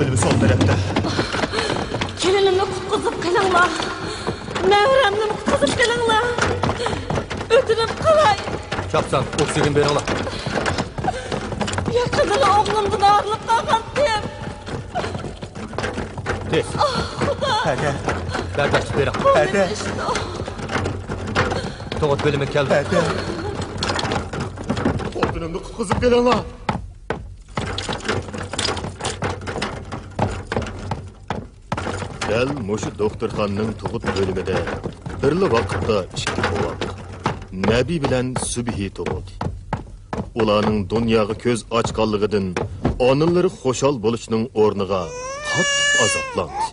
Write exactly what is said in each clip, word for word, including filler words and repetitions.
بىلىمى سول تەرەپتە. كېلىنىمنى قۇتقۇزۇپ قېلىڭلار. مەۋرەمنىمۇ قۇتقۇزۇپ قېلىڭلار. ئۆتۈنۈپ قالاي. چاپسان ئوكسىگېن بېرىڭلار. يېقىندىلا ئوغلۇمدىن ئايرىلىپ قالغانتىم. تېز. ئاھ، خۇدا. ھەدە. بەرداشلىق بېرىڭ. ھەدە. تۇغۇت بۆلۈمى كەلدى. ھەدە. خوتۇنۇمنى قۇتقۇزۇپ قېلىڭلار. دەل مۇشۇ دوختۇرخانىنىڭ تۇغۇت بۆلۈمىدە بىرلا ۋاقىتتا ئىككى بوۋاق، نەبى بىلەن سۈبھى تۇغۇلدى. ئۇلارنىڭ دۇنياغا كۆز ئاچقانلىقىدىن ئانىلىرى خۇشال بولۇشنىڭ ئورنىغا قاتتىق ئازابلاندى.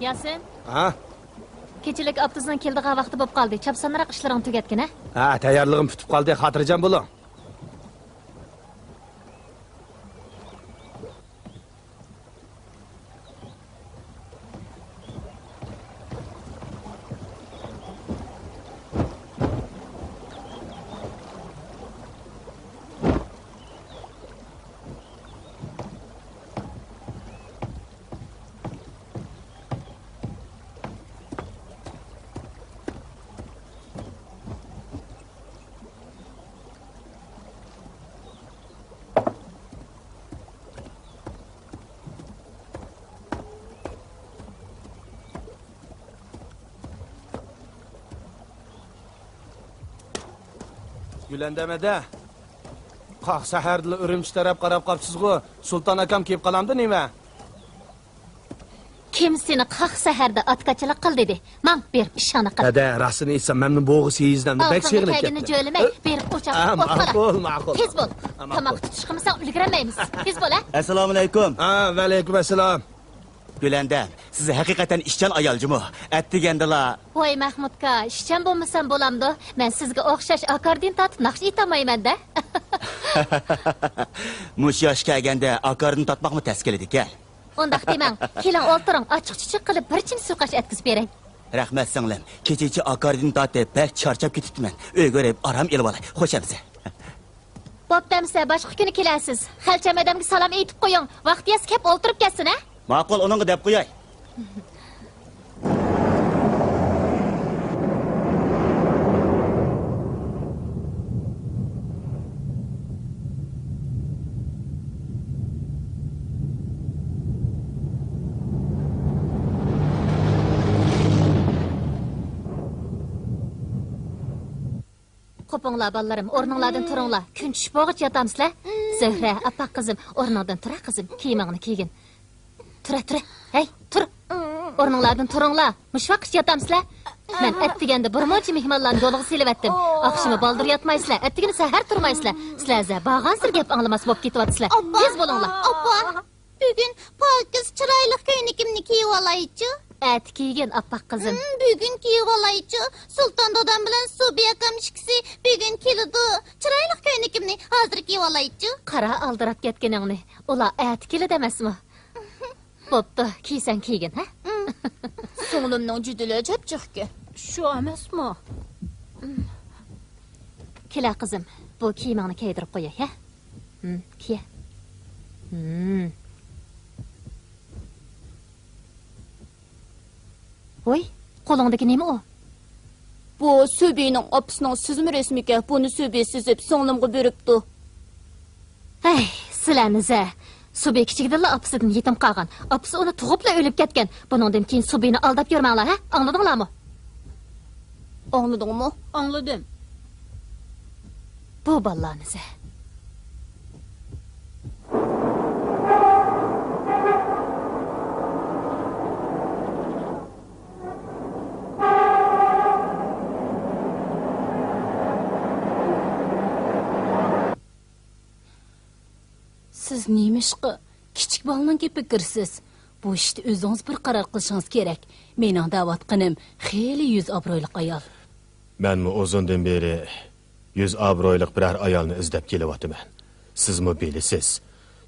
ياسىن. ھا؟ كېچىلىك ئاپتوبۇسنىڭ كېلىدىغان ۋاقتى بولۇپ قالدى. چاپسانراق ئىشلىرىڭنى تۈگەتكىن، ھە؟ ھە، تەييارلىقىم پۈتۈپ قالدى. خاتىرجەم بولۇڭ. گۈلەندەم ھەدە، قاق سەھەردىلا ئۈرۈمچى تەرەپ قاراپ قاپسىزغۇ؟ سۇلتان ئاكام كېلىپ قالامدۇ نېمە؟ كىم سېنى قاق سەھەردە ئاتكاچىلىق قىل دېدى؟ ماڭ، بېرىپ ئىشىڭنى قىل. ھەدە، راستىنى ئېيتسام، مەنمۇ بوغۇز سېيىزلەمدۇ بەك سېغىنىپ كەتتىم. تەگىنى جۆلىمەي، بېرىپ ئوچاققا ئوت قالا. ماقۇل، ماقۇل. تېز بول. تاماققا تۇتۇش قىلمىساڭ ئۈلگۈرەلمەيمىز. تېز بول، ھە. ئەسسالامۇئەلەيكۇم. ھە، ۋەئەلەيكۇم ئەسسالام. گۈلەندەم، سىز ھەقىقەتەن ئىشچان ئايال جۇمۇ. ئەتىگەندىلا. ۋاي مەخمۇتكا، ئىشچان بولمىسام بولامدۇ؟ مەن سىزگە ئوخشاش ئاكاردىن تارتىپ ناخشا ئېيتالمايمەن-دە. مۇشۇ ياشقا كەلگەندە ئاكاردىن تارتماقمۇ تەس كېلىدىكەن. ئۇنداق دېمەڭ. كېلىڭ ئولتۇرۇڭ، ئاچچىق-چۈچۈك قىلىپ بىر چىم سۇ قاش ئەتكۈزۈپ بېرەي. رەھمەت سىڭلىم، كېچىچە ئاكاردىن تارتىپ بەك چارچاپ كېتىپتىمەن. ئۆيگە بېرىپ ئارام ئېلىۋالاي. خوش ئەمىسە. بوپتۇ ئەمىسە، باشقا كۈنى كېلەرسىز. خەلچەم ئادەمگە سالام ئېيتىپ قويۇڭ. ۋاقتى يەتسە كەپ ئولتۇرۇپ كەتسۇن، ھە؟ ماقۇل، ئۇنىڭغا دەپ قوياي. قوپۇڭلار، بالىلىرىم، ئورنۇڭلاردىن تۇرۇڭلار. كۈن چۈشۈپ بولغۇچە ياتامسىلەر؟ زۆھرە، ئاپپاق قىزىم، ئورنۇڭدىن تۇرە، قىزىم، كىيىمىڭنى كىيگىن. تۇرە، تۇرە. ھەي، تۇر. ئورنۇڭلاردىن تۇرۇڭلار. مۇشۇ ۋاقىتقىچە ياتامسىلەر؟ مەن ئەتىگەندە بىر مۇنچە مېھمانلارنى يولغا سېلىۋەتتىم. ئاخشىمى بالدۇر ياتمايسىلەر، ئەتىگىنى سەھەر تۇرمايسىلەر. سىلەر زە بارغانسېرى گەپ ئاڭلىماس بولۇپ كېتىۋاتىسىلەر. تېز بولۇڭلار. ئاپا، بۈگۈن پاكىز چىرايلىق كۆينىكىمنى كىيىۋالايچۇ؟ ئەتە كىيگىن، ئاپپاق قىزىم. ھىم، بۈگۈن كىيىۋالايچۇ. سۇلتان دادام بىلەن سۇبى ئاكام ئىككىسى بۈگۈن كېلىدۇ. چىرايلىق كۆينىكىمنى ھازىر كىيىۋالايچۇ. قارا، ئالدىراپ كەتكىنىڭنى. ئۇلار ئەتە كېلىدۇ ئەمەسمۇ؟ بوپتۇ، كىيسەڭ كىيگىن، ھە؟ سىڭلىمنىڭ جۈدىلە چەپچىقكەن. شۇ ئەمەسمۇ؟ كېلە، قىزىم، بۇ كىيىمىڭنى كىيدۈرۈپ قوياي، ھە؟ ھىم، كىيە. ھىم. ۋوي، قولۇڭدىكى نېمە ئۇ؟ بۇ سۈبھىنىڭ ئاپىسىنىڭ سىزما رەسىمىكەن، بۇنى سۈبھى سىزىپ سىڭلىمغا بېرىپتۇ. ھەي، سىلەرنى زە. سۈبھى كىچىكىدىنلا ئاپىسىدىن يېتىم قالغان. ئاپىسى ئۇنى تۇغۇپلا ئۆلۈپ كەتكەن. بۇنىڭدىن كېيىن سۈبھىنى ئالداپ يۈرمەڭلار، ھە؟ ئاڭلىدىڭلارمۇ؟ ئاڭلىدىڭمۇ؟ ئاڭلىدىم. بۇ بالىلارنى زە. سىز نېمىشقا كىچىك بالىنىڭ گېپىگە كىرىسىز؟ بۇ ئىشتا ئۆزىڭىز بىر قارار قىلىشىڭىز كېرەك. مېنىڭ دەۋاتقىنىم خېلى يۈز ئابرۇيلۇق ئايال. مەنمۇ ئۇزۇندىن بېرى يۈز ئابرۇيلۇق بىرەر ئايالنى ئىزدەپ كېلىۋاتىمەن. سىزمۇ بىلىسىز،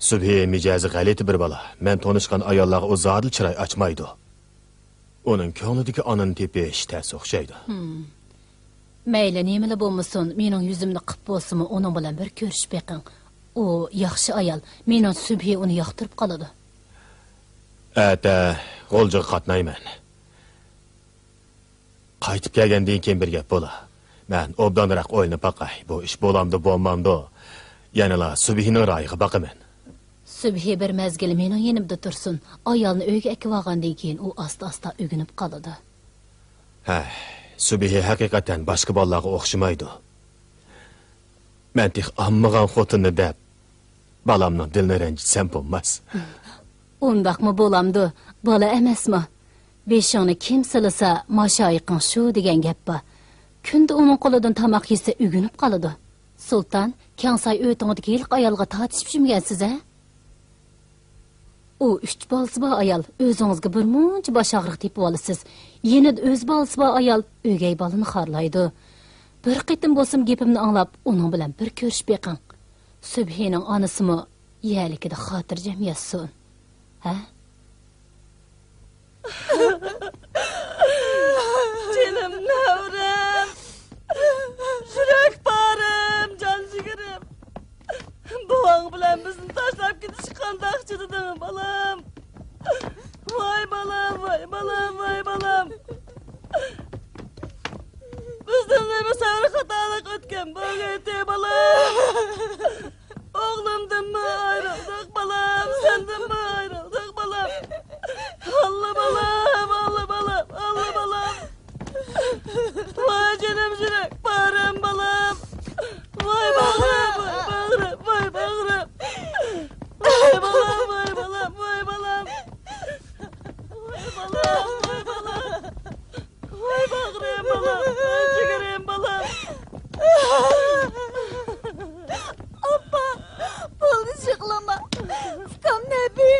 سۈبھى مىجەزى غەلىتە بىر بالا. مەن تونۇشقان ئاياللارغا ئۇ زادىلا چىراي ئاچمايدۇ. ئۇنىڭ كۆڭلىدىكى ئانىنى تېپىش تەس ئوخشايدۇ. ھىم. مەيلى، نېمىلا بولمىسۇن، مېنىڭ يۈزۈمنى قىپ بولسىمۇ، ئۇنىڭ بىلەن بىر كۆرۈشۈپ بېقىڭ. ئۇ ياخشى ئايال. مېنىڭ سۈبھى ئۇنى ياقتۇرۇپ قالىدۇ. ئەتە غۇلجىغا قاتنايمەن. قايتىپ كەلگەندىن كېيىن بىر گەپ بولا. مەن ئوبدانراق ئويلىنىپ باقاي، بۇ ئىش بولامدۇ، بولمامدۇ؟ يەنىلا سۈبھىنىڭ رايىغا باقىمەن. سۈبھى بىر مەزگىل مېنىڭ يېنىمدا تۇرسۇن. ئايالنى ئۆيگە ئەكىۋالغاندىن كېيىن ئۇ ئاستا-ئاستا ئۆگىنىپ قالىدۇ. ھە، سۈبھى ھەقىقەتەن باشقا بالىلارغا ئوخشىمايدۇ. مەن تېخى ئالمىغان خوتۇننى دەپ، بالامنىڭ دىلىنى رەنجىتسەم بولماس. ئۇنداقمۇ بولامدۇ؟ بالا ئەمەسمۇ؟ بېشىڭنى كىم سىلىسا، ماشايىقىڭ شۇ دېگەن گەپ بار. كۈندە ئۇنىڭ قولىدىن تاماق يېسە، ئۆگىنىپ قالىدۇ. سۇلتان، كەڭساي ئۆتىڭىدىكى ھېلىقى ئايالغا تارتىشىپ يۈرمىگەنسىز ھە؟ ئۇ ئۈچ بالىسى بار ئايال، ئۆزىڭىزگە بىر مۇنچە باش ئاغرىق تېپىۋالىسىز. يېنىدا ئۆز بالىسى بار ئايال ئۆگەي بالىنى خارلايدۇ. بىر قېتىم بولسىمۇ گېپىمنى ئاڭلاپ، ئۇنىڭ بىلەن بىر كۆرۈشۈپ بېقىڭ. سۈبھىنىڭ ئانىسىمۇ يەرلىكىدە خاتىرجەم ياتسۇن. ھە؟ جېنىم نەۋرەم، يۈرەك پارەم، جان جىگىرىم. بوۋاڭ بىلەن بىزنى تاشلاپ كېتىشكە قانداق چىدىدىڭ، بالام؟ ۋاي بالام، ۋاي بالام، ۋاي بالام. بىزدىن نېمە سەۋر خاتالىق ئۆتكەن بولغىيتى، بالام؟ ئوغلۇمدىنمۇ ئايرىلدۇق، بالام، سەندىنمۇ ئايرىلدۇق، بالام. ئاللا، بالام، ئاللا، بالام، ئاللا، بالام. ۋاي جېنىم يۈرەك پارەم، بالام. ۋاي باغرىم، ۋاي باغرىم، ۋاي باغرىم. ۋاي بالام، ۋاي بالام، ۋاي بالام. ۋاي بالام، ۋاي بالام. ۋاي باغرىم بالام، ۋاي جىگىرىم بالام. ئاپا، بولدى يىغلىما. ئۇكام نەبى.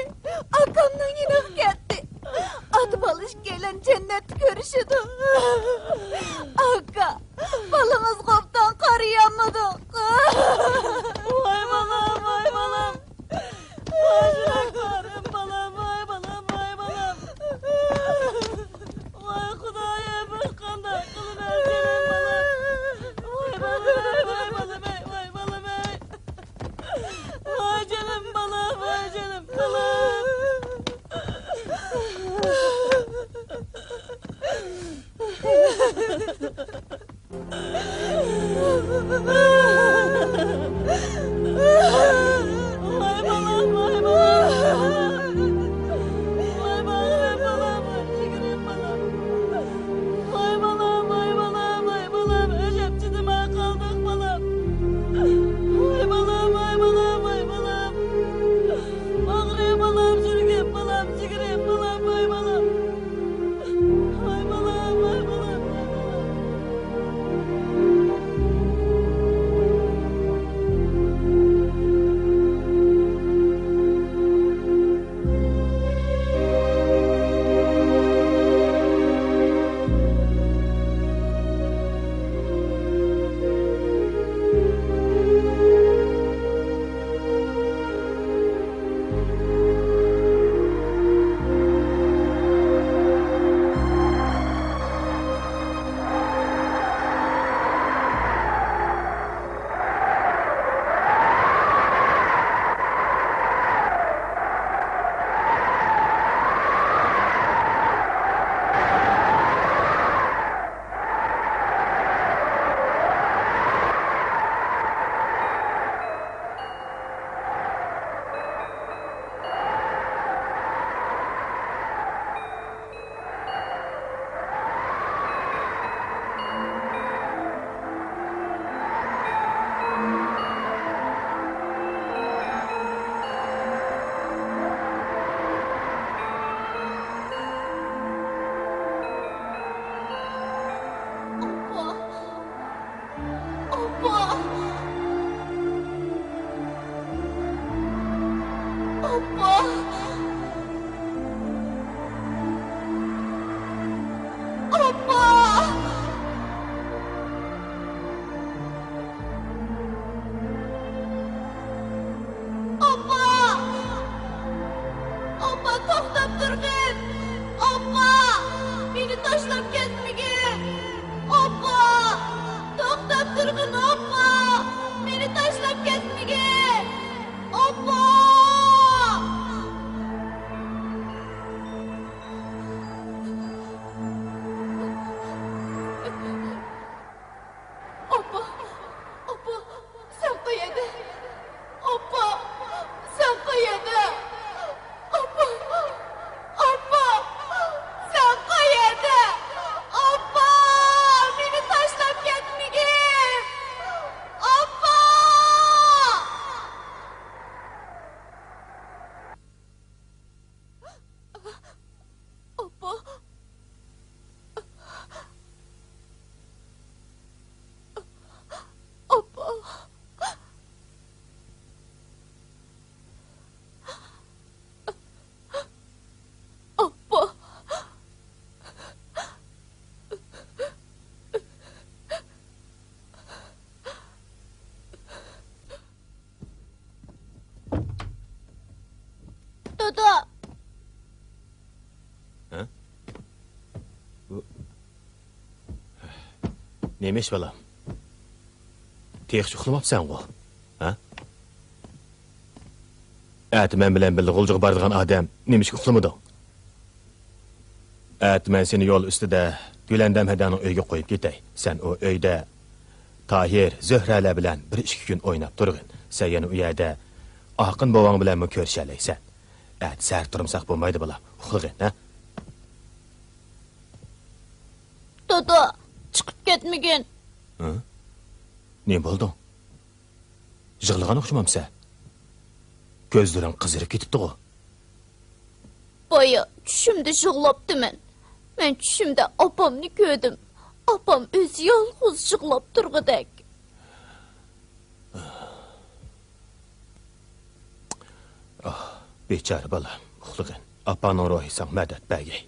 توختاپ تۇرغىن! ئاپا! مېنى تاشلاپ كەتمىگىن! ئاپا! توختاپ تۇرغىن، ئاپا! مېنى تاشلاپ كەتمىگىن! ئاپا! ئاپا! ئاپا! سەن قەيەردە؟ ئاپا! سەن قەيەردە؟ ئاپا! ئاپا! سەن قەيەردە؟ ئاپا! مېنى تاشلاپ كەتمىگىن! ئاپا! ئاپا! ئاپا! ئاپا! دادا! ھە؟ بۇ، نېمە ئىش، بالام؟ تېخىچە ئۇخلىماپسەنغۇ؟ ھە؟ ئەتە مەن بىلەن بىللە غۇلجىغا بارىدىغان ئادەم نېمىشقا ئۇخلىمىدىڭ؟ ئەتە مەن سېنى يول ئۈستىدە گۈلەندەم ھەدەڭنىڭ ئۆيىگە قويۇپ كېتەي. سەن ئۇ ئۆيدە تاھىر، زۆھرەلەر بىلەن بىر ئىككى كۈن ئويناپ تۇرغىن. سەن يەنە ئۇ يەردە ئاقىن بوۋاڭ بىلەنمۇ كۆرۈشەلەيسەن. ئەتە سەھەر تۇرمىساق بولمايدۇ، بالام. ئۇخلىغىن، ھە؟ دادا، چىقىپ كەتمىگىن. ھە؟ نېمە بولدۇڭ؟ يىغلىغان ئوخشىمامسەن؟ كۆزلىرىڭ قىزىرىپ كېتىپتىغۇ؟ بايا چۈشۈمدە يىغلاپتىمەن. مەن چۈشۈمدە ئاپامنى كۆردۈم. ئاپام ئۆزى يالغۇز يىغلاپ تۇرغۇدەك. ئاھ، بىچارە بالام، ئۇخلىغىن. ئاپاڭنىڭ روھى ساڭا مەدەت بەرگەي.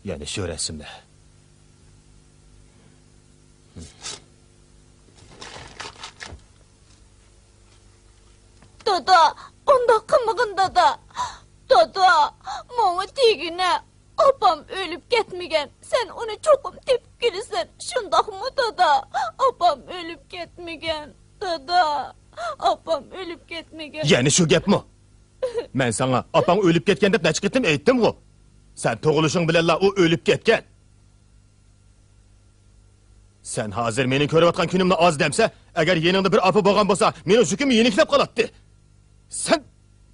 يەنە شۇ رەسىملەر. دادا، ئۇنداق قىلمىغىن، دادا. دادا، ماڭا دېگىنە، ئاپام ئۆلۈپ كەتمىگەن. سەن ئۇنى چوقۇم تېپىپ كېلىسەن، شۇنداقمۇ، دادا؟ ئاپام ئۆلۈپ كەتمىگەن، دادا. ئاپام ئۆلۈپ كەتمىگەن. يەنە شۇ گەپمۇ؟ مەن ساڭا ئاپاڭ ئۆلۈپ كەتكەن دەپ نەچچە قېتىم ئېيتتىمغۇ؟ سەن تۇغۇلۇشۇڭ بىلەنلا ئۇ ئۆلۈپ كەتكەن. سەن ھازىر مېنىڭ كۆرۈۋاتقان كۈنۈمنى ئاز دەمسە، ئەگەر يېنىڭدا بىر ئاپا بولغان بولسا، مېنىڭ يۈكۈم يېنىكلەپ قالاتتى. سەن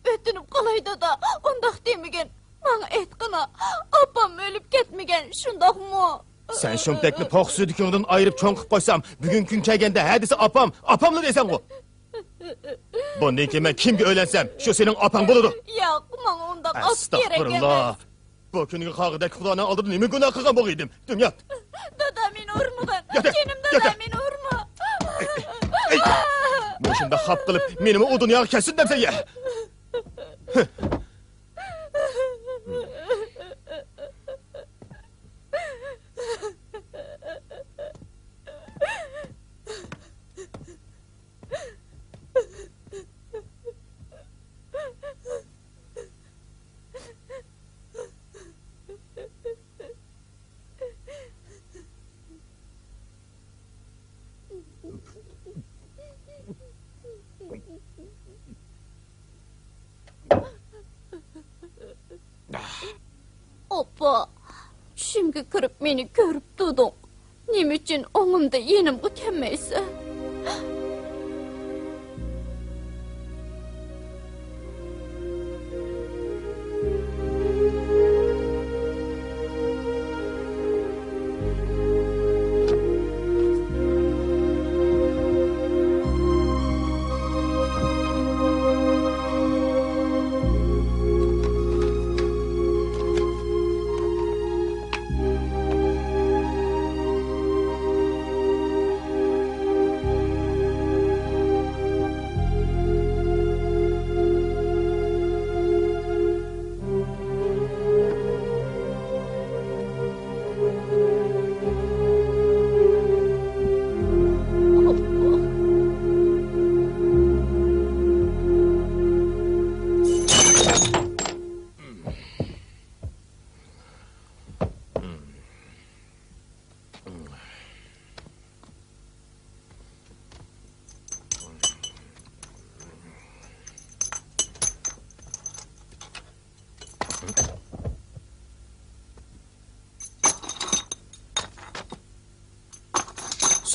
ئۆتۈنۈپ قالاي، دادا، ئۇنداق دېمىگىن. ماڭا ئېيتقىنا، ئاپام ئۆلۈپ كەتمىگەن، شۇنداقمۇ؟ سەن شۇمتەكنى پوق سۈيدۈكۈڭدىن ئايرىپ چوڭ قىلىپ قويسام، بۈگۈنكى كۈن كەلگەندە ھە دېسە ئاپام، ئاپاملا دەيسەنغۇ. بۇندىن كېيىن مەن كىمگە ئۆيلەنسەم، شۇ سېنىڭ ئاپاڭ بولىدۇ. ياق، ماڭا ئۇنداق ئاپا كېرەك ئەمەس. بۇ كۈنگە قالغۇدەك خۇدانىڭ ئالدىدا نېمە گۇناھ قىلغان بولغىيدىم؟ دۇنيا! دادا، مېنى ئۇرمىغىن. ياتە، جېنىم دادا، ياتە. مېنى ئۇرما. ئەي، مۇشۇنداق خاپا قىلىپ، مېنىمۇ ئۇ دۇنياغا كەتسۇن دەمسەن يا؟ ئاپا، چۈشۈمگە كىرىپ مېنى كۆرۈپ تۇردۇڭ. نېمە ئۈچۈن ئوڭۇمدا يېنىمغا كەلمەيسەن؟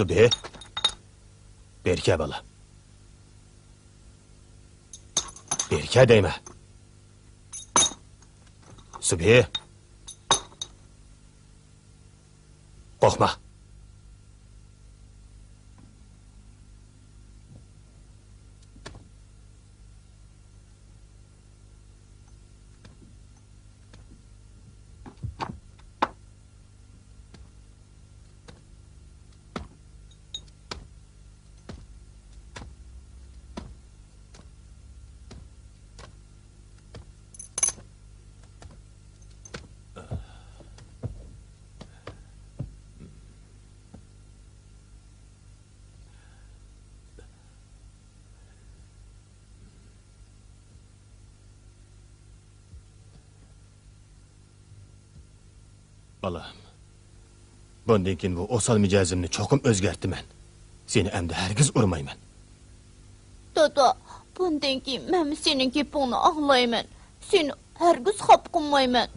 سۈبھى، بېرى كەل بالا. بېرى كەل دەيمەن. سۈبھى، قورقما. بالام، بۇندىن كېيىن بۇ ئوسال مىجەزىمنى چوقۇم ئۆزگەرتىمەن. سېنى ئەمدى ھەرگىز ئۇرمايمەن. دادا، بۇندىن كېيىن مەنمۇ سېنىڭ گېپىڭنى ئاڭلايمەن. سېنى ھەرگىز خاپا قىلمايمەن.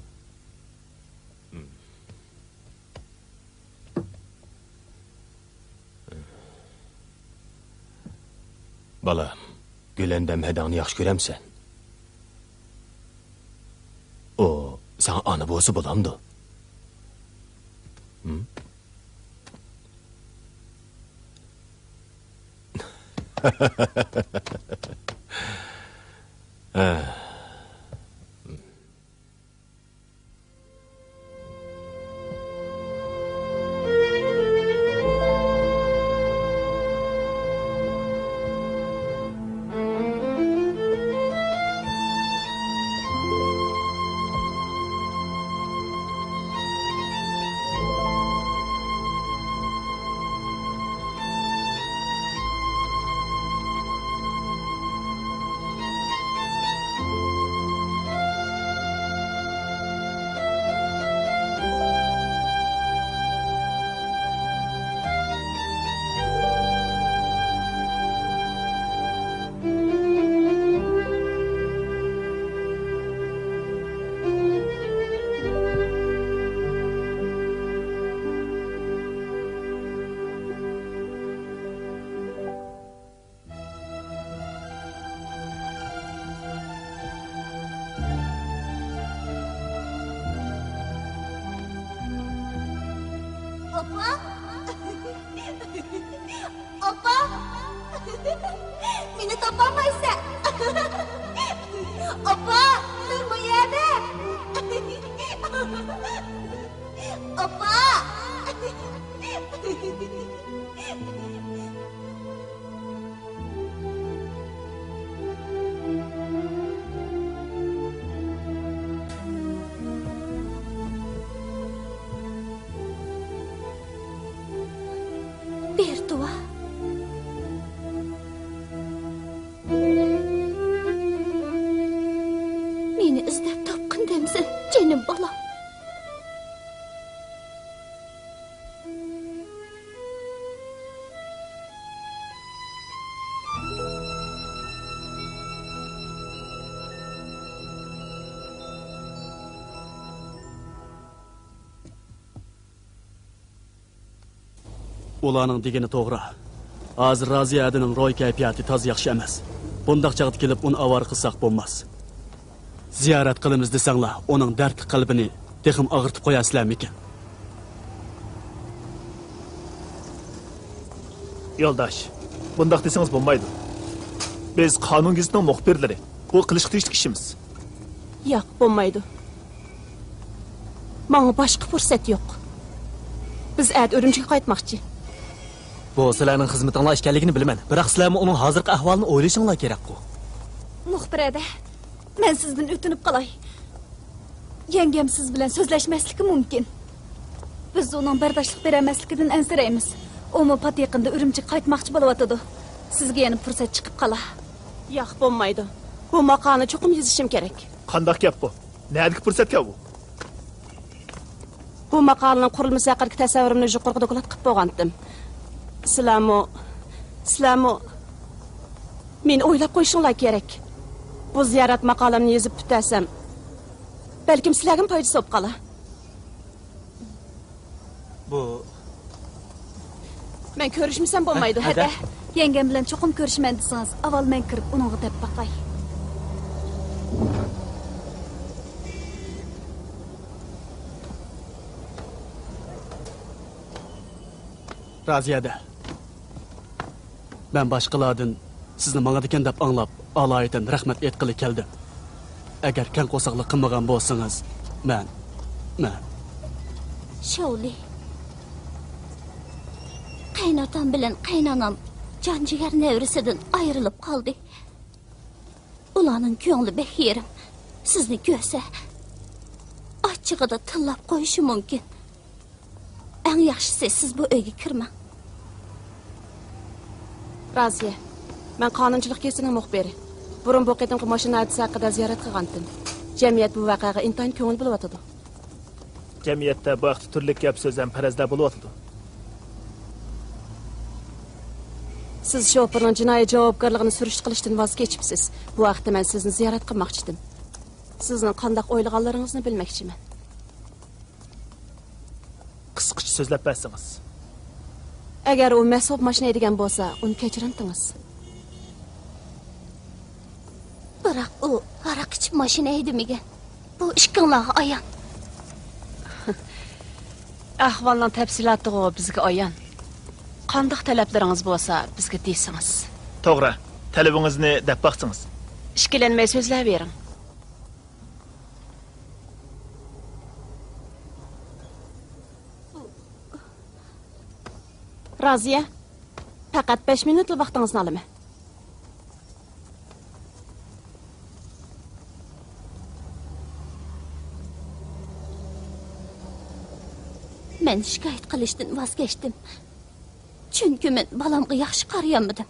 بالام، گۈلەندەم ھەدەڭنى ياخشى كۆرەمسەن؟ ئۇ ساڭا ئانا بولسا بولامدۇ؟ ھىم؟ ھە. ئاپا! ئاپا! مېنى تاپالمايسەن! ئاپا! مەن بۇ يەردە! ئاپا! بېرتۇۋا. مېنى ئىزدەپ تاپقىن دەمسەن، جېنىم بالام. ئۇلارنىڭ دېگىنى توغرا. ھازىر رازىيە ھەدىنىڭ روھىي كەيپىياتى تازا ياخشى ئەمەس. بۇنداق چاغدا كېلىپ ئۇنى ئاۋارە قىلساق بولماس. زىيارەت قىلىمىز دېسەڭلار، ئۇنىڭ دەردلىك قەلبىنى تېخىمۇ ئاغرىتىپ قويارسىلەرمىكىن؟ يولداش، بۇنداق دېسىڭىز بولمايدۇ. بىز قانۇن گېزىتىنىڭ مۇخبىرلىرى. بۇ قىلىشقا تېگىشلىك ئىشىمىز. ياق، بولمايدۇ. ماڭا باشقا پۇرسەت يوق. بىز ئەتە ئۈرۈمچىگە قايتماقچى. بۇ سىلەرنىڭ خىزمىتىڭلار ئىكەنلىكىنى بىلىمەن، بىراق سىلەرمۇ ئۇنىڭ ھازىرقى ئەھۋالىنى ئويلىشىڭلار كېرەكقۇ. مۇخبىر ھەدە، مەن سىزدىن ئۆتۈنۈپ قالاي. يەڭگەم سىز بىلەن سۆزلەشمەسلىكى مۇمكىن. بىز ئۇنىڭ بەرداشلىق بېرەلمەسلىكىدىن ئەنسىرەيمىز. ئۇمۇ پات يېقىندا ئۈرۈمچىگە قايتماقچى بولۇۋاتىدۇ. سىزگە يەنە پۇرسەت چىقىپ قالا. ياق، بولمايدۇ. بۇ ماقالىنى چوقۇم يېزىشىم كېرەك. قانداق گەپ بۇ؟ نەدىكى پۇرسەتكەن بۇ؟ بۇ ماقالىنىڭ قۇرۇلمىسى ھەققىدىكى تەسەۋۋۇرۇمنى يۇقىرىقى دوكلات قىلىپ بولغانتىم. سىلەرمۇ، سىلەرمۇ مېنى ئويلاپ قويۇشۇڭلار كېرەك. بۇ زىيارەت ماقالەمنى يېزىپ پۈتتۈرسەم، بەلكىم سىلەرگىمۇ پايدىسى بولۇپ قالار. بۇ مەن كۆرۈشمىسەم بولمايدۇ، ھەدە. يەڭگەم بىلەن چوقۇم كۆرۈشىمەن دېسىڭىز، ئاۋۋال مەن كىرىپ ئۇنىڭغا دەپ باقاي. رازىيە ھەدە. مەن باشقىلاردىن سىزنى ماڭىدىكەن دەپ ئاڭلاپ، ئالايىتەن رەھمەت ئېيتقىلى كەلدىم. ئەگەر كەڭ قورساقلىق قىلمىغان بولسىڭىز، مەن، مەن. شاۋلى. قېيىنئاتام بىلەن قېيىنئانام جان جىگەر نەۋرىسىدىن ئايرىلىپ قالدى. ئۇلارنىڭ كۆڭلى بەك يېرىم. سىزنى كۆرسە، ئاچچىقىدا تىللاپ قويۇشى مۇمكىن. ئەڭ ياخشىسى، سىز بۇ ئۆيگە كىرمەڭ. رازىيە، مەن قانۇنچىلىق گېزىتىنىڭ مۇخبىرى. بۇرۇن بۇ قېتىمقى ماشىنا ھادىسە ھەققىدە زىيارەت قىلغانتىم. جەمئىيەت بۇ ۋەقەگە ئىنتايىن كۆڭۈل بۆلۈۋاتىدۇ. جەمئىيەتتە بۇ ھەقتە تۈرلۈك گەپ سۆز ھەم پەرەزلەر بولۇۋاتىدۇ. سىز شوپۇرنىڭ جىنايى جاۋابكارلىقىنى سۈرۈشتە قىلىشتىن ۋاز كېچىپسىز. بۇ ھەقتە مەن سىزنى زىيارەت قىلماقچىدىم. سىزنىڭ قانداق ئويلىغانلىرىڭىزنى بىلمەكچىمەن. قىسقىچە سۆزلەپ بەرسىڭىز. ئەگەر ئۇ مەست بولۇپ ماشىنا ھەيدىگەن بولسا، ئۇنى كەچۈرەمتىڭىز؟ بىراق ئۇ ھاراق ئىچىپ ماشىنا ھەيدىمىگەن. بۇ ئىككىڭلارغا ئايان. ئەھۋالنىڭ تەپسىلاتىغۇ بىزگە ئايان. قانداق تەلەپلىرىڭىز بولسا، بىزگە دېسىڭىز. توغرا، تەلىپىڭىزنى دەپ باقسىڭىز. ئىككىلەنمەي سۆزلەۋېرىڭ. رازىيە، پەقەت بەش مىنۇتلا ۋاقتىڭىزنى ئالىمەن. مەن شىكايەت قىلىشتىن ۋاز كەچتىم. چۈنكى مەن بالامغا ياخشى قارىيالمىدىم.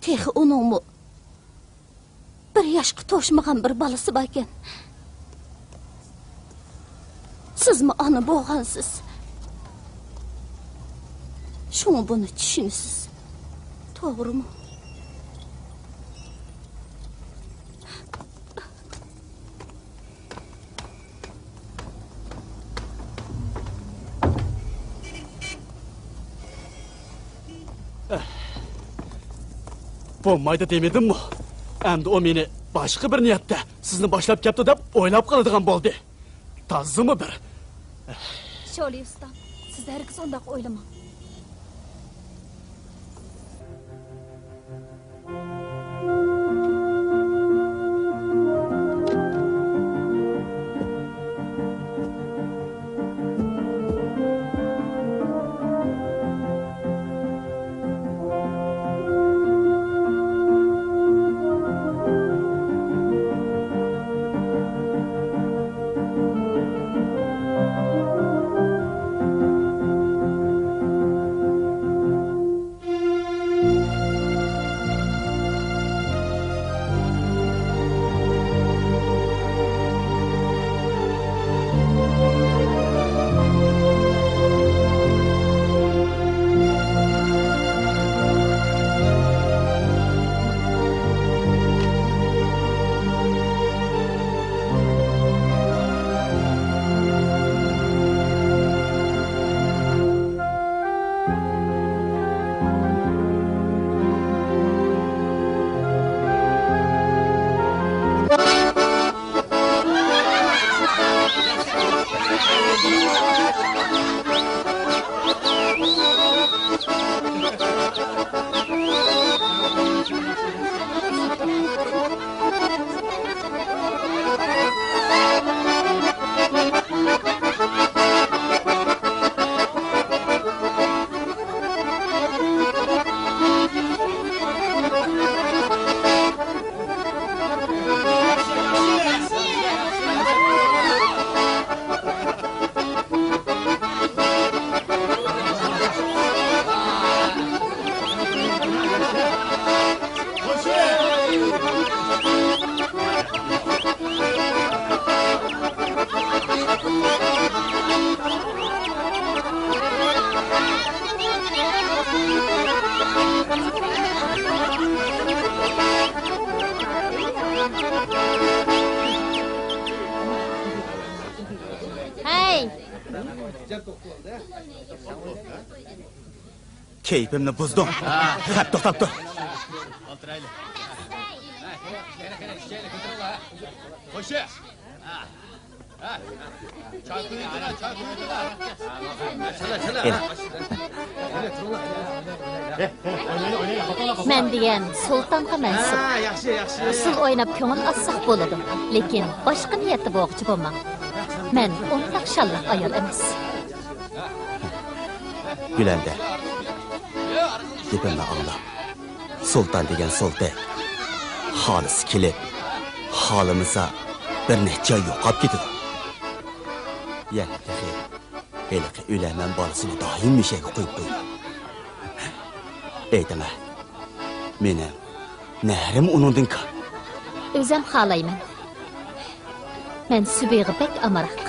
تېخى ئۇنىڭمۇ بىر ياشقا توشمىغان بىر بالىسى باركەن. سىزمۇ ئانا بولغانسىز. شۇڭا بۇنى چۈشىنىسىز. توغرىمۇ؟ بولمايدۇ دېمىدىممۇ؟ ئەمدى ئۇ مېنى باشقا بىر نىيەتتە سىزنى باشلاپ كەپتۇ دەپ ئويلاپ قالىدىغان بولدى. تازىمۇ بىر. شولى ئۇستام، سىز ھەرگىز ئۇنداق ئويلىماڭ. ھەي! كەيپىمنى بۇزدۇڭ. خەپ توختاپ تۇر. مەن دېگەن سۇلتانغا مەنسۇپ. ئۇسسۇل ئويناپ كۆڭۈل ئاچساق بولىدۇ، لېكىن باشقا نىيەتتە بولغۇچى بولماڭ. مەن ئۇنداق شاللاق ئايال ئەمەس. گۈلەندە، گېپىمنى ئاڭلا. سۇلتان دېگەن سولتەك. خالىسا كېلىپ، خالىمىسا بىر نەچچە ئاي يوقاپ كېتىدۇ. يەنە تېخى ھېلىقى ئۆلەرمەن بالىسىنى دائىم مۇشۇ يەرگە قويۇپ قويدى. ئېيتىڭە، مېنىڭ نەرىم ئۇنىڭدىن كار. ئۆزەم خالايمەن. مەن سۈبىگە بەك ئامراق.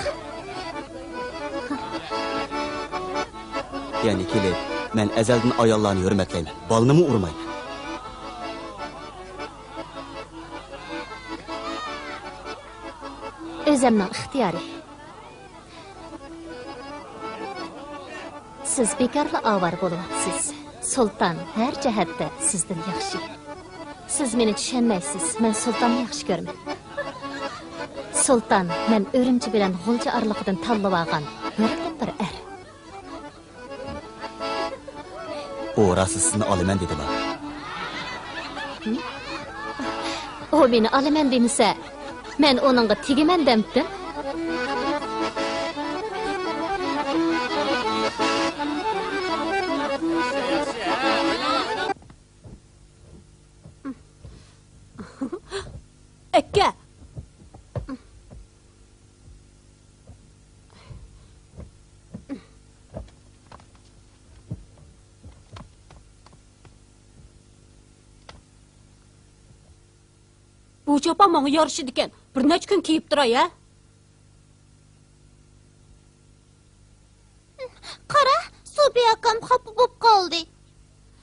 يەنە كېلىپ، مەن ئەزەلدىن ئاياللارنى ھۆرمەتلەيمەن، بالىنىمۇ ئۇرمايمەن. ئۆزەمنىڭ ئىختىيارى. سىز بىكارلا ئاۋارە بولۇۋاتىسىز. سۇلتان ھەر جەھەتتە سىزدىن ياخشى. سىز مېنى چۈشەنمەيسىز، مەن سۇلتاننى ياخشى كۆرىمەن. سۇلتان مەن ئۈرۈمچى بىلەن غۇلجا ئارىلىقىدىن تاللىۋالغان بىردىنبىر ئەر. ئۇ راست سىزنى ئالىمەن دېدىما؟ ئۇ مېنى ئالىمەن دېمىسە، مەن ئۇنىڭغا تېگىمەن دەمتىم. ئەكە! بۇ چاپان ماڭا يارىشىدىكەن. بىر نەچچە كۈن كىيىپ تۇراي، ھە؟ قارا، سوپى ئاكام خاپا بولۇپ قالدى.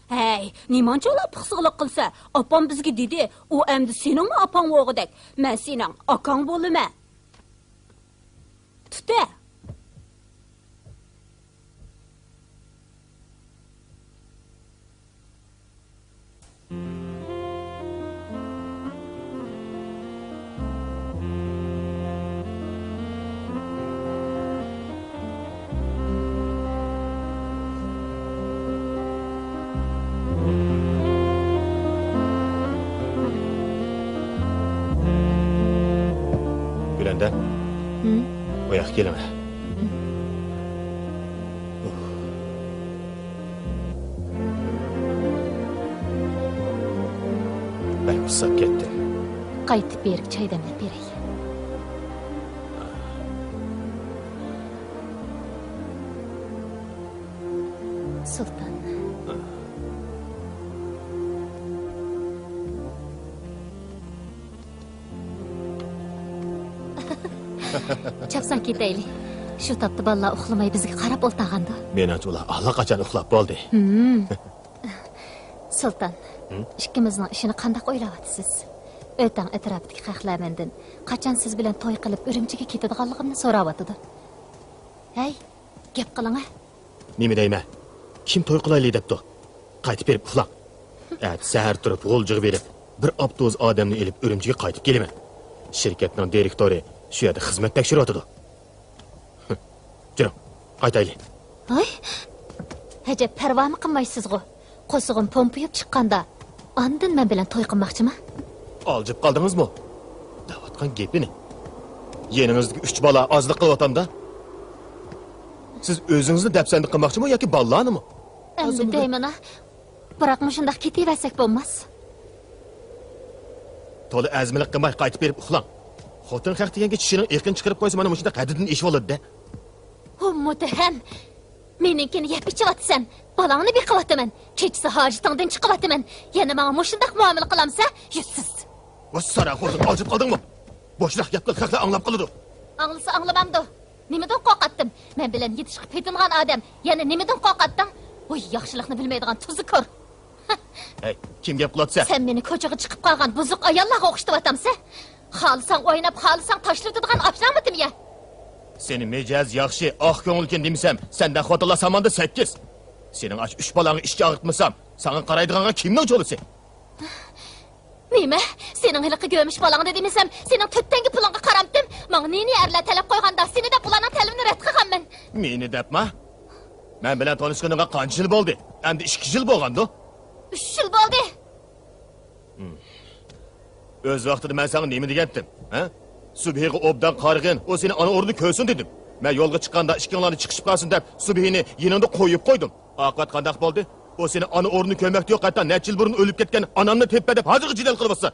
ھەي، نېمانچە ئۇلار پىخسىقلىق قىلسا، ئاپام بىزگە دېدى، ئۇ ئەمدى سېنىڭمۇ ئاپاڭ بولغۇدەك. مەن سېنىڭ ئاكاڭ بولىمەن. تۇتە. گۈلەندە، ھىم؟ ئۇ ياققا كېلىڭە. بەك ئۇسساپ كەتتىم. قايتىپ بېرىپ چاي دەملەپ بېرەي. سۇلتان. چاپسان كېتەيلى. شۇ تاپتا بالىلار ئۇخلىماي بىزگە قاراپ ئولتۇرغاندۇ. مېنىڭچە ئۇلار ئاللىقاچان ئۇخلاپ بولدى. ھىم. سۇلتان، ھىم؟ ئىككىمىزنىڭ ئىشىنى قانداق ئويلاۋاتىسىز؟ ئۆتەڭ ئەتراپىدىكى خەقلەر مەندىن قاچان سىز بىلەن توي قىلىپ ئۈرۈمچىگە كېتىدىغانلىقىمنى سوراۋاتىدۇ. ھەي، گەپ قىلىڭە. نېمە دەيمەن؟ كىم توي قىلايلى دەپتۇ؟ قايتىپ بېرىپ ئۇخلاڭ. ئەتە سەھەر تۇرۇپ غۇلجىغا بېرىپ، بىر ئاپتوبۇس ئادەمنى ئېلىپ ئۈرۈمچىگە قايتىپ كېلىمەن. شىركەتنىڭ دىرېكتورى شۇ يەردە خىزمەت تەكشۈرۈۋاتىدۇ. جۈرۈڭ، قايتايلى. ھاي، ئەجەب پەرۋامۇ قىلمايسىزغۇ؟ قورسىقىم پومپىيىپ چىققاندا، ئاندىن مەن بىلەن توي قىلماقچىما؟ ئالجىپ قالدىڭىزمۇ؟ دەۋاتقان گېپىنى. يېنىڭىزدىكى ئۈچ بالا ئازلىق قىلىۋاتامدا؟ سىز ئۆزىڭىزنى دەپسەندە قىلماقچىمۇ ياكى بالىلارنىمۇ؟ ئەمدى دەيمەن-ە، بىراق مۇشۇنداق كېتىۋەرسەك بولماس. تولا ئەزمىلىك قىلماي قايتىپ بېرىپ ئۇخلاڭ. خوتۇن خەق دېگەنگە چىشىنىڭ ئېقىنى چىقىرىپ قويسا مانا مۇشۇنداق ھەددىدىن ئېشىۋالىدۇ-دە. ھۇ مۇتتەھەم! مېنىڭكىنى يەپ ئىچىۋاتىسەن، بالاڭنى بېقىۋاتىمەن، كېچىسى ھاجىتىڭدىن چىقىۋاتىمەن، يەنە ماڭا مۇشۇنداق مۇئامىلە قىلامسەن، يۈزسىز! ۋاي ساراڭ خوتۇن، ئالجىپ قالدىڭمۇ؟ بوشراق گەپ قىل، خەقلەر ئاڭلاپ قالىدۇ. ئاڭلىسا ئاڭلىمامدۇ؟ نېمىدىن قورقاتتىم؟ مەن بىلەن يېتىشقا پېتىنغان ئادەم، يەنە نېمىدىن قورقاتتىڭ؟ ۋاي ياخشىلىقنى بىلمەيدىغان تۇزكور! ھەي، كىم گەپ قىلاتسا؟ سەن مېنى كوچىغا چىقىپ قالغان بۇزۇق ئاياللارغا ئوخشىتىۋاتامسەن؟ خالىساڭ ئويناپ، خالىساڭ تاشلىۋېتىدىغان ئاشنامىتىم يە؟ سېنى مىجەز ياخشى، ئاق كۆڭۈلكەن دېمىسەم، سەندەك خوتۇنلار ساماندا سەككىز. سېنىڭ ئاشۇ ئۈچ بالاڭغا ئىچ ئاغرىتمىسام، ساڭا قارايدىغانغا كىمنىڭ چولىسى؟ نېمە؟ سېنىڭ ھېلىقى گۆمۈش بالاڭدا دېمىسەم، سېنىڭ تۆت تەڭگە پۇلۇڭغا قارامتىم. ماڭا نى-نى ئەرلەر تەلەپ قويغاندا، سېنى دەپ ئۇلارنىڭ تەلىپىنى رەت قىلغانمەن. مېنى دەپما؟ مەن بىلەن تونۇشقىنىڭغا قانچە يىل بولدى؟ ئەمدى ئىككى يىل بولغاندۇ؟ ئۈچ يىل بولدى. ئۆز ۋاقتىدا مەن ساڭا نېمە دېگەنتىم؟ ھە؟ سۈبھىگە ئوبدان قارىغىن، ئۇ سېنى ئانا ئورنىدا كۆرسۇن دېدىم. مەن يولغا چىققاندا ئىككىڭلارنى چىقىشىپ قالسۇن دەپ، سۈبھىنى يېنىڭدا قويۇپ قويدۇم. ئاقىۋەت قانداق بولدى؟ ئۇ سېنى ئانا ئورنىدا كۆرمەكتە يوق، ھەتتا نەچچە يىل بۇرۇن ئۆلۈپ كەتكەن ئانامنى تېپىپ دەپ ھازىرغىچە جېدەل قىلىۋاتىسەن.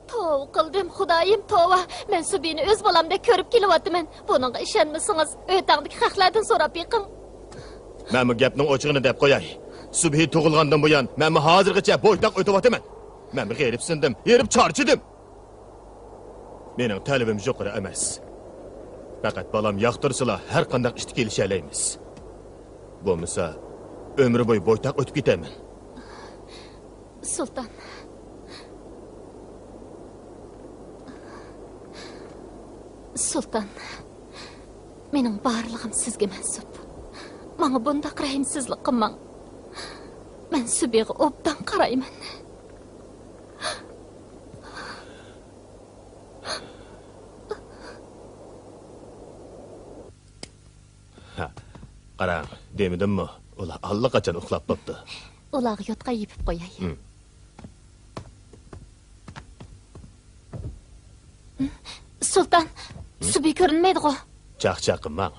توۋا قىلدىم، خۇدايىم، توۋا. مەن سۈبھىنى ئۆز بالامدەك كۆرۈپ كېلىۋاتىمەن. بۇنىڭغا ئىشەنمىسىڭىز، ئۆتەڭدىكى خەقلەردىن سوراپ بېقىڭ. مەنمۇ گەپنىڭ ئوچۇقىنى دەپ قوياي. سۈبھى تۇغۇلغاندىن بۇيان، مەنمۇ ھازىرغىچە بويتاق ئۆتۈۋاتىمەن. مەنمۇ غېرىبسىندىم، ھېرىپ چارچىدىم. مېنىڭ تەلىپىم يۇقىرى ئەمەس. پەقەت بالام ياقتۇرسىلا، ھەر قانداق ئىشتا كېلىشەلەيمىز. بولمىسا، ئۆمرى بويى بويتاق ئۆتۈپ كېتەرمەن. سۇلتان. سۇلتان. مېنىڭ بارلىقىم سىزگە مەنسۇپ. ماڭا بۇنداق رەھىمسىزلىك قىلماڭ. مەن سۈبھىگە ئوبدان قارايمەن. ھە، قاراڭ، دېمىدىممۇ؟ ئۇلار ئاللىقاچان ئۇخلاپ بوپتۇ. ئۇلارغا يوتقان يېپىپ قوياي. ھىم. سۇلتان، سۈبھى كۆرۈنمەيدىغۇ؟ چاقچاق قىلماڭ.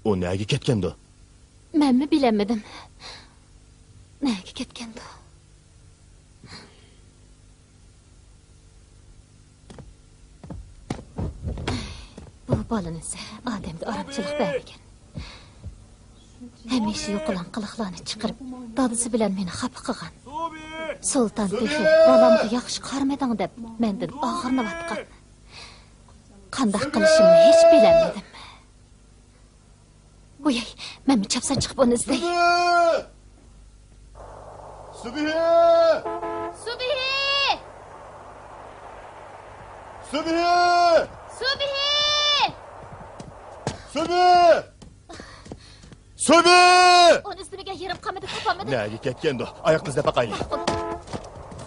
ئۇ نەگە كەتكەندۇ؟ مەنمۇ بىلەلمىدىم. نەگە كەتكەندۇ؟ بۇ بالىنى ئادەمگە ئارامچىلىق بەرمىگەن. ھەمىشە يوقىلاڭ قىلىقلارنى چىقىرىپ، دادىسى بىلەن مېنى خاپا قىلغان. سۇلتان تېخى بالامغا ياخشى قارىمىدىڭ دەپ مەندىن ئاغرىنىۋاتقان. قانداق قىلىشىمنى ھېچ بىلەلمىدىم. ۋوي، مەنمۇ چاپسان چىقىپ ئۇنى ئىزدەي. سۈبھى! سۈبھى! سۈبھى! سۈبھى! سۈبھى! سۈبھى! ئۇنى ئىزدىمىگە يېرىم قالمىدى، تاپالمىدىم. نەگە كەتكەندۇ؟ ئاياقنى ئىزدەپ باقايلى.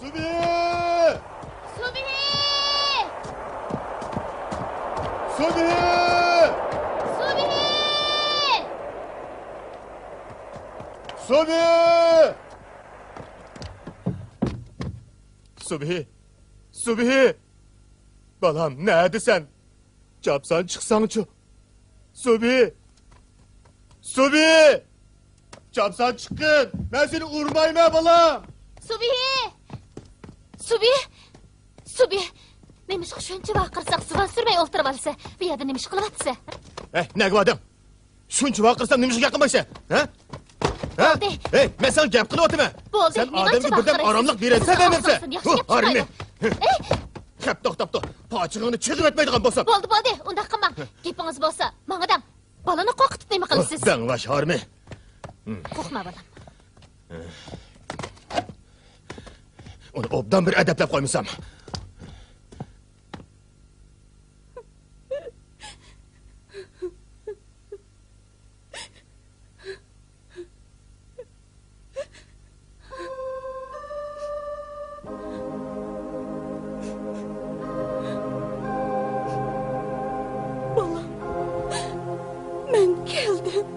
سۈبھى! سۈبھى! سۈبھى! سۈبھى! سۈبھى! سۈبھى! سۈبھى! بالام، نەدىسەن؟ چاپسان چىقساڭچۇ؟ سۈبھى! سۈبھى! چاپسان چىققىن! مەن سېنى ئۇرمايمەن، بالام! سۈبھى! سۈبھى! سۈبھى! نېمىشقا شۇنچە ۋارقىرىساق، زۇۋان سۈرمەي ئولتۇرۇۋالىسەن؟ بۇ يەردە نېمە ئىش قىلىۋاتىسەن؟ ھەي، نەگە باردىڭ؟ شۇنچە ۋارقىرىسام نېمىشقا گەپ قىلمايسەن؟ ھە؟ ھە؟ بولدى. ھەي، مەن ساڭا گەپ قىلىۋاتىمەن. بولدى، سەن ئادەمگە بىردەم ئاراملىق بېرەلسەن بەرمەمسەن؟ ھۇ، ھارمى. ئەي! خەپ توختاپتۇ. پاچىقىڭنى چىغىۋەتمەيدىغان بولسام. بولدى، بولدى، ئۇنداق قىلماڭ. گېپىڭىز بولسا، ماڭا دەڭ. بالىنى قورقۇتۇپ نېمە قىلىسىز؟ دەڭلەش ھارمى. قورقما، بالام. ئۇنى ئوبدان بىر ئەدەپلەپ قويمىسام. بالام، مەن كەلدىم.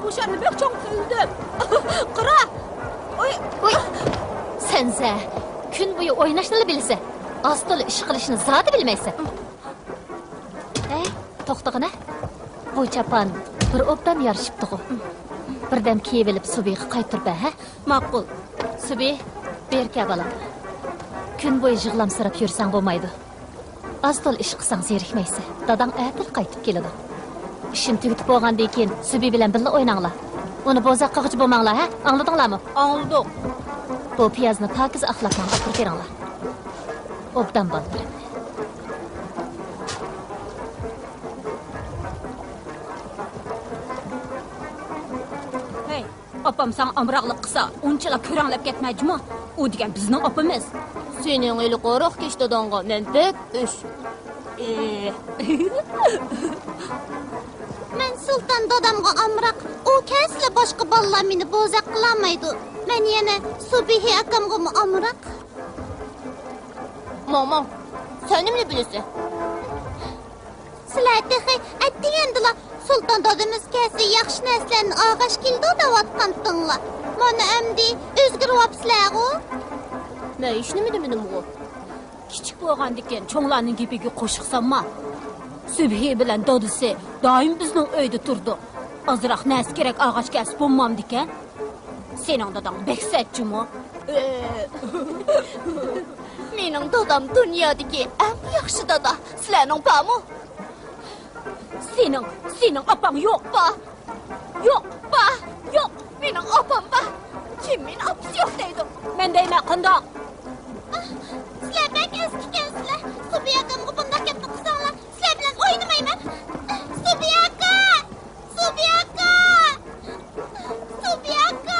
ئوشۇرنى بەك چوڭ قىلدىم. قارا. ئوي. ئوي. سەن زە، كۈن بويى ئويناشنىلا بىلىسەن. ئاز-تولا ئىش قىلىشنى زادى بىلمەيسەن. ھەي، توختىغىنە. بۇ چاپان بىر ئوبدان يارىشىپتىغۇ. بىردەم كىيىۋېلىپ سۇبىغا قايتۇرۇپ بەر، ھە؟ ماقۇل. سۇبى، بېرى كەل بالام. كۈن بويى يىغلامسىراپ يۈرسەڭ بولمايدۇ. ئاز-تولا ئىش قىلساڭ زېرىكمەيسەن. داداڭ ئەتىلا قايتىپ كېلىدۇ. ئىشىنى تۈگىتىپ بولغاندىن كېيىن سۈبى بىلەن بىللە ئويناڭلار. ئۇنى بوزەك قىلغۇچى بولماڭلار، ھە؟ ئاڭلىدىڭلارمۇ؟ ئاڭلىدۇق. بۇ پىيازنى پاكىز ئاقلاپ ماڭا ئاپىرىپ بېرىڭلار. ئوبدان بالىلىرىم. ھەي، ئاپام ساڭا ئامراقلىق قىلسا، ئۇنچىلا كۆرەڭلەپ كەتمە جۇمۇ. ئۇ دېگەن بىزنىڭ ئاپىمىز. سېنىڭ ھېلىقى روھ كەش داداڭغا مەن بەك ئۆچ. ئېھ. مەن سۇلتان دادامغا ئامراق. ئۇ كەلسىلا باشقا بالىلار مېنى بوزەك قىلالمايدۇ. مەن يەنە سۇبىھى ئاكامغىمۇ ئامراق. ماڭ، ماڭ. سەن نېمىنى بىلىسەن؟ سىلەر تېخى ئەتىگەندىلا سۇلتان دادىمىز كەلسە ياخشى نەرسىلەرنى ئالغاچ كېلىدۇ دەۋاتقانتىڭلار. مانا ئەمدى ئۆزگىرىۋاپسىلەرغۇ. مەن ھېچنېمە دېمىدىمغۇ. كىچىك بولغاندىكىن چوڭلارنىڭ گېپىگە قوشۇق سالما. سۈبھى بىلەن دادىسى دائىم بىزنىڭ ئۆيدە تۇرىدۇ. ئازراق نەرسە كېرەك ئالغاچ كەلسە بولمامدىكەن؟ سېنىڭ داداڭ بەك سەت جۇمۇ. مېنىڭ دادام دۇنيادىكى ئەڭ ياخشى دادا. سىلەرنىڭ بارمۇ؟ سېنىڭ، سېنىڭ ئاپاڭ يوق. بار. يوق، بار. يوق، مېنىڭ ئاپام بار. كىم مېنى ئاپىسى يوق دەيدۇ؟ مەن دەيمەن، قانداق؟ ئاھ، سىلەر بەك ئەسكىكەنسىلەر. سۇبى ئاكامغا بۇنداق گەپنى قىلساڭلار، سىلەر بىلەن ئوينىمايمەن. سۇبى ئاكا! سۇبى ئاكا! سۇبى ئاكا!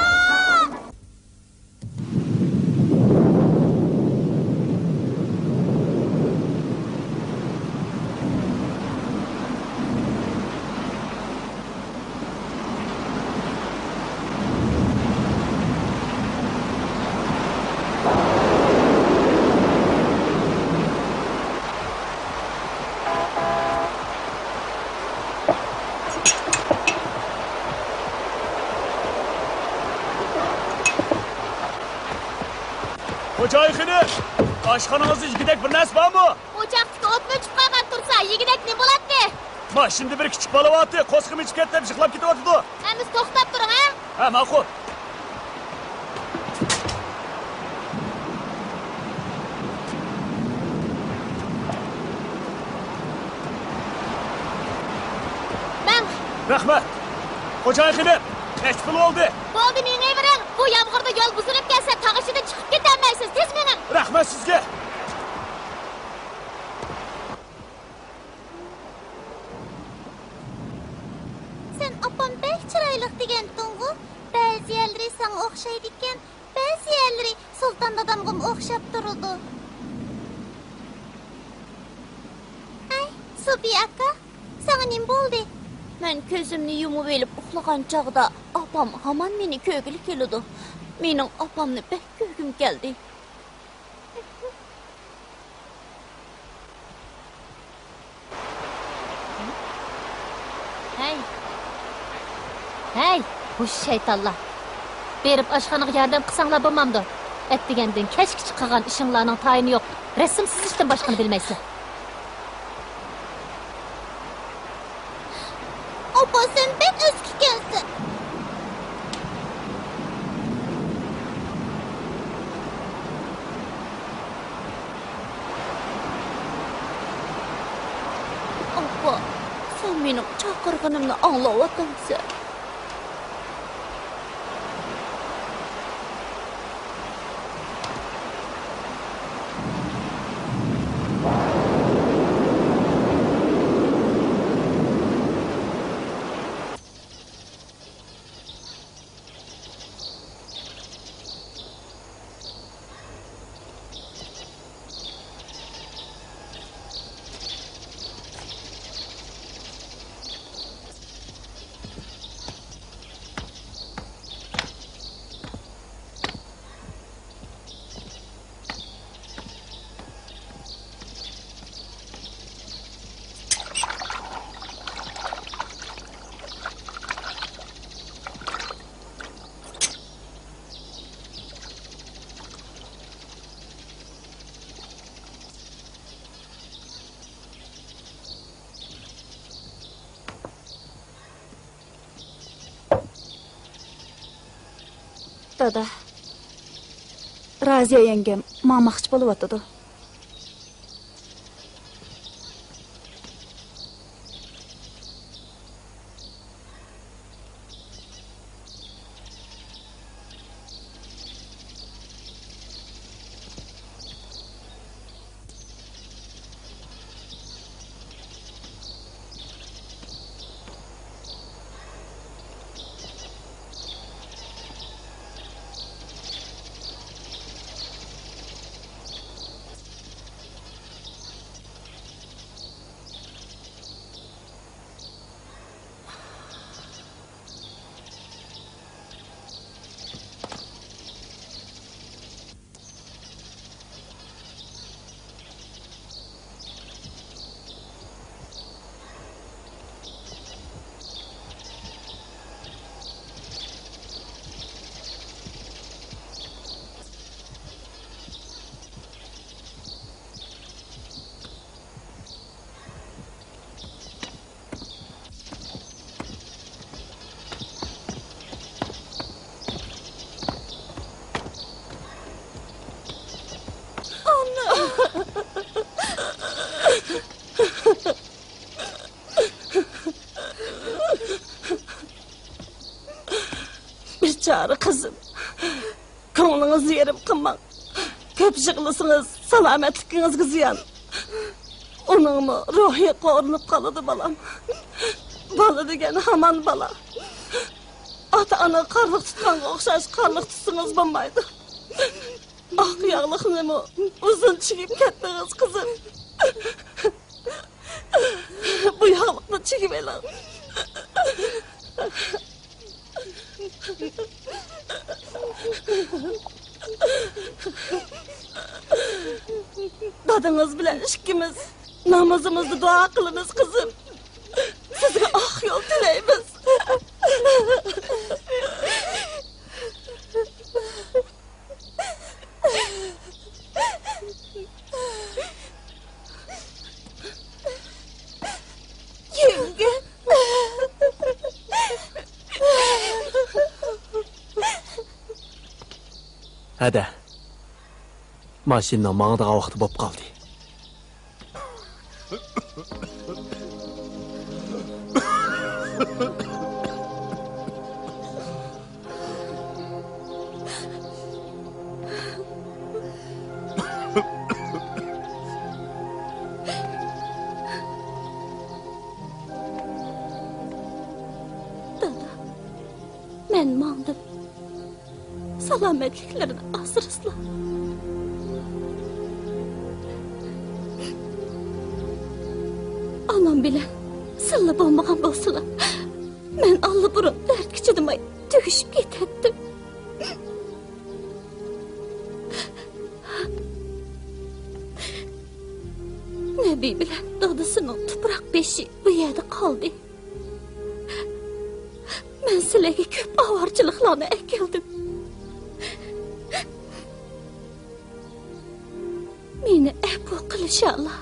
خوجايىن خېنىم، ئاشخانىڭىزدا يېگۈدەك بىر نەرسە بارمۇ؟ ئوچاقتىكى ئوتمۇ ئۆچۈپ قالغان تۇرسا، يېگۈدەك نېمە بولاتتى؟ ماشىنىدا بىر كىچىك بالا بارتتى، قورسىقىم ئېچىپ كەتتى دەپ يىغلاپ كېتىۋاتىدۇ. ئەمىسە توختاپ تۇرۇڭ، ھە؟ ھە، ماقۇل. مەڭ! رەھمەت! خوجايىن خېنىم، نەچچە پۇل بولدى؟ بولدى، مېڭىۋېرىڭ! بۇ يامغۇردا يول بۇزۇلۇپ كەتسە، تاغ ئىچىدە چىقىپ كېتەلمەيسىز، تېز مېڭىڭ! رەھمەت سىزگە! سەن ئاپام بەك چىرايلىق دېگەنتىڭغۇ؟ بەزى يەرلىرى ساڭا ئوخشايدىكەن، بەزى يەرلىرى سۇلتان دادامغىمۇ ئوخشاپ تۇرىدۇ. ئەي، سۇبى ئاكا، ساڭا نېمە بولدى؟ مەن كۆزۈمنى يۇمۇۋېلىپ ئۇخلىغان چاغدا ئاپام ھامان مېنى كۆرگىلى كېلىدۇ. مېنىڭ ئاپامنى بەك كۆرگۈم كەلدى. ھەي! ھەي! ھوش شەيتانلار! بېرىپ ئاشخانىغا ياردەم قىلساڭلار بولمامدۇ؟ ئەتىگەندىن كەچكىچە قىلغان ئىشىڭلارنىڭ تايىنى يوق. رەسىم سىزىشتىن باشقىنى بىلمەيسىلەر. ئاپا، سەن بەك ئەسكىكەنسەن. ئاپا، سەن مېنىڭ چاقىرغىنىمنى ئاڭلاۋاتامسەن؟ دادا، رازىيە يەڭگەم ماڭماقچى بولۇۋاتىدۇ. بىچارە قىزىم، كۆڭلىڭىزنى يېرىم قىلماڭ. كۆپ يىغلىسىڭىز، سالامەتلىكىڭىزگە زىيان. ئۇنىڭمۇ روھى قورۇلۇپ قالىدۇ، بالام. بالا دېگەن ھامان بالا. ئاتا-ئانا قارلىق تۇتقانغا ئوخشاش قارلىق تۇتسىڭىز بولمايدۇ. ئاق ياغلىقنىمۇ ئۇزۇن چىگىپ كەتتىڭىز، قىزىم. بۇ ياغلىقنى چىگىۋېلىڭ. دادىڭىز بىلەن ئىككىمىز نامىزىمىزدا دۇئا قىلىمىز، قىزىم. سىزگە ئاق يول تىلەيمىز. يەڭگە. ھەدە، ماشىنىنىڭ ماڭىدىغان ۋاقتى بولۇپ قالدى. دادا، مەن ماڭدىم. سالامەتلىكلىرىنى ئاسرىسىلا. ئانام بىلەن سىللا بولمىغان بولسىلا، مەن ئاللىبۇرۇن دەردكە چىدىماي تۈگىشىپ كېتەتتىم. نەبى بىلەن دادىسىنىڭ تۇپراق بېشى بۇ يەردە قالدى. مەن سىلەرگە كۆپ ئاۋارىچىلىقلارنى ئەكەلدىم. مېنى ئەپۇ قىلىشالا.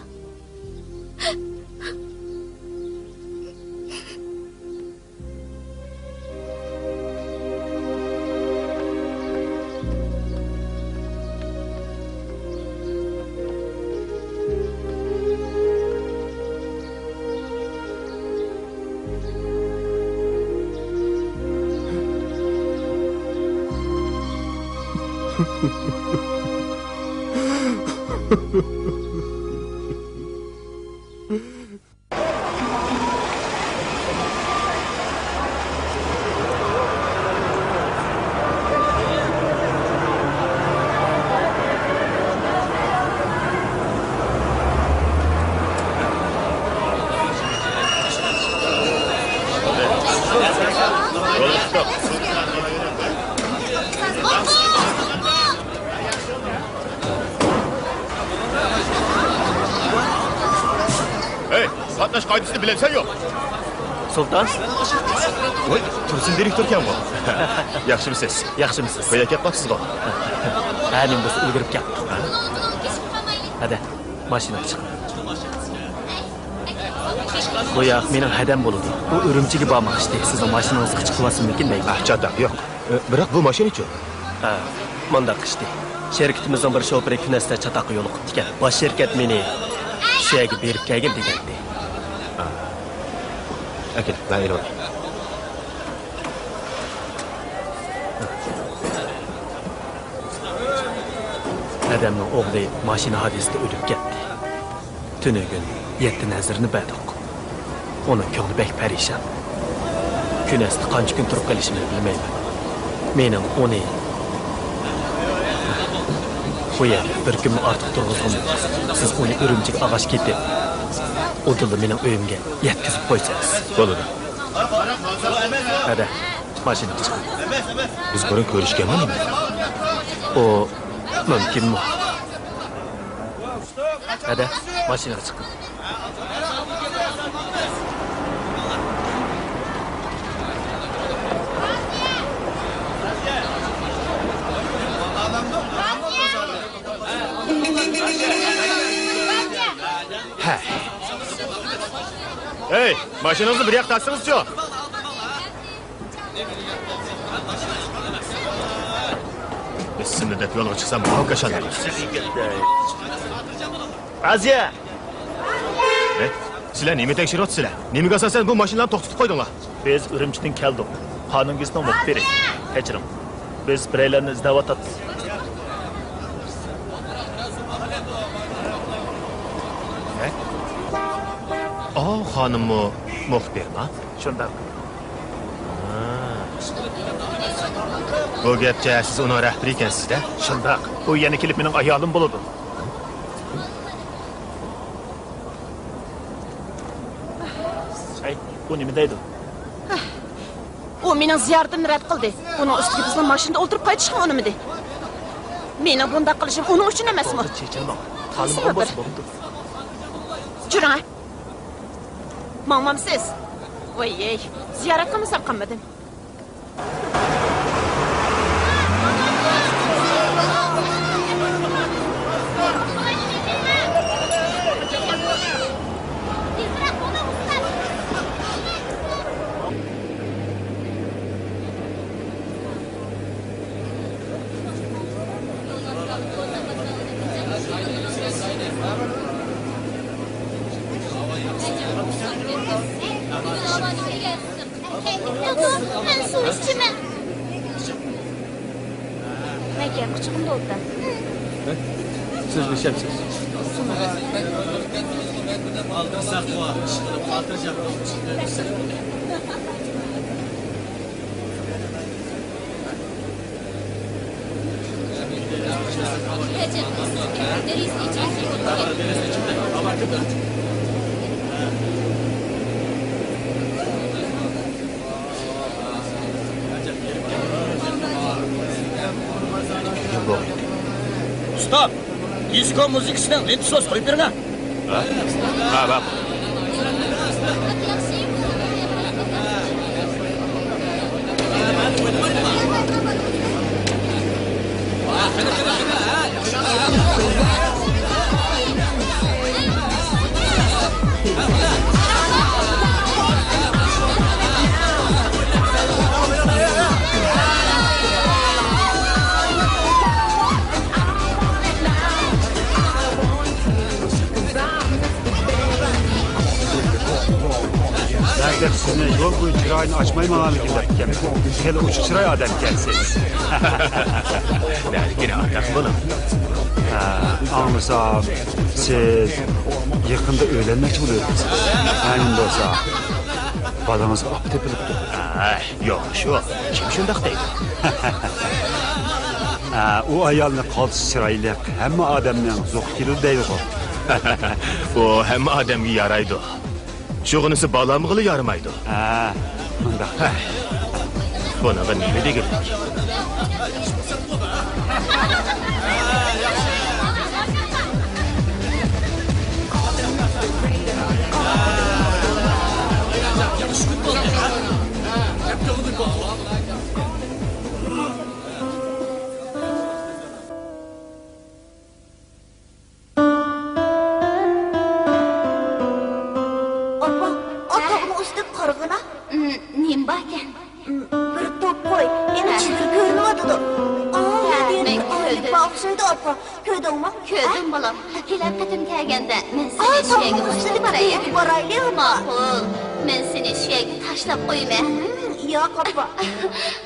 ھەي، قاتناش قائىدىسىنى بىلەمسەن يوق؟ سۇلتان؟ ۋاي، تۇرسۇن دىرېكتوركەنغۇ. ياخشىمۇسىز؟ ياخشىمۇسىز؟ قايدا كەپ قاپسىزغۇ؟ ھە، نېمە بولسا ئۈلگۈرۈپ كەپتۇ. ھەدە، ماشىنىغا چىق. بۇ ياق مېنىڭ ھەدەم بولىدۇ. ئۇ ئۈرۈمچىگە بارماقچى. سىزنىڭ ماشىنىڭىزغا چىقىۋالسىممىكىن دەيمەن. ئاھ، چاتاق، يوق. ئە، بىراق بۇ ماشىنا ئىچۇ؟ ھە، مۇنداق ئىشتى. شىركىتىمىزنىڭ بىر شوپۇرى كۈنەستە چاتاققا يولۇقۇپتىكەن. باش شىركەت مېنى شۇ يەرگە بېرىپ كەلگىن دېگەنىدى. ھە. ئەكېل، مەن ئېلىۋالاي. ئادەمنىڭ ئوغلى ماشىنا ھادىسىسىدە ئۆلۈپ كەتتى. تۈنۈگۈن يەتتە نەزىرنى بەردۇق. ئۇنىڭ كۆڭلى بەك پەرىشان. كۈنەستە قانچە كۈن تۇرۇپ قېلىشىنى بىلمەيمەن. مېنىڭ ئۇنى بۇ يەردە بىر كۈنمۇ ئارتۇق تۇرغۇزغۇم يوق. سىز ئۇنى ئۈرۈمچىگە ئالغاچ كېتىپ، ئۇدۇللا مېنىڭ ئۆيۈمگە يەتكۈزۈپ قويسىڭىز. بولىدۇ. ھەدە، ماشىنىغا چىقىڭ. بىز بۇرۇن كۆرۈشكەنمۇ نېمە؟ ئۇ مۇمكىنمۇ؟ ھەدە، ماشىنىغا چىقىڭ. ھەي. ھەي، ماشىنىڭىزنى بىر ياققا تارتسىڭىزچۇ؟ بىسمىللا دەپ يولغا چىقسام، ماۋۇ كاشاندا. ئازىيە! ھەي، سىلەر نېمە تەكشۈرۈۋاتىسىلەر؟ نېمىگە ئاساسەن بۇ ماشىنىلارنى توختىتىپ قويدۇڭلار؟ بىز ئۈرۈمچىدىن كەلدۇق. قانۇن گېزىتىنىڭ مۇخبىرى. كەچۈرۈڭ. بىز بىرەيلەننى ئىزدەۋاتاتتۇق. ھە؟ ئاۋۇ خانىممۇ مۇخبىرما؟ شۇنداق. ھا. بۇ گەپچە سىز ئۇنىڭ رەھبىرى ئىكەنسىز-دە؟ شۇنداق. ئۇ يەنە كېلىپ مېنىڭ ئايالىم بولىدۇ. ھەي، ئۇ نېمە دەيدۇ؟ ئۇ مېنىڭ زىيارىتىمنى رەت قىلدى. ئۇنىڭ ئۈستىگە بىزنىڭ ماشىنىدا ئولتۇرۇپ قايتىشقىمۇ ئۇنىمىدى. مېنىڭ بۇنداق قىلىشىم ئۇنىڭ ئۈچۈن ئەمەسمۇ؟ بولدى، چېچىلماڭ. خانىم بولسا بولىدۇ. جۈرۈڭ، ھە. ماڭمامسىز؟ ۋاي، زىيارەت قىلمىسام قىلمىدىم. مەن سۇ ئىچىمەن. مەن كەينى قۇچىقىمدا ئولتۇرىمەن. سىز ئىچەمسىز؟ ئۇستا، دىسكو مۇزىكىسىنىڭ لېنتىسىنى قويۇپ بېرىڭە. ھە؟ ھە، ماقۇل. بەزىلەر سىزنى يول بويى چىرايىنى ئاچماي ماڭامىكىن دەپتىكەن. خېلى ئوچۇق چىراي ئادەمكەنسىز. نەدىكىنى ئارتۇق بولۇڭ. ھە، ئاڭلىسام، سىز يېقىندا ئۆيلەنمەكچى بولۇۋاتىسىز. ھە، نېمە بولسا، بالىڭىزغا ئاپا تېپىلىپتۇ. ھە، يوق، شۇ. كىم شۇنداق دەيدۇ؟ ھە، ئۇ ئايالنى قالتىس چىرايلىق، ھەممە ئادەمنىڭ زوقى كېلىدۇ دەيدىغۇ. ئۇ ھەممە ئادەمگە يارايدۇ. شۇغىنىسى بالامغىلا يارىمايدۇ. ھە، مۇنداق. ھە. بۇنىڭغا نېمە دېگۈلۈك؟ ئاپا، ئا تاغنىڭ ئۈستىگە قارىغىنا. ئىم، نېمە باركەن؟ ئىم، بىر توپ قوي، يەنە چىللىرى كۆرۈنۈۋاتىدۇ. ئا! ئوخشايدۇ، ئاپا. كۆردۈڭمۇ؟ كۆردۈم، بالام. كېلەر قېتىم كەلگەندە مەن سېنى شۇ يەرگە ئۇستىدە بارايلى. بارايلى، ئاپا. ماقۇل. مەن سېنى شۇ يەرگە تاشلاپ قويىمەن. ياق، ئاپا.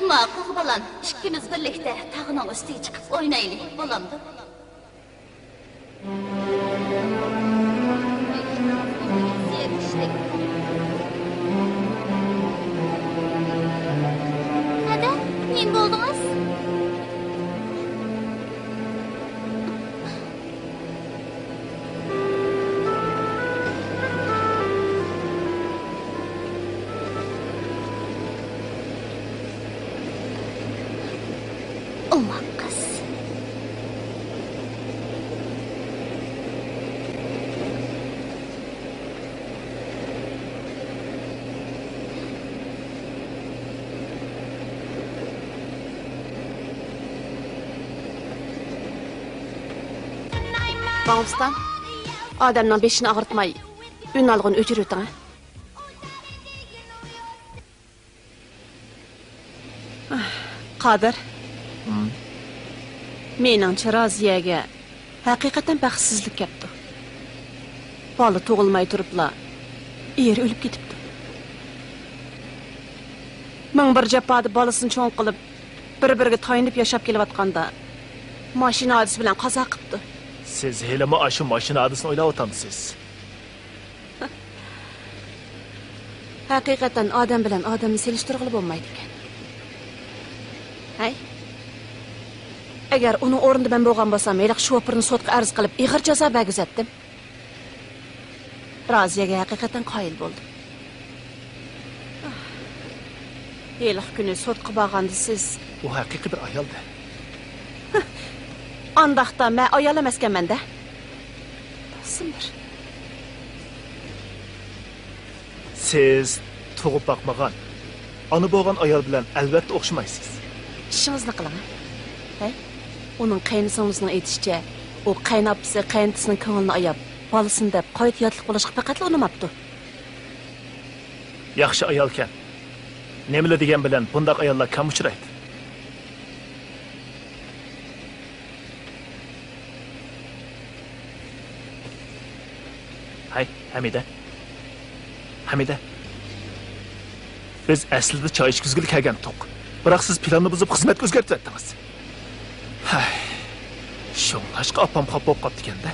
ماقۇل، بالام. ئىككىمىز بىرلىكتە تاغنىڭ ئۈستىگە چىقىپ ئوينايلى، بولامدۇ؟ ھەدە، نېمە بولدىڭىز؟ ئوماق قىز. باڭۋۇستان، ئادەمنىڭ بېشىنى ئاغرىتماي، ئۈنئالغۇنى ئۆچۈرۈۋېتىڭ، ھە؟ قادىر. ھىم؟ مېنىڭچە، رازىيەگە ھەقىقەتەن بەختسىزلىك كەپتۇ. بالا تۇغۇلماي تۇرۇپلا ئېرى ئۆلۈپ كېتىپتۇ. مىڭ بىر جاپادا بالىسىنى چوڭ قىلىپ، بىر-بىرىگە تايىنىپ ياشاپ كېلىۋاتقاندا، ماشىنا ھادىسىسى بىلەن قازا قىپتۇ. سىز ھېلىمۇ ئاشۇ ماشىنا ھادىسىسىنى ئويلاۋاتامسىز؟ ھەقىقەتەن ئادەم بىلەن ئادەمنى سېلىشتۇرغىلى بولمايدىكەن. ھەي، ئەگەر ئۇنىڭ ئورنىدا مەن بولغان بولسام، ھېلىقى شوپۇرنى سوتقا ئەرز قىلىپ، ئېغىر جازا بەرگۈزەتتىم. رازىيەگە ھەقىقەتەن قايىل بولدۇم. ھېلىقى كۈنى سوتقا بارغاندا سىز، ئۇ ھەقىقىي بىر ئايالدى. ئانداقتا مەن ئايال ئەمەسكەنمەن-دە. تاپسىنلار. سىز تۇغۇپ باقمىغان، ئانا بولغان ئايال بىلەن ئەلۋەتتە ئوخشىمايسىز. ئىشىڭىزنى قىلىڭ، ھە؟ ھەي، ئۇنىڭ قېيىنسىڭلىسىنىڭ ئېيتىشىچە، ئۇ قېيىنئاپىسى قېيىنئاتىسىنىڭ كۆڭلىنى ئاياپ، بالىسىنى دەپ قايتا ياتلىق بولۇشقا پەقەتلا ئۇنىماپتۇ. ياخشى ئايالكەن. نېمىلا دېگەن بىلەن بۇنداق ئاياللار كەم ئۇچرايدۇ. ھەي، ھەمىدە. ھەمىدە. بىز ئەسلىدە چاي ئىچكۈزگىلى كەلگەنتۇق. بىراق سىز پىلاننى بۇزۇپ، خىزمەتكە ئۆزگەرتىۋەتتىڭىز. ھەي، شۇڭلاشقا ئاپام خاپا بولۇپ قاپتىكەن-دە.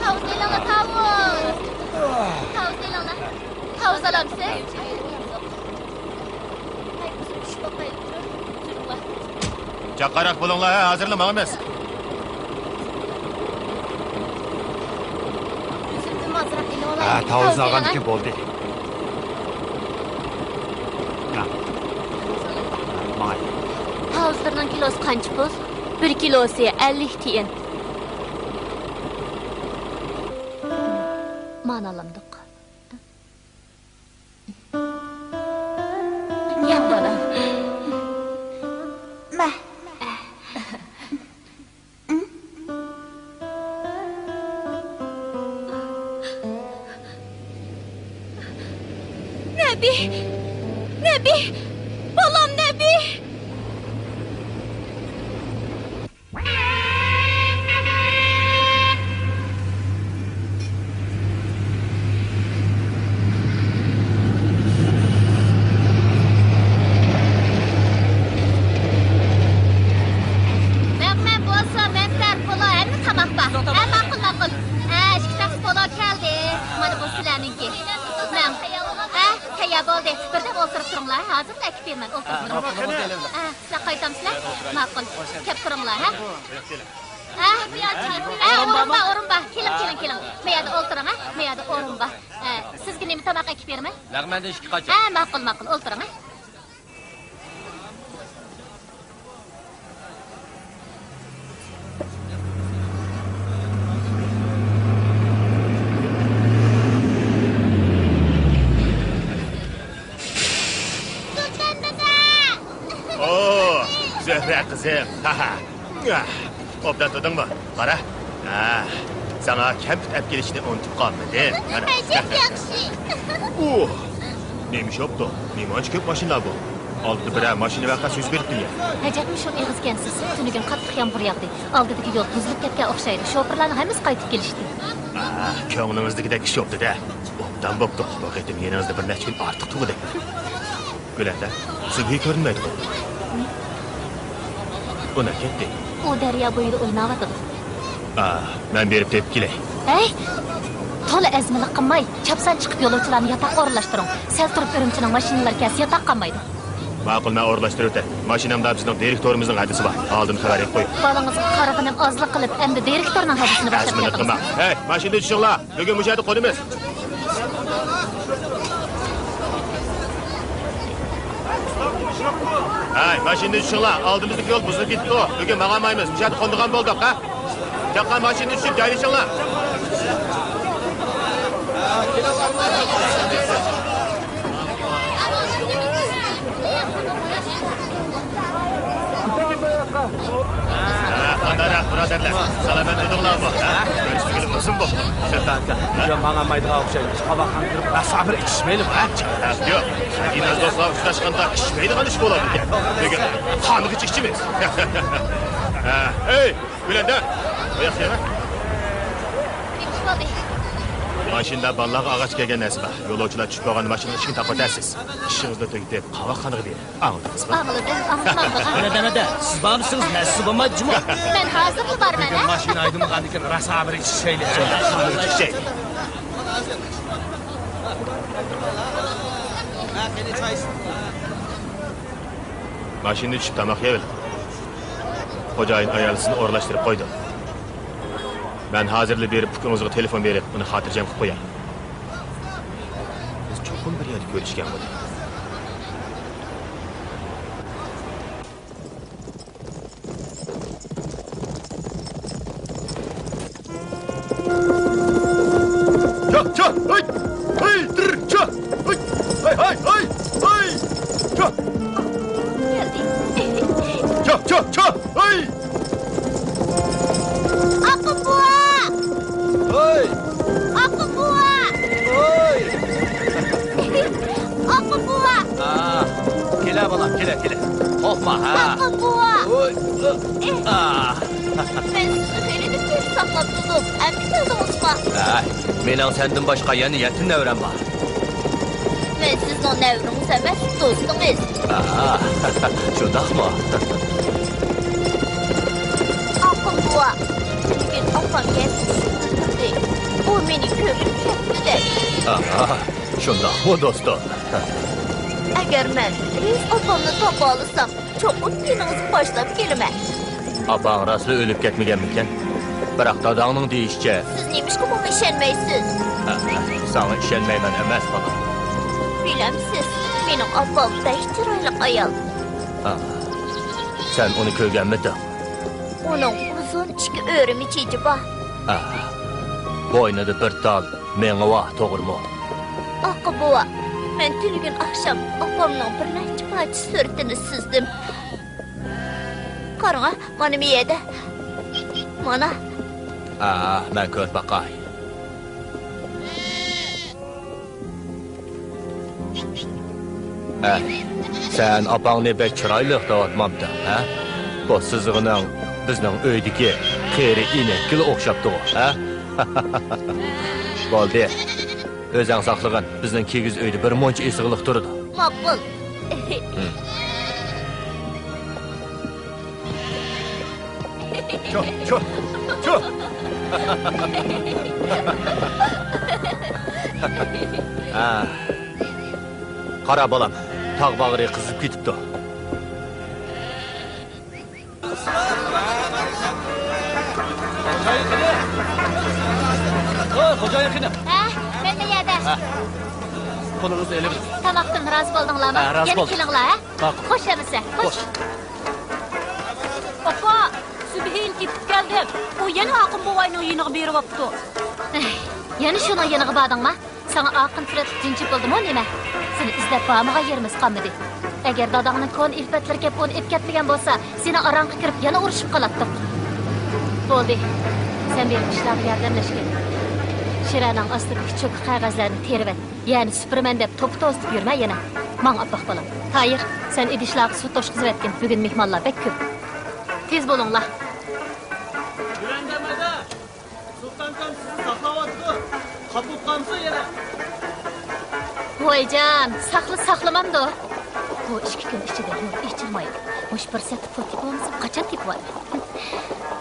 تاۋۇز ئېلىڭلار، تاۋۇز! تاۋۇز ئېلىڭلار. تاۋۇز ئالامسىز؟ جاققاراق بولۇڭلار، ھە، ھازىرلا ماڭىمىز. ئۈزۈمدىن ئازراق ئېلىۋالاي. ھە، تاۋۇز ئالغاندىكىن بولدى. ھە. ماڭاي. تاۋۇزلىرىنىڭ كىلوسى قانچە پۇل؟ بىر كىلوسى ئەللىك تىيىن. مانا ئالامدۇق. ياق، بالام. مە. نەبى! نەبى! بالام نەبى! مەن، مەن بولسا مەنتەر، پولۇ، ھەممە تاماق بار. ھە، ماقۇل، ماقۇل. ھە، ئىككى تەخسە پولۇ كەلدى. مانا بۇ سىلەرنىڭكى. مەن. ھە، تەييار بولدى. بىردەم ئولتۇرۇپ تۇرۇڭلار. ھازىرلا ئەكىپ بېرىمەن. ئولتۇرۇپ تۇرۇڭ. ھە، سىلەر قايتامسىلەر؟ ماقۇل. كەپ تۇرۇڭلار، ھە؟ ھە؟ ھە، ئورۇن بار، ئورۇن بار. كېلىڭ، كېلىڭ، كېلىڭ. مەيەردە ئولتۇرۇڭ، ھە؟ مەيەردە ئورۇن بار. ھە، سىزگە نېمە تاماق ئەكىپ بېرىمەن؟ لەغمەندىن ئىككى قاچا. ھە، ماقۇل، ماقۇل. ئولتۇرۇڭ، ھە؟ سۇلتان دادا! ئو، زۆھرە قىزىم. ھا، ھا. ئوبدان تۇردۇڭمۇ؟ قارا. ھا. ساڭا كەمپۈت ئەپ كېلىشنى ئۇنتۇپ قالمىدىم. ئەجەب ياخشى. ئۇھ! نېمە ئىش بوپتۇ؟ نېمانچە كۆپ ماشىنا بۇ؟ ئالدىدا بىرەر ماشىنا ۋەقەسى يۈز بېرىپتىمۇ؟ ئەجەبمۇ شۇ ئېغىزكەنسىز. تۈنۈگۈن قاتتىق يامغۇر ياغدى. ئالدىدىكى يول بۇزۇلۇپ كەتكەن ئوخشايدۇ. شوپۇرلارنىڭ ھەممىسى قايتىپ كېلىشتى. ئا، كۆڭلىڭىزدىكىدەك ئىش بوپتۇ-دە. ئوبدان بوپتۇ. بۇ قېتىم يېنىڭىزدا بىر نەچچە كۈن ئارتۇق تۇرغۇدەك. گۈلەندە، سۈبھى كۆرۈنمەيدىغۇ؟ ئۇ نەگە كەتتى؟ ئۇ دەريا بويىدا ئويناۋاتىدۇ. ئا، مەن بېرىپ تېپىپ كېلەي. ھەي! تولا ئەزمىلىك قىلماي، چاپسان چىقىپ يولۇچىلارنى ياتاققا ئورۇنلاشتۇرۇڭ. سەل تۇرۇپ ئۈرۈمچىنىڭ ماشىنىلىرى كەلسە ياتاق قالمايدۇ. ماقۇل، مەن ئورۇنلاشتۇرۇۋېتەي. ماشىنامدا بىزنىڭ دىرېكتورىمىزنىڭ ھەدىسى بار. ئالدىن خەۋەر ئېلىپ قويۇڭ. بالىڭىزغا قارىغىنىم ئازلىق قىلىپ، ئەمدى دىرېكتورنىڭ ھەدىسىنى باشلاپ ئەزمىلىك كەلدىڭىز. قىلماڭ. ھەي، ماشىنىدىن چۈشۈڭلار. بۈگۈن مۇشۇ يەردە قونىمىز. ھەي، ماشىنىدىن چۈشۈڭلار. ئالدىمىزدىكى يول بۇزۇلۇپ كېتىپتۇ. بۈگۈن ماڭالمايمىز. مۇشۇ يەردە قونىدىغان بولدۇق، ھە؟ چاققان ماشىنىدىن چۈشۈپ جايلىشىڭلار. ھە، قانداقراق بۇرادەرلەر؟ سالامەت تۇردۇڭلارمۇ؟ ھە؟ كۆرۈشمىگىلى ئۇزۇن بوپتۇ. سۇلتان ئاكا، بۈگۈن ماڭالمايدىغان ئوخشايمىز. قاۋاقخانىغا كىرىپ، راسا بىر ئىچىشمەيلىمۇ، ھە؟ ھە، ياق. قەدىمىي دوستلار ئۇچراشقاندا ئىچمەيدىغان ئىش بولىدىكەن. بۈگۈن قانغىچە ئىچىمىز. ھە، ئەي، گۈلەندە، ئۇ ياققا يەنە. نېمە ئىش بولدى؟ ماشىنىدا بالىلارغا ئالغاچ كەلگەن نەرسە بار. يولۇچىلار چۈشۈپ بولغاندا ماشىنىنىڭ ئىشىكىنى تاقىۋېتەرسىز. ئىشىڭىزنى تۈگىتىپ، قاۋاقخانىغا بېرىڭ. ئاڭلىدىڭىزمۇ؟ ئاڭلىدىم، ئاڭلىمامدىغان. مەدە، مەدە، سىز بارمىسىڭىز نەرسىسى بولمايدۇ جۇمۇ. مەن ھازىرلا بارىمەن، ھە؟ ماشىنا ھەيدىمىغاندىن كېيىن راسا بىر ئىچىشەيلى. ماشىنىدا چۈشۈپ تاماق يەۋېلىڭ. خوجايىن ئايال سىزنى ئورۇنلاشتۇرۇپ قويىدۇ. مەن ھازىرلا بېرىپ ئۇكىڭىزغا تېلېفون بېرىپ، ئۇنى خاتىرجەم قىلىپ قوياي. بىز چوقۇم بىر يەردە كۆرۈشكەن بولىدۇ. چا، چا، ھەي، ھەي، تىر، چا، ھەي، ھەي، ھەي، ھەي، ھەي، چا. چا، چا، چا، ھەي. ئاققۇم بوۋا! ھەي. ئاققۇم بوۋا! ھەي. ئاققۇم بوۋا! ھا، كېلە بالام، كېلە، كېلە. قورقما، ھا. ئاققۇم بوۋا! ھوي. ئېھ. ئا. مەن سىزنى خېلىدىن بېرى ساقلاپ تۇردۇم. ئەمدى كەلدىڭىزما؟ ھە، مېنىڭ سەندىن باشقا يەنە يەتتە نەۋرەم بار. مەن سىزنىڭ نەۋرىڭىز ئەمەس، دوستىڭىز. ئا، شۇنداقمۇ؟ ئاققۇم بوۋا، بۈگۈن ئاپام يەنە تۇردى. ئۇ مېنى كۆرۈپ كەتتى دەپ. ئا، شۇنداقمۇ، دوستۇم؟ ئەگەر مەن ئۆز ئاپامنى تاپالىسام، چوقۇم يېنىڭىزغا باشلاپ كېلىمەن. ئاپاڭ راستلا ئۆلۈپ كەتمىگەنمىكەن؟ بىراق داداڭنىڭ دېيىشىچە. سىز نېمىشقا ماڭا ئىشەنمەيسىز؟ ھە، ساڭا ئىشەنمەيمەن ئەمەس، بالام. بىلەمسىز، مېنىڭ ئاپام بەك چىرايلىق ئايال. ھە، سەن ئۇنى كۆرگەنمىدىڭ؟ ئۇنىڭ ئۇزۇن ئىككى ئۆرۈمە چېچى بار. ھە، بوينىدا بىر تال مېڭە بار، توغرىمۇ؟ ئاقا بوۋا، مەن تۈنۈگۈن ئاخشام ئاپامنىڭ بىر نەچچە پارچە سۈرىتىنى سىزدىم. قاراڭا، مانا مەيەدە. مانا. ھە، مەن كۆرۈپ باقاي. ھە، سەن ئاپاڭنى بەك چىرايلىق دەۋاتمامتىڭ، ھە؟ بۇ سىزىقىنىڭ بىزنىڭ ئۆيدىكى قېرى ئىنەككىلا ئوخشاپتىغۇ، ھە؟ بولدى. ئۆزەڭ ساقلىغىن، بىزنىڭ كىگىز ئۆيدە بىر مۇنچە ئېسىقلىق تۇرىدۇ. ماقۇل. چۇھ، چۇھ، چۇھ! ھە. قارا، بالام، تاغ باغرى قىزىپ كېتىپتۇ. ھە، مەن بۇ يەردە. ھە. پۇلىڭىزنى ئېلىۋېلىڭ. تاماقتىن رازى بولدۇڭلارمۇ؟ ھە، رازى بولدۇق. يەنە كېلىڭلار، ھە؟ ماقۇل. خوش ئەمىسە، خوش. خوش. ئاپا، سۈبھىگە كېتىپ كەلدىم. ئۇ يەنە ئاقىن بوۋاينىڭ يېنىغا بېرىۋاپتۇ. ئەي، يەنە شۇنىڭ يېنىغا باردىڭما؟ ساڭا ئاقىن سۈرەتلىك جىن چېپىلدىمۇ نېمە؟ سېنى ئىزدەپ بارمىغان يېرىمىز قالمىدى. ئەگەر داداڭنىڭ كونا ئىلپەتلىرى كەپ ئۇنى ئېلىپ كەتمىگەن بولسا، سېنىڭ ئاراڭغا كىرىپ يەنە ئۇرۇشۇپ قالاتتۇق. بولدى. سەن بېرىپ ئىشلارغا ياردەملەشكىن. شىرەنىڭ ئاستىدىكى چوكا قەغەزلەرنى تېرىۋەت. يەنى سۈپۈرىمەن دەپ توپا توزىتىپ يۈرمە يەنە. ماڭ ئاپپاق بالام. تايىر، سەن ئىدىشلارغا سۇ توشقۇزۇۋەتكىن، بۈگۈن مېھمانلار بەك كۆپ. تېز بولۇڭلار. يۈرەڭدەمەدە! سۇلتانكام سىزنى ساقلاۋاتىدۇ. قاپۇپ قالمىسۇن يەنە. ۋايجان، ساقلا ساقلىمامدۇ؟ بۇ ئىككى كۈن ئىچىدە يول ئېچىلمايدۇ. مۇشۇ پۇرسەتتە پۇل تېپىۋالمىسام، قاچان تېپىۋالىمەن؟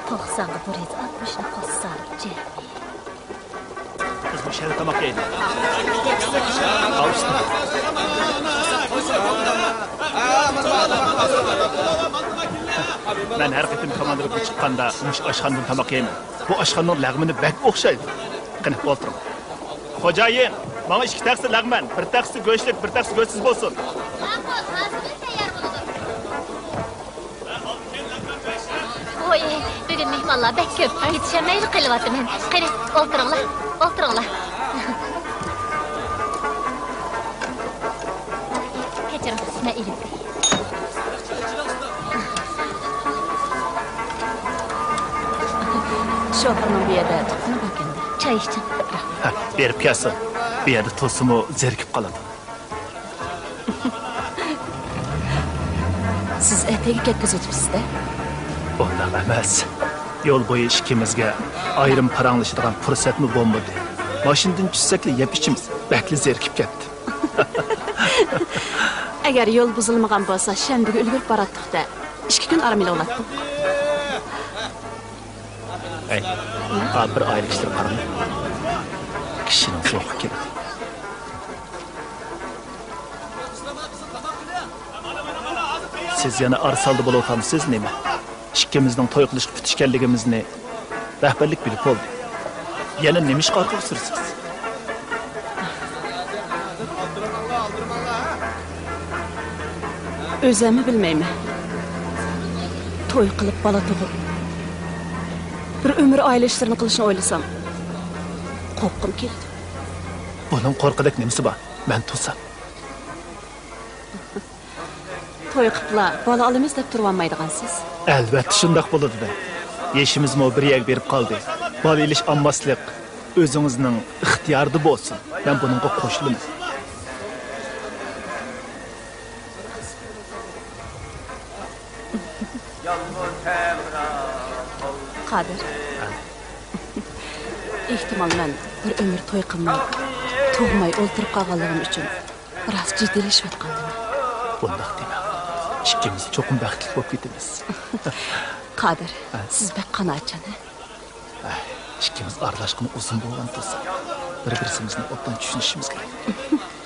توقسانغا بىر يۈز ئاتمىشنى قوشسام، جەمئىي. بىز مۇشۇ يەردە تاماق يەيلى. ئاۋۇستا. مەن ھەر قېتىم كاماندا بىلەن چىققاندا مۇشۇ ئاشخانىدىن تاماق يەيمەن. بۇ ئاشخانىنىڭ لەغمىنى بەك ئوخشايدۇ. قېنى، ئولتۇرۇڭ. خوجايىن، ماڭا ئىككى تەخسە لەغمەن، بىر تەخسە گۆشلۈك، بىر تەخسە گۆشسىز بولسۇن. ماقۇل، ھازىردىن تەييار بولىدۇ. ۋوي، بۈگۈن مېھمانلار بەك كۆپ، يېتىشەلمەيلا قېلىۋاتىمەن. قېنى، ئولتۇرۇڭلار، ئولتۇرۇڭلار. كەچۈرۈڭ، مەن ئېلىپ كىرەي. شوپۇرنىڭ بۇ يەردە تۇغقىنى باركەن-دە. چاي ئىچىڭ. ھە، بېرىپ كەلسۇن. بۇ يەردە تۇرسىمۇ زېرىكىپ قالىدۇ. سىز ئەتىگە كەتكۈزۈۋېتىپسىز-دە؟ ئۇنداق ئەمەس. يول بويى ئىككىمىزگە ئايرىم پاراڭلىشىدىغان پۇرسەتمۇ بولمىدى. ماشىنىدىن چۈشسەكلا يەپ ئىچىمىز. بەكلا زېرىكىپ كەتتىم. ئەگەر يول بۇزۇلمىغان بولسا، شەنبىگە ئۈلگۈرۈپ باراتتۇق-دە. ئىككى كۈن ئارام ئېلىۋالاتتۇق. ھەي، بىر ئائىلە كىشىلىرى قاراڭ. كىشىنىڭ زوقى كېلىدۇ. سىز يەنە ئارىسالدا بولۇۋاتامسىز نېمە؟ ئىككىمىزنىڭ توي قىلىشقا پۈتۈشكەنلىكىمىزنى رەھبەرلىك بىلىپ بولدى. يەنە نېمە ئىشقا ئارقىغا سۈرىسىز؟ ئۆزەممۇ بىلمەيمەن. توي قىلىپ بالا تۇغۇپ، بىر ئۆمۈر ئائىلە ئىشلىرىنى قىلىشنى ئويلىسام، قورققۇم كېلىدۇ. بۇنىڭ قورققۇدەك نېمىسى بار؟ مەن تۇرسام. توي قىپلا بالا ئالىمىز دەپ تۇرۇۋالمايدىغانسىز؟ ئەلۋەتتە شۇنداق بولىدۇ-دە. يېشىمىزمۇ بىر يەرگە بېرىپ قالدى. بالا ئېلىش ئالماسلىق ئۆزىڭىزنىڭ ئىختىيارىدا بولسۇن. مەن بۇنىڭغا قوشۇلىمەن. قادىر. ئېھتىمال مەن بىر ئۆمۈر توي قىلماي، تۇغماي ئولتۇرۇپ قالغانلىقىم ئۈچۈن راست جىددىيلىشىۋاتقاندىمەن. بۇنداق دېمەڭ. ئىككىمىز چوقۇم بەختلىك بولۇپ كېتىمىز. قادىر، ھە؟ سىز بەك قانائەتچان، ھە؟ ئىككىمىز ئارىلاشقىنى ئۇزۇن بولغان تۇرسا، بىر-بىرىمىزنى ئوبدان چۈشىنىشىمىز كېرەك.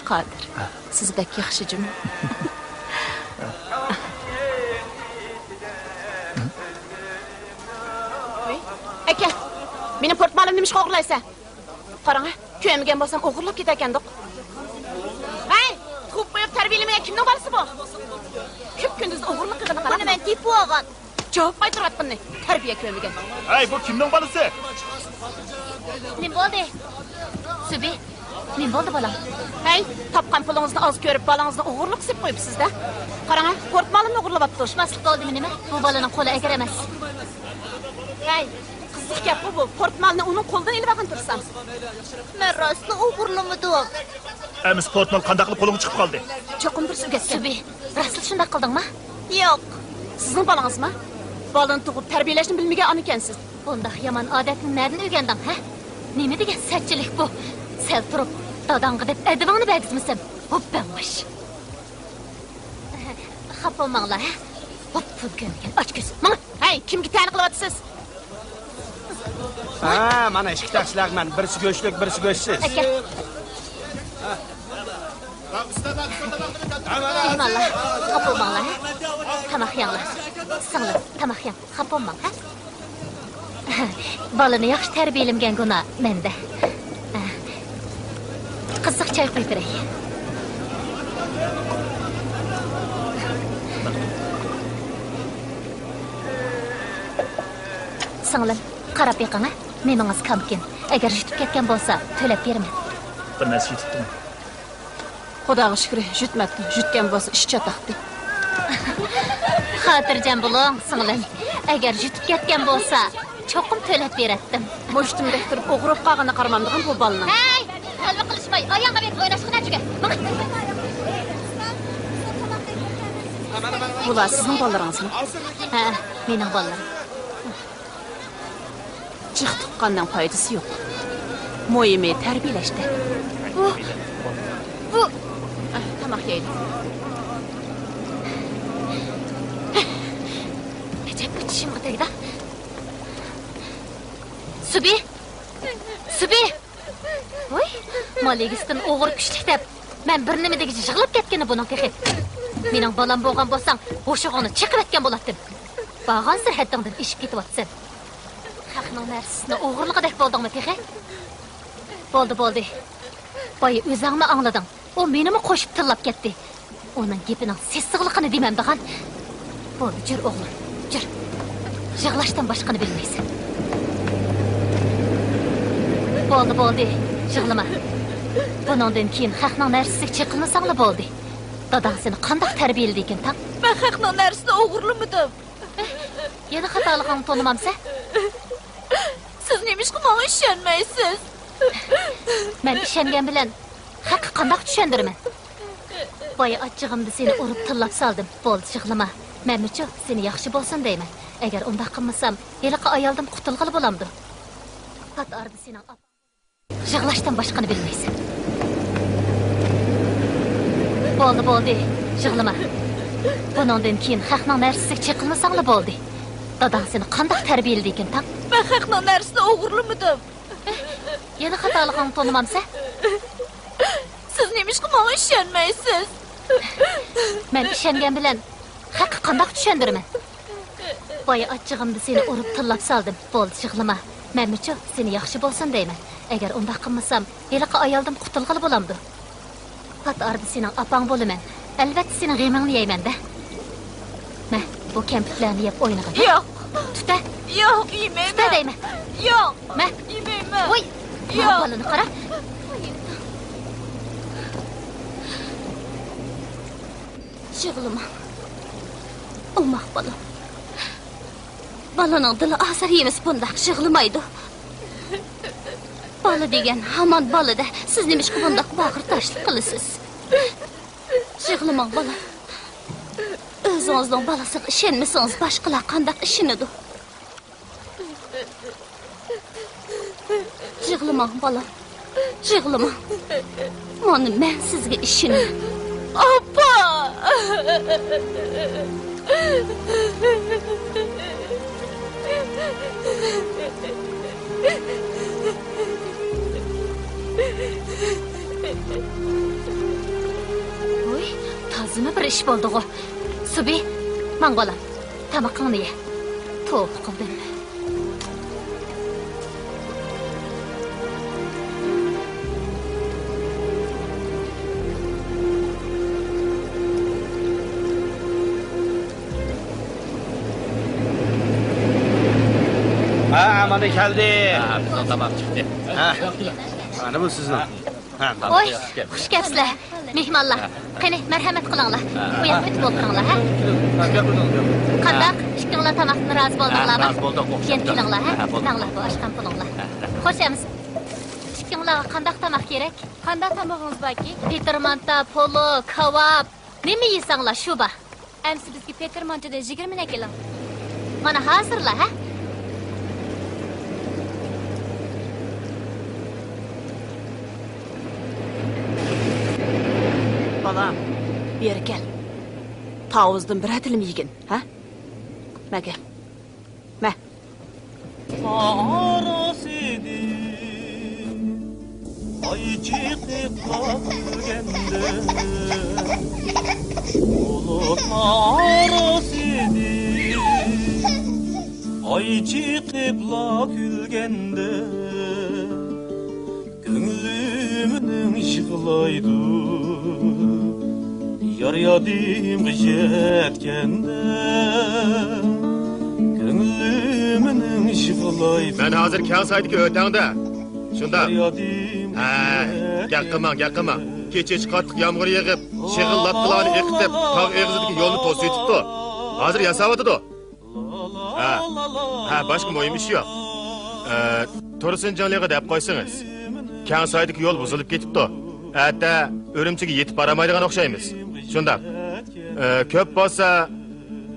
قادىر، ھە؟ سىز بەك ياخشى جۇمۇ. ھە؟ ئەكەل، مېنىڭ پورتمالىمنى نېمىشقا ئوغرىلايسەن؟ قاراڭ، كۆرمىگەن بولسام ئوغرىلاپ كېتەركەندۇق. ھەي، تۇغۇپ قويۇپ تەربىيەلىمىگەن كىمنىڭ بالىسى بۇ؟ كۈپ-كۈندۈز ئوغرىلىق قىلغىنىغا قارا. بۇنى مەن تېپىۋالغان. جاۋاب قايتۇرۇۋاتقىنىنى، تەربىيە كۆرمىگەن. ھەي، بۇ كىمنىڭ بالىسى؟ نېمە بولدى؟ سۈبى، نېمە بولدى بالام؟ ھەي، تاپقان پۇلىڭىزنى ئاز كۆرۈپ، بالاڭىزنى ئوغرىلىق سېلىپ قويۇپسىز-دە. قاراڭ، پورتمالىمنى ئوغرىلاۋاپتۇ. ئۇقماسلىق بولدىمۇ نېمە؟ بۇ بالىنىڭ قولى ئەگرى ئەمەس. ھەي، قىزىق گەپقۇ بۇ، پورتمالنى ئۇنىڭ قولىدىن ئېلىۋالغان تۇرسام. مەن راستلا ئوغرىلىمىدىم. ئەمىسە پورتمال قانداقلا قولۇڭغا چىقىپ قالدى؟ چوقۇم بىرسى ئۆگەتكەن. سۈبى، راستلا شۇنداق قىلدىڭما؟ ياق. سىزنىڭ بالىڭىزمۇ؟ بالىنى تۇغۇپ تەربىيەلەشنى بىلمىگەن ئانىكەنسىز. بۇنداق يامان ئادەتنى نەدىن ئۆگەندىڭ، ھە؟ نېمە دېگەن سەتچىلىك بۇ؟ سەل تۇرۇپ، داداڭغا دەپ ئەدىپىڭنى بەرگۈزمىسەم، ھوپ بەڭباش. خاپا بولماڭلار، ھە؟ ھوپ، پۇل كۆرمىگەن ئاچ كۆز. ماڭا. ھەي، كىمگە تەنە قىلىۋاتىسىز؟ ھە، مانا ئىككى تەخسە لەغمەن، بىرسى گۆشلۈك، بىرسى گۆشسىز. ئەكەل. مېھمانلار، خاپا بولماڭلار، ھە؟ تاماق يەڭلار. سىڭلىم، تاماق يەڭ. خاپا بولماڭ، ھە؟ بالىنى ياخشى تەربىيەلىمىگەن گۇناھ مەندە. قىزىق چاي قۇيۇپ بېرەي. سىڭلىم، قاراپ بېقىڭ، ھە؟ مېنىڭىز كامكىن. ئەگەر يۇتۇپ كەتكەن بولسا، تۆلەپ بېرىمەن. بىر نەرسە يۇتۇپتىمەن. خۇداغا شۈكرى، يۈتمەپتۇ. يۈتكەن بولسا ئىش چاتاقتى. خاتىرجەم بولۇڭ، سىڭلىم. ئەگەر يۈتۈپ كەتكەن بولسا، چوقۇم تۆلەپ بېرەتتىم. مۇشتۇمدەك تۇرۇپ ئوغرى بولۇپ قالغىنىنى قارىمامدىغان بۇ بالىنىڭ. ھەي! غەلۋە قىلىشماي، ئاياغغا بېرىپ ئويناشقىنا جۈگە. مېڭە! بۇلار سىزنىڭ بالىلىرىڭىزمۇ؟ ھە، مېنىڭ بالىلىرىم. جىق تۇغقاننىڭ پايدىسى يوق. مۇھىمى تەربىيەلەشتە. بۇ، بۇ. ئە، تاماق يەيلى. ئەجەب، بۇ چىشىمغا تەگدى. سۈبى! سۈبى! ۋوي، مال ئىگىسىدىن ئوغرى كۈچلۈك دەپ، مەن بىر نېمە دېگۈچە يىغلاپ كەتكىنى بۇنىڭ تېخى. مېنىڭ بالام بولغان بولساڭ، ھوشۇڭنى چېقىۋەتكەن بولاتتىم. بارغانسېرى ھەددىڭدىن ئېشىپ كېتىۋاتىسەن. خەقنىڭ نەرسىسىنى ئوغرىلىغۇدەك بولدۇڭمۇ تېخى؟ بولدى، بولدى. بايا ئۆزۈڭمۇ ئاڭلىدىڭ. ئۇ مېنىمۇ قوشۇپ تىللاپ كەتتى. ئۇنىڭ گېپىنىڭ سېسىقلىقىنى دېمەمدىغان. بولدى، جۈر ئوغلۇم، جۈر. يىغلاشتىن باشقىنى بىلمەيسەن. بولدى، بولدى، يىغلىما. بۇنىڭدىن كېيىن خەقنىڭ نەرسىسىگە چېقىلمىساڭلا بولدى. داداڭ سېنى قانداق تەربىيەلىدىكىن تاڭ؟ مەن خەقنىڭ نەرسىسىنى ئوغرىلىمىدىم. يەنە خاتالىقىڭنى تونۇمامسەن؟ سىز نېمىشقا ماڭا ئىشەنمەيسىز؟ مەن ئىشەنگەن بىلەن خەققە قانداق چۈشەندۈرىمەن؟ بايا ئاچچىقىمدا سېنى ئۇرۇپ تىللاپ سالدىم. بولدى، يىغلىما. مەنمۇچۇ سېنى ياخشى بولسۇن دەيمەن. ئەگەر ئۇنداق قىلمىسام، ھېلىقى ئايالدىن قۇتۇلغىلى بولامدۇ؟ پات ئارىدا سېنىڭ ئاپاڭ. يىغلاشتىن باشقىنى بىلمەيسەن. بولدى، بولدى، يىغلىما. بۇنىڭدىن كېيىن خەقنىڭ نەرسىسىگە چېقىلمىساڭلا بولدى. داداڭ سېنى قانداق تەربىيەلىدىكىن تاڭ؟ مەن خەقنىڭ نەرسىسىنى ئوغرىلىمىدىم. يەنە خاتالىقىڭنى تونۇمامسەن؟ سىز نېمىشقا ماڭا ئىشەنمەيسىز؟ مەن ئىشەنگەن بىلەن خەققە قانداق چۈشەندۈرىمەن؟ بايا ئاچچىقىمدا سېنى ئۇرۇپ تىللاپ سالدىم. بولدى، يىغلىما. مەنمۇچۇ سېنى ياخشى بولسۇن دەيمەن. ئەگەر ئۇنداق قىلمىسام، ھېلىقى ئايالدىن قۇتۇلغىلى بولامدۇ؟ پات ئارىدا سېنىڭ ئاپاڭ بولىمەن. ئەلۋەتتە سېنىڭ غېمىڭنى يەيمەن-دە. مە، بۇ كەمپۈتلەرنى يەپ ئوينىغىن. ياق. تۇتە. ياق، يېمەيمەن. تۇتە دەيمەن. ياق. مە. يېمەيمەن. ۋوي. ياق. بالىنى قارا. يىغلىما. ئوماق بالام. بالىنىڭ دىلى ئازار يېمىسە بۇنداق يىغلىمايدۇ. بالا دېگەن ھامان بالا-دە، سىز نېمىشقا بۇنداق باغرى تاشلىق قىلىسىز؟ يىغلىماڭ بالام. ئۆزىڭىزنىڭ بالىسىغا ئىشەنمىسىڭىز باشقىلار قانداق ئىشىنىدۇ؟ يىغلىماڭ بالام، يىغلىماڭ. مانا مەن سىزگە ئىشىنىمەن. ئاپا! ۋوي، تازىمۇ بىر ئىش بولدىغۇ. سۈبى، ماڭ بالام، تامىقىڭنى يە. توۋا قىلدىم. ھە، مانا كەلدى. ھە، بىزنىڭ تاماق چىقتى. ھە. مانا بۇ سىزنىڭ. ھە، ۋوي، خۇش كەپسىلەر. مېھمانلار، قېنى، مەرھەمەت قىلىڭلار. بۇ ياققا ئۆتۈپ ئولتۇرۇڭلار، ھە؟ قانداق؟ ئىككىڭلار تاماقتىن رازى بولدۇڭلارمۇ؟ ھە، رازى بولدۇق، ئوخشاپ. يەنە كېلىڭلار، ھە؟ ھە، بولدى. ماڭلار، بۇ ئاشقان پۇلۇڭلار. ھە، رەھمەت. خوش ئەمىسە. ئىككىڭلارغا قانداق تاماق كېرەك؟ قانداق تامىقىڭىز باركى؟ پېتىر مانتا، پولۇ، كاۋاپ. نېمە يېسەڭلار، شۇ بار. ئەمسە بىزگە پېتىر مانتىدىن يىگىرمىنى ئەكېلىڭ. مانا ھازىرلا، ھە؟ بالام، بېرى كەل. تاۋۇزدىن بىرەر تىلىم يېگىن، ھە؟ مەگە. مە. ئارىسىدىن ئاي چىقىپلا كۈلگەندە، بۇلۇتلار ئارىسىدىن ئاي چىقىپلا كۈلگەندە، كۆڭلۈمنىڭ يىغلايدۇ، يار يادىمغا يەتكەندە. كۆڭلۈمنىڭ يىغلايدۇ. مەن ھازىر كەڭ سايدىكى ئۆتەڭدە. شۇنداق. يار يادىمغا ھە، يەتكەندە. گەپ قىلماڭ، گەپ قىلماڭ. كېچىچە قاتتىق يامغۇر يېغىپ، شېغىل لاپقىلارنى ئېقىتىپ، تاغ ئېغىزىدىكى يولنى توسۇۋېتىپتۇ. ھازىر ياساۋاتىدۇ. ھە. ھە، باشقا مۇھىم ئىش يوق. ئە، تۇرسۇن جىڭلىغا دەپ قويسىڭىز. كەڭ سايدىكى يول بۇزۇلۇپ كېتىپتۇ. ئەتە ئۈرۈمچىگە يېتىپ بارالمايدىغان ئوخشايمىز. شۇنداق. ئە، كۆپ بولسا،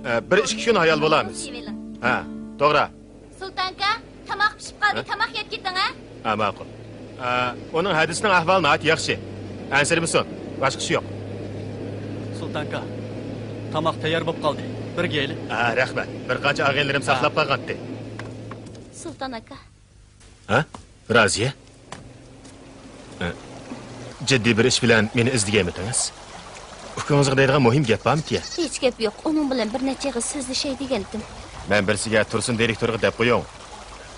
ئە، بىر ئىككى كۈن ھايال بولارمىز. ھە، توغرا. سۇلتانكا، تاماق پىشىپ قالدى، ھە؟ تاماق يەپ كېتىڭ، ھە؟ ھە، ماقۇل. ئە، ئۇنىڭ ھەدىسىنىڭ ئەھۋالى ناھايىتى ياخشى. ئەنسىرىمىسۇن، باشقا ئىش يوق. سۇلتانكا، تاماق تەييار بولۇپ قالدى. بىرگە يەيلى. ھە، رەھمەت. بىر قانچە ئاغىنىلىرىم ھە. ساقلاپ قالغانتى. سۇلتان ئاكا. ھە؟ رازىيە؟ ئە، جىددىي بىر ئىش بىلەن مېنى ئىزدىگەنمىدىڭىز؟ ئۇكىڭىزغا دەيدىغان مۇھىم گەپ بارمىكىن؟ ھېچ گەپ يوق. ئۇنىڭ بىلەن بىر نەچچە ئېغىز سۆزلىشەي دېگەنتىم. مەن بىرسىگە تۇرسۇن دىرېكتورغا دەپ قويۇڭ.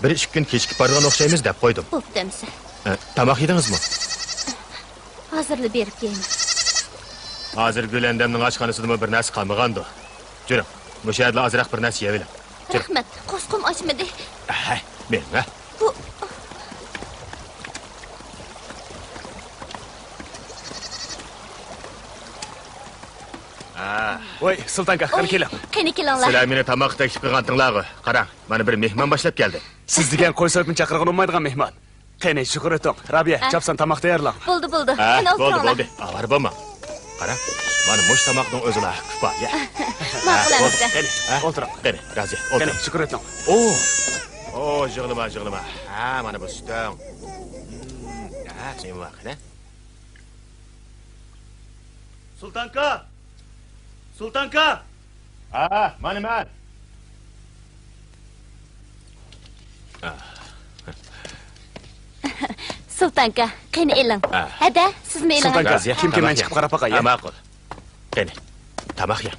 بىر ئىككى كۈن كېچىكىپ بارىدىغان ئوخشايمىز دەپ قويدۇم. بوپتۇ ئەمىسە. ئە، تاماق يېدىڭىزمۇ؟ ھازىرلا بېرىپ يەيمەن. ھازىر گۈلەندەمنىڭ ئاشخانىسىدىمۇ بىر نەرسە قالمىغاندۇ. جۈرۈڭ، مۇشۇ يەردىلا ئازراق بىر نەرسە يەۋېلىڭ. جۈرۈڭ. رەھمەت، قورسىقىم ئاچمىدى. ھەي، مېڭە. بۇ ۋاي، سۇلتانكا، قېنى كېلىڭ. قېنى كېلىڭلار. سىلەر مېنى تاماققا تەكلىپ قىلغانتىڭلارغۇ. قاراڭ، مانا بىر مېھمان باشلاپ كەلدى. سىز دېگەن قوي سويۇپنى چاقىرغىلى بولمايدىغان مېھمان. قېنى، شۇ قۇرۇتۇڭ. رابىيە، ھە؟ چاپسان تاماق تەييارلاڭ. بولدى، بولدى. ھە، قېنى، بولدى، ئولتۇرۇڭلار. بولدى. ئاۋارە بولماڭ. قارا، مانا مۇشۇ تاماقنىڭ ئۆزىلا كۇپايە. ماقۇل ھە، ئەمىسە. بولدى. قېنى، ھە؟ ئولتۇرۇڭ. قېنى، رازى، ئولتۇرۇڭ. قېنى، شۇ قۇرۇتۇڭ. ئو! ئو، يىغلىما، يىغلىما. ھە، مانا بۇ سۈتۈڭ. ھە، سېنىڭ ۋاقىت، ھە؟ سۇلتانكا! سۇلتانكا! ھە، مانا مەن. سۇلتانكا، قېنى ئېلىڭ. ھە. ھەدە، سىزمۇ ئېلىڭ. سۇلتانكا، رازىيە، كىم كىم تاماق يەڭ. چىقىپ قاراپ باقاي، ھە، ھە؟ ماقۇل. قېنى، تاماق يەڭ.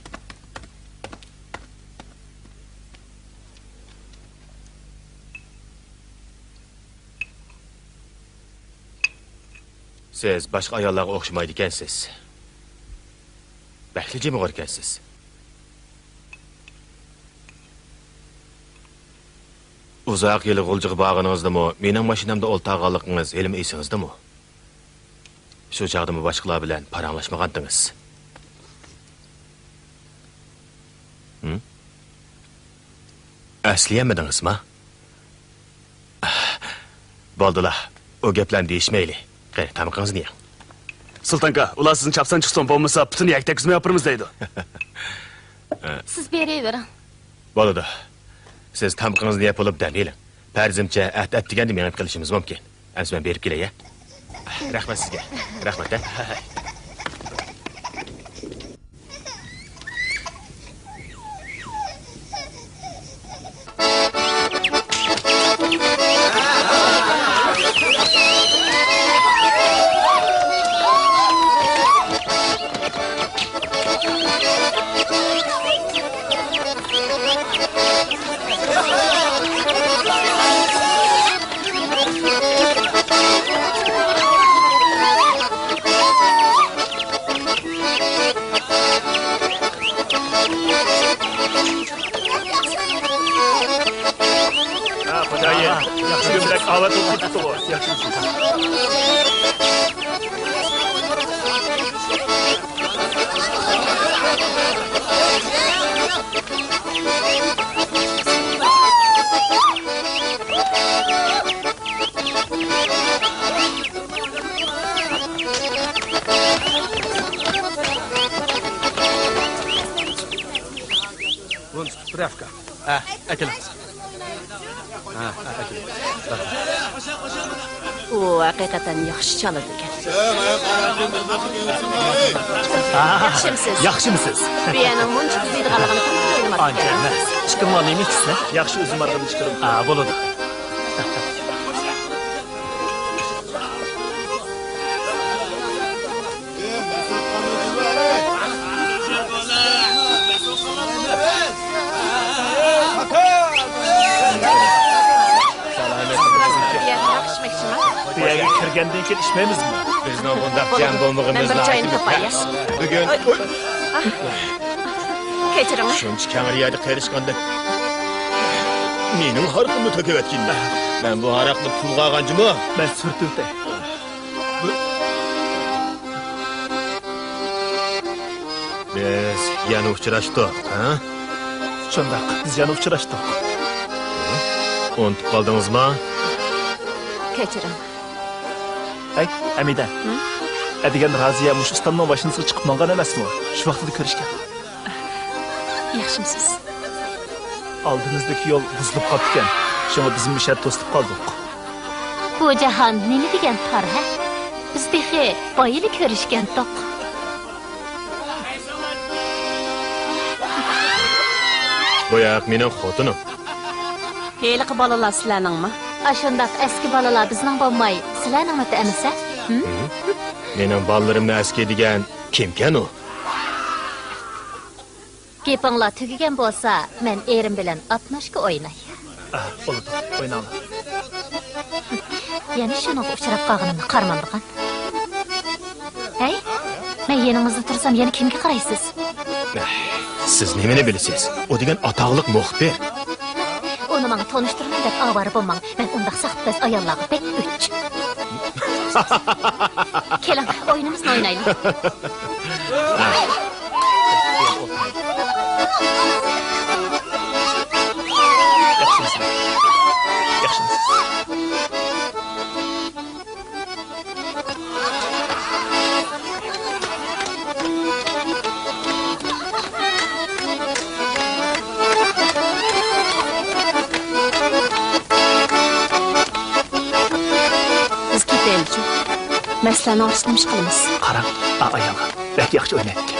سىز باشقا ئاياللارغا ئوخشىمايدىكەنسىز. بەكلا جىمىغۇركەنسىز. ئۇزاق يىل غۇلجىغا بارغىنىڭىزدىمۇ، مېنىڭ ماشىنامدا ئولتۇرغانلىقىڭىز ھېلىمۇ ئېسىڭىزدىمۇ؟ شۇ چاغدىمۇ باشقىلار بىلەن پاراڭلاشمىغانتىڭىز. ھىم؟ ئەسلىيەلمىدىڭىزما؟ بولدىلا، ئۇ گەپلەرنى دېيىشمەيلى. قېنى، تامىقىڭىزنى يەڭ. سۇلتانكا، ئۇلار سىزنى چاپسان چىقسۇن، بولمىسا پۈتۈن يەكتەك ئۈزمەي ئاپىرىمىز دەيدۇ. سىز بېرىۋېرىڭ. بولىدۇ. سىز تامىقىڭىزنى يەپ بولۇپ دەم ئېلىڭ. پەرىزىمچە، ئەت-، ئەتىگەندە مېڭىپ قېلىشىمىز مۇمكىن. ئەمىسە مەن بېرىپ كېلەي، ھە؟ رەھمەت سىزگە. رەھمەت، ھە؟ ھە، خوجايىن، ياخشى كۈن بەك ئاۋات بولۇپ كېتىپتىغۇ. ياخشىمۇسىز؟ Вон справка. ھە، ئەكېلىڭ. ھە، ھە، ئەكېلىڭ. ئۇ ھەقىقەتەن ياخشى چالىدىكەن. ياخشىمسىز؟ ياخشىمسىز؟ بۇ يەرنىڭ مۇنچە ئۇزىيدىغانلىقىنى ئويلىماپتىكەن. ئانچە ئەمەس. ئىككىڭلار نېمە ئىچىسىلەر؟ ياخشى ئۈزۈم ئارغىنى ئىچكىلى. ھە، بولىدۇ. بۇ يەرگە كىرگەندىن كېيىن ئىچمەيمىزمۇ؟ بىزنىڭ بۇنداق جەم بولمىغىنىمىز ناھايىتى مۇبتەلە. بۈگۈن كەچۈرۈڭ. شۇنچە كەڭرى يەردە قېرىشقاندەك مېنىڭ ھاراقىمنى تۆكۈۋەتكىن. مەن بۇ ھاراقنى پۇلغا ئالغان جۇمۇ. مەن سۈرتۈۋېتەي. بىز يەنە ئۇچراشتۇق، ھە؟ شۇنداق، بىز يەنە ئۇچراشتۇق. ئۇنتۇپ قالدىڭىزما؟ كەچۈرۈڭ. ئەي، ھەمىدە. ھە؟ ئەتىگەن رازىيە مۇشۇ ئۇستامنىڭ ماشىنىسىغا چىقىپ ماڭغان ئەمەسمۇ؟ شۇ ۋاقتىدا كۆرۈشكەن. ياخشىمۇسىز؟ ئالدىمىزدىكى يول بۇزۇلۇپ قاپتىكەن. شۇڭا بىزمۇ مۇشۇ يەردە توسۇلۇپ قالدۇق. بۇ جاھان نېمە دېگەن تار، ھە؟ بىز تېخى بايىلا كۆرۈشكەنتۇق. بۇ ياق مېنىڭ خوتۇنۇم. ھېلىقى بالىلار سىلەرنىڭمۇ؟ ئاشۇنداق ئەسكى بالىلار بىزنىڭ بولماي، سىلەرنىڭمىتى ئەمىسە؟ ھىم؟ مېنىڭ بالىلىرىمنى ئەسكى دېگەن كىمكەن ئۇ؟ گېپىڭلار تۈگىگەن بولسا، مەن ئېرىم بىلەن ئاتناشكا ئويناي. ئاھ، بولىدۇ، ئويناڭلار. يەنە شۇنىڭغا ئۇچراپ قالغىنىمنى قارىمامدىغان. ھەي، مەن يېنىڭىزدا تۇرسام، يەنە كىمگە قارايسىز؟ سىز نېمىنى بىلىسىز؟ ئۇ دېگەن ئاتاقلىق مۇخبىر. ئۇنى ماڭا تونۇشتۇرماي دەپ ئاۋارە بولماڭ. مەن ئۇنداق ساختىپەز ئاياللارغا بەك ئۆچ. كېلىڭ، ئويۇنىمىزنى ئوينايلى. ياخشىمۇسىز؟ ياخشىمۇسىز؟ بىز كېتەيلىچۇ. مەسىلەنىڭ ئارىسىدا نېمە ئىش قىلىمىز؟ قاراڭ، ئا ئايالغا بەك ياخشى ئوينايدىكەن.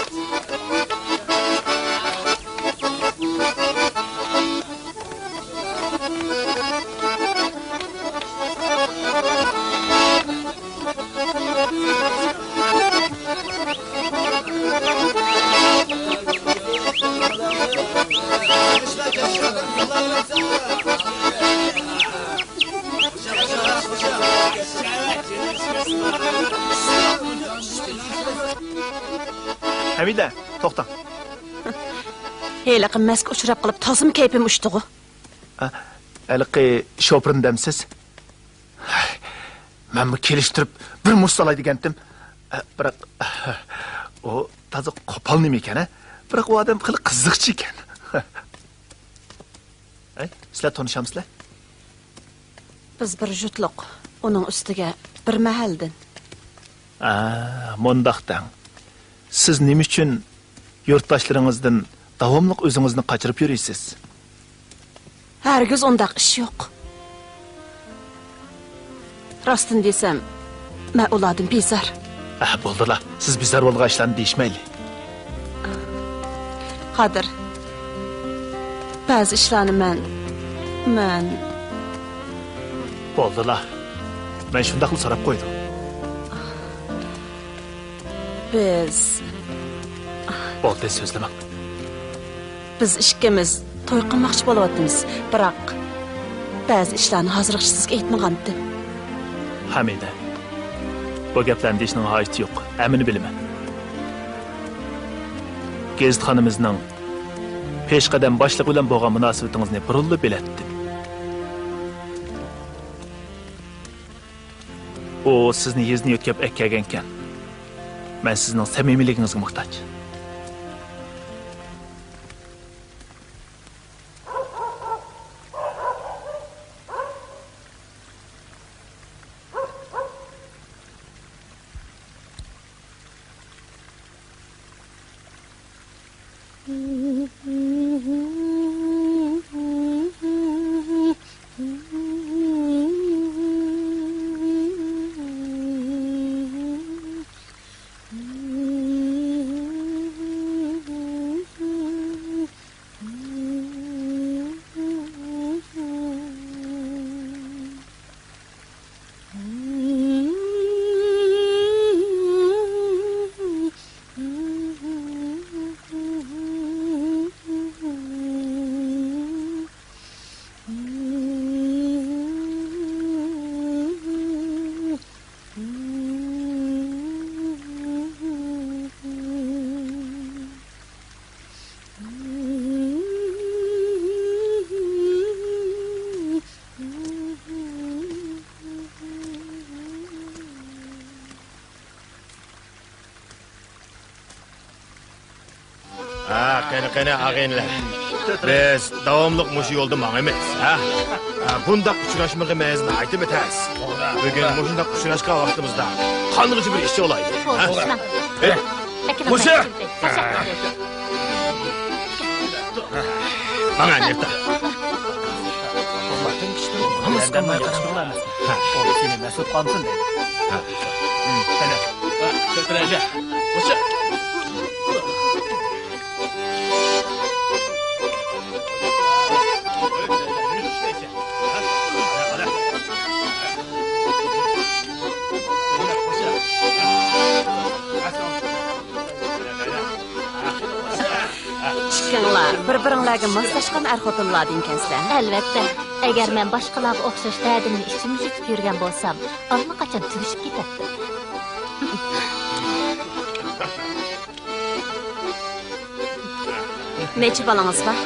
ھەمىدە، توختاڭ. ھېلىقى مەسكە ئۇچراپ قېلىپ، تازىمۇ كەيپىم ئۇچتىغۇ. ئە، ھېلىقى شوپۇرنى دەمسىز؟ مەنمۇ كېلىشتۈرۈپ بىر مۇشت سالاي دېگەنتىم. ئە، بىراق، ئۇ تازا قوپال نېمە ئىكەن، ھە؟ بىراق ئۇ ئادەم خېلى قىزىقچى ئىكەن. ئەي، سىلەر تونۇشامسىلەر؟ بىز بىر جۇتلۇق، ئۇنىڭ ئۈستىگە بىر مەھەلدىن. ئا، مۇنداق دەڭ. سىز نېمە ئۈچۈن يۇرتداشلىرىڭىزدىن داۋاملىق ئۆزىڭىزنى قاچۇرۇپ يۈرىسىز؟ ھەرگىز ئۇنداق ئىش يوق. راستىنى دېسەم، مەن ئۇلاردىن بىزار. ئە، بولدىلا، سىز بىزار بولغان ئىشلارنى دېيىشمەيلى. قادىر، بەزى ئىشلارنى مەن، مەن. بولدىلا، مەن شۇنداقلا سوراپ قويدۇم. بىز. بولدى، سۆزلىمەڭ. بىز ئىككىمىز توي قىلماقچى بولۇۋاتىمىز، بىراق بەزى ئىشلارنى ھازىرغىچە سىزگە ئېيتمىغانتىم. ھەمىدە، بۇ گەپلەرنى دېيىشنىڭ ھاجىتى يوق، ھەممىنى بىلىمەن. گېزىتخانىمىزنىڭ پېشقەدەم باشلىقى بىلەن بولغان مۇناسىۋىتىڭىزنى بۇرۇنلا بىلەتتىم. ئۇ سىزنى يېزىدىن يۆتكەپ ئەكەلگەنكەن. مەن سىزنىڭ سەمىمىيلىكىڭىزگە موھتاج. قېنى، قېنى، ئاغىنىلەر. بىز داۋاملىق مۇشۇ يولدا ماڭىمىز، ھە؟ ھە، بۇنداق ئۇچراشمىغىمىز ناھايىتىمۇ تەس. بۈگۈن مۇشۇنداق ئۇچراشقان ۋاقتىمىزدا قانغىچە بىر ئىشچى بولايلى، ھە؟ بولسۇن، ماڭ. ئەكېلىڭ، مۇشۇ! مەن تەشرىپ بېرىمەن. ماڭا، نېرتا. ئۇ سېنى مەسئۇل قالمىسۇن دەيدۇ. ھە. ئىككىڭلار بىر-بىرىڭلارگە ماسلاشقان ئەر-خوتۇنلاردىن ئىكەنسىلەر. ئەلۋەتتە، ئەگەر مەن باشقىلارغا ئوخشاش دەردىمنى ئىچىمدە يۇتۇپ يۈرگەن بولسام، ئاللىقاچان تۈگىشىپ كېتەتتىم. نەچچە بالىڭىز بار؟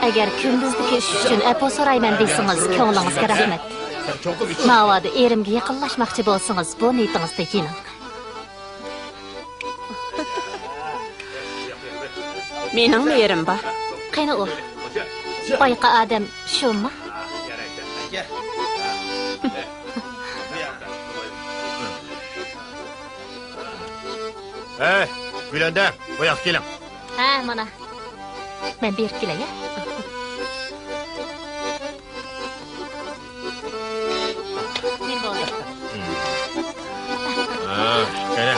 ئەگەر كۈندۈزدىكى ئىش ئۈچۈن ئەپۇ سورايمەن دېسىڭىز، كۆڭلىڭىزگە رەھمەت. ناۋادا ئېرىمگە يېقىنلاشماقچى بولسىڭىز، بۇ نىيىتىڭىزدە يېنىڭ. مېنىڭمۇ ئېرىم بار. قېنى ئۇ؟ بايىقى ئادەم شۇمۇ؟ ھەي، گۈلەندە، بۇ ياققا كېلىڭ. ھە، مانا. مەن بېرىپ كېلەي، ھە؟ نېمە بولدى؟ ھە، قېنى،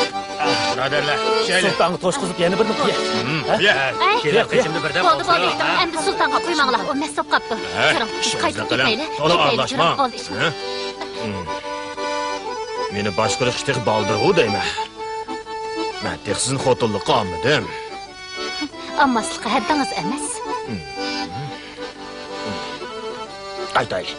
بۇرادەرلەر، ئىچەيلى. سۇلتانغا توشقۇزۇپ يەنە بىرنى قۇيە. ھە؟ قۇيە. ئەي، كېلىڭ، قېشىمدا بىردەم بولدى، بولدى. ئەمدى سۇلتانغا قۇيماڭلار، ئۇ مەست بولۇپ قاپتۇ. ھە، كىرىڭ، قايتىپ كېتەيلى. تولا ئارىلاشماڭ. بولدى، ئىشىڭ. ھە؟ مېنى باشقۇرۇش تېخى بالدۇرغۇ دەيمەن. مەن تېخى سىزنى خوتۇنلۇققا ئالمىدىم. ئالماسلىققا ھەددىڭىز ئەمەس. قايتايلى.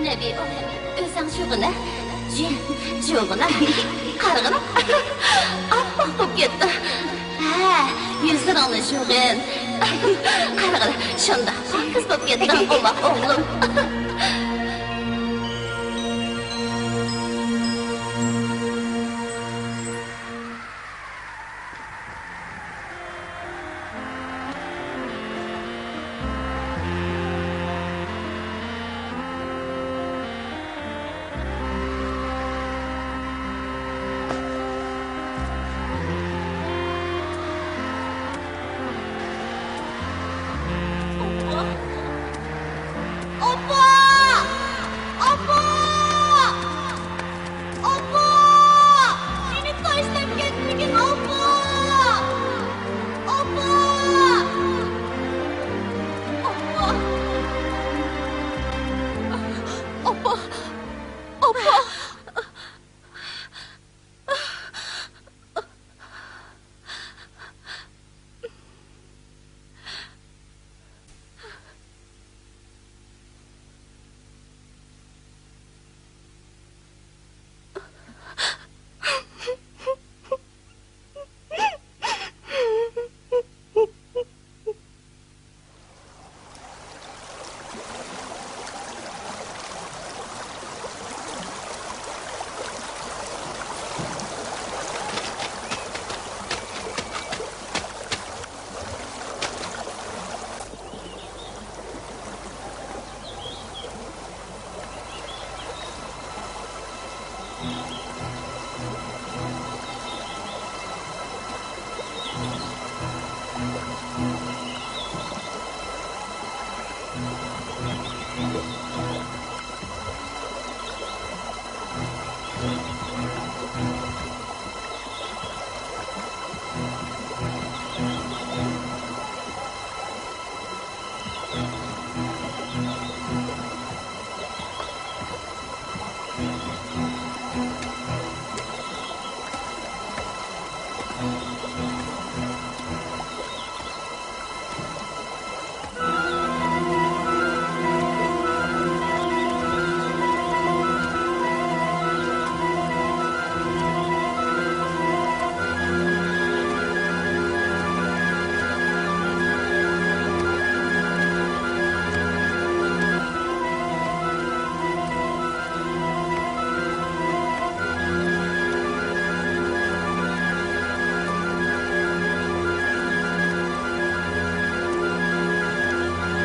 نەبى، ئۆزۈڭ شۇغىنە. جىن، شۇغىنە. قارىغىنا. ئاپئاق بولۇپ كەتتى. ھە، يۈزلىرىڭنى شۇغىن. قارىغىنا، شۇنداق پاكىز بولۇپ كەتتىڭ، ئوماق ئوغلۇم. ئاپا!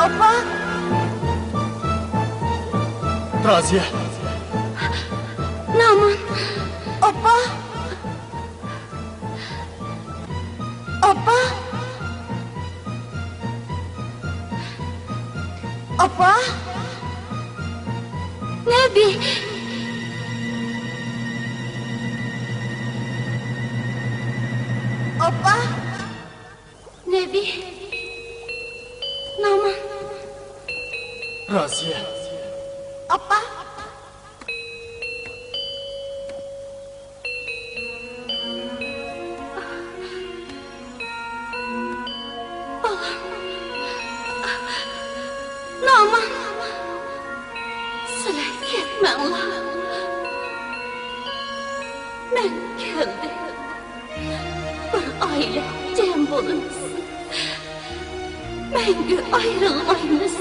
ئاپا! رازىيە! نامان! ئاپا! ئاپا! ئاپا! نەبى! ئاپا! نەبى! نامان! رازىيە! ئاپا! بالام! نامان! سىلەر كەتمەڭلار! مەن كەلدىم! بىر ئائىلە جەم بولىمىز. مەڭگۈ ئايرىلمايمىز.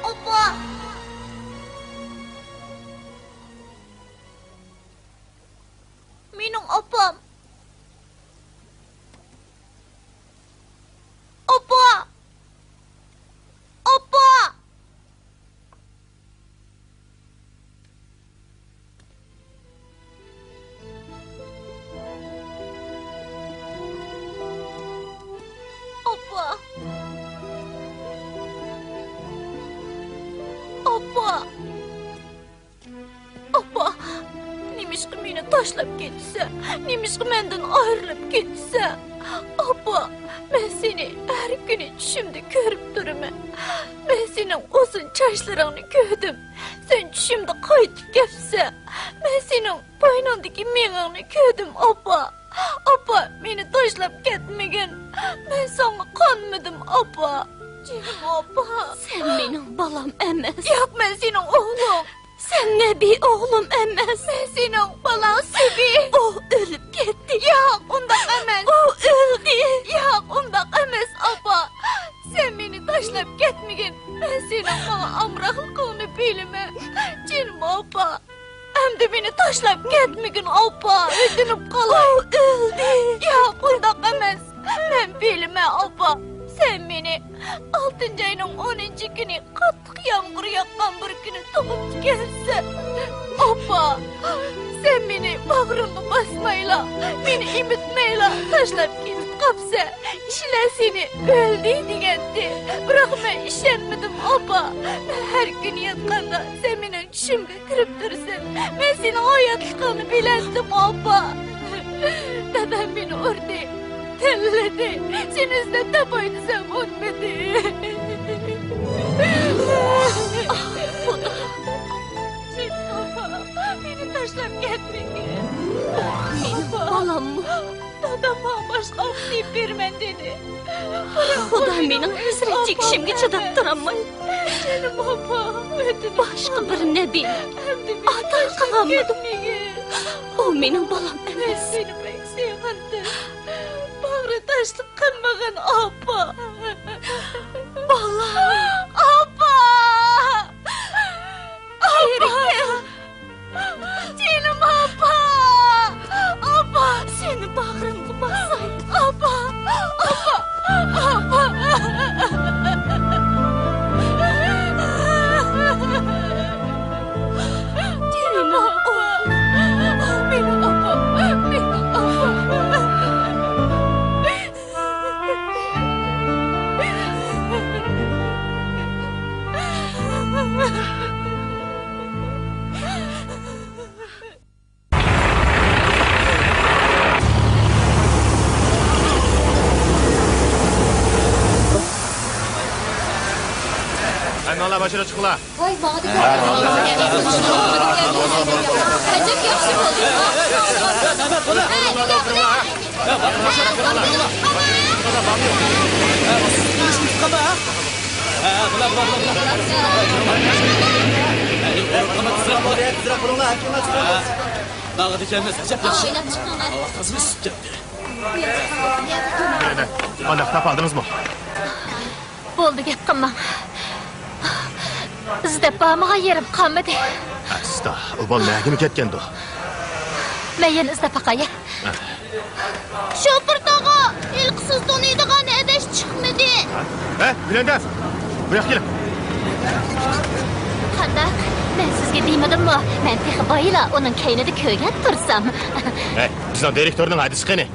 ئاپا! مېنىڭ ئاپام! ئاپا! ئاپا! ئاپا! ئاپا! ئاپا، نېمىشقا مېنى تاشلاپ كېتىسەن؟ نېمىشقا مەندىن ئايرىلىپ كېتىسەن؟ ئاپا، مەن سېنى ھەر كۈنى چۈشۈمدە كۆرۈپ تۇرىمەن. مەن سېنىڭ ئۇزۇن چاچلىرىڭنى كۆردۈم. سەن چۈشۈمدە قايتىپ كەپسەن. مەن سېنىڭ بوينۇڭدىكى مېڭەڭنى كۆردۈم، ئاپا. ئاپا، مېنى تاشلاپ كەتمىگىن. مەن ساڭا قانمىدىم، ئاپا. جېنىم ئاپا. سەن مېنىڭ بالام ئەمەس. ياق، مەن سېنىڭ ئوغلۇڭ. سەن نەبى ئوغلۇم ئەمەس. مەن سېنىڭ بالاڭ سىبى. ئۇ ئۆلۈپ كەتتى. ياق، ئۇنداق ئەمەس. ئۇ ئۆلدى. ياق، ئۇنداق ئەمەس، ئاپا. سەن مېنى تاشلاپ كەتمىگىن. مەن سېنىڭ ماڭا ئامراقلىقىڭنى بىلىمەن. جېنىم ئاپا. ئەمدى مېنى تاشلاپ كەتمىگىن، ئاپا. ئۆتۈنۈپ قالاي. ئۇ ئۆلدى. ياق، ئۇنداق ئەمەس. مەن بىلىمەن، ئاپا. سەن مېنى ئالتىنچى ئاينىڭ ئونىنچى كۈنى قاتتىق يامغۇر ياغقان بىر كۈنى تۇغۇپتىكەنسەن. ئاپا، سەن مېنى باغرىڭغا باسمايلا، مېنى ئېمىتمەيلا تاشلاپ كېتىپ قاپسەن. كىشىلەر سېنى ئۆلدى دېگەنتى. بىراق مەن ئىشەنمىدىم، ئاپا. مەن ھەر كۈنى ياتقاندا سەن مېنىڭ چۈشۈمگە كىرىپ تۇرىسەن. مەن سېنىڭ ھاياتلىقىڭنى بىلەتتىم، ئاپا. دادام مېنى ئۇردى، تىللىدى. سېنى ئىزدەپ تاپاي دېسەم ئۇنىمىدى. ئاھ، خۇدا. جېنىم ئاپا، مېنى تاشلاپ كەتمىگىن. مېنىڭ بالاممۇ؟ دادام ماڭا باشقا ئاپا تېپىپ بېرىمەن دېدى. خۇدا، مېنىڭ ھەسرەت چېكىشىمگە چىداپ تۇرالماي، جېنىم ئاپا، باشقا بىر نەبىنى ئاتا قىلالمىدىم. ئۇ مېنىڭ بالام ئەمەس. سېنى بەك سېغىندىم. باغرى تاشلىق قىلمىغىن، ئاپا. بالام. ئاپا! ئاپا! جېنىم ئاپا! ئاپا! سېنى باغرىمغا باساي. ئاپا! ئاپا! ئاپا! جېنىم ئاپا! مېنىڭ ئاپام! مېنىڭ ئاپام! ھەممىڭلار باشقا چىقىڭلار. ۋاي، ماڭا دېگەن. ئەجەب ياخشى بولدى. ماڭىدىكەنمىز، ئەجەب ياخشى. ئاۋۇ ئېلىپ چىقىڭلار. ھاۋا تازىمۇ ئىسسىپ كەتتى. قېنى، قانداق، تاپالدىڭىزمۇ؟ بولدى، گەپ قىلماڭ. ئىزدەپ بارمىغان يېرىم قالمىدى. ئەستا، ئۇ بالا نەگىمۇ كەتكەندۇ؟ مەن يەنە ئىزدەپ باقاي. شوپۇر تاغا، ھېلىقى سىز تونۇيدىغان ھەدەش چىقمىدى. ھە، گۈلەندەم، بۇ ياققا كېلىڭ. قانداق؟ مەن سىزگە دېمىدىممۇ؟ مەن تېخى بايىلا ئۇنىڭ كەينىدە كۆرگەن تۇرسام. ھەي، بىزنىڭ دىرېكتورنىڭ ھەدىسى قېنى؟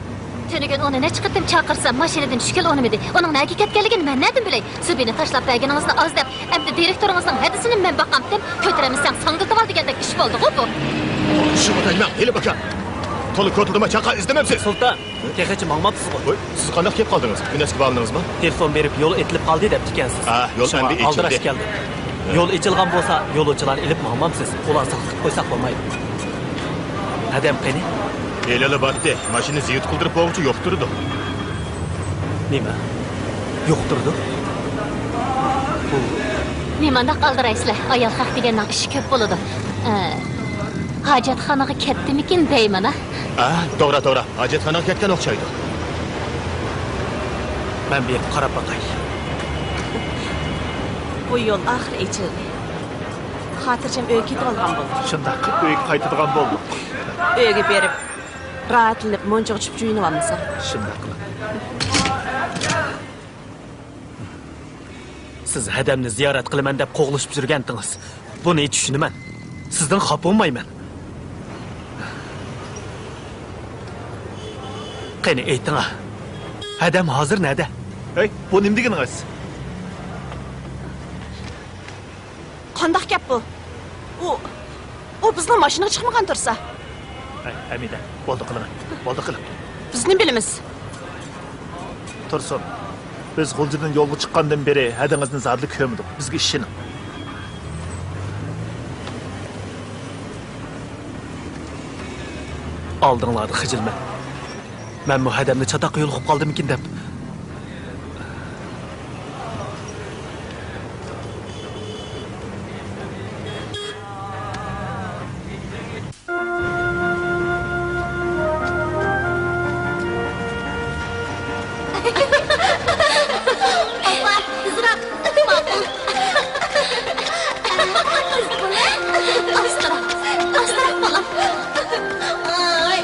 تۈنۈگۈن ئۇنى نەچچە قېتىم چاقىرسام، ماشىنىدىن چۈشكىلى ئۇنىمىدى. ئۇنىڭ نەگە كەتكەنلىكىنى مەن نەدىن بىلەي؟ زۇبىنى تاشلاپ بەرگىنىڭىزنى ئاز دەپ، ئەمدى دىرېكتورىڭىزنىڭ ھەدىسىنى مەن باقامتىم، كۆتۈرەلمىسەڭ ساڭگىلىتىۋال دېگەندەك ئىش بولدىغۇ بۇ. شۇغا تەگمەڭ، ھېلى باكا. تولا كوتىلدىما چاقا ئىزدىمەمسىز؟ سۇلتان، تېخىچە ماڭماپسىزغۇ؟ ۋوي، سىز قانداق كېلىپ قالدىڭىز؟ ئۈندەسكە بارمىدىڭىزمۇ؟ تېلېفون بېرىپ، يول ئېتىلىپ قالدى دەپتىكەنسىز. ئا، يول شۇڭا ئەمدى ئالدىراش ئېچىلدى. كەلدىم. يول ئېچىلغان بولسا، يولۇچىلارنى ئېلىپ ماڭمامسىز؟ ئۇلار ساقلىق قويساق بولمايدۇ. ھەدەم قېنى؟ ھېلىلا باتتى. ماشىنا زىيۇت قىلدۇرۇپ بولغۇچە يوق تۇرىدۇ. نېمە؟ يوق تۇرىدۇ؟ بۇ نېمانداق ئالدىرايسىلەر؟ ئايال خەق دېگەننىڭ ئىشى كۆپ بولىدۇ. ئە، ھاجەتخانىغا كەتتىمىكىن دەيمەن، ھە؟ ئا، توغرا، توغرا. ھاجەتخانىغا كەتكەن ئوخشايدۇ. مەن بېرىپ قاراپ باقاي. بۇ يول ئاخىرى ئېچىلدى. خاتىرجەم ئۆيگە كېتىۋالغان بولدۇق. شۇنداق، ئۆيگە قايتىدىغان بولدۇق. ئۆيگە بېرىپ، راھەتلىنىپ، مۇنچىغا چۈشۈپ جۇيۇنۇۋالمىسام. شۇنداق قىلىڭ. سىز ھەدەمنى زىيارەت قىلىمەن دەپ قوغلىشىپ يۈرگەنتىڭىز. بۇنى چۈشىنىمەن. سىزدىن خاپا بولمايمەن. قېنى ئېيتىڭا، ھەدەم ھازىر نەدە؟ ھەي، بۇ نېمە دېگىنىڭىز؟ قانداق گەپ بۇ؟ ئۇ، ئۇ بىزنىڭ ماشىنىغا چىقمىغان تۇرسا. ھەي، ھەمىدە، بولدى قىلىڭ، بولدى قىلىڭ. بىز نېمە بىلىمىز؟ تۇرسۇن، بىز غۇلجىدىن يولغا چىققاندىن بېرى ھەدىڭىزنى زادىلا كۆرمىدۇق. بىزگە ئىشىنىڭ. ئالدىڭلاردا خىجىلمەن. مەنمۇ ھەدەمنى چاتاققا يولۇقۇپ قالدىمىكىن دەپ. ئاپا، تېزراق. ماقۇل. ئاستىراق، ئاستىراق، بالام. ئاي.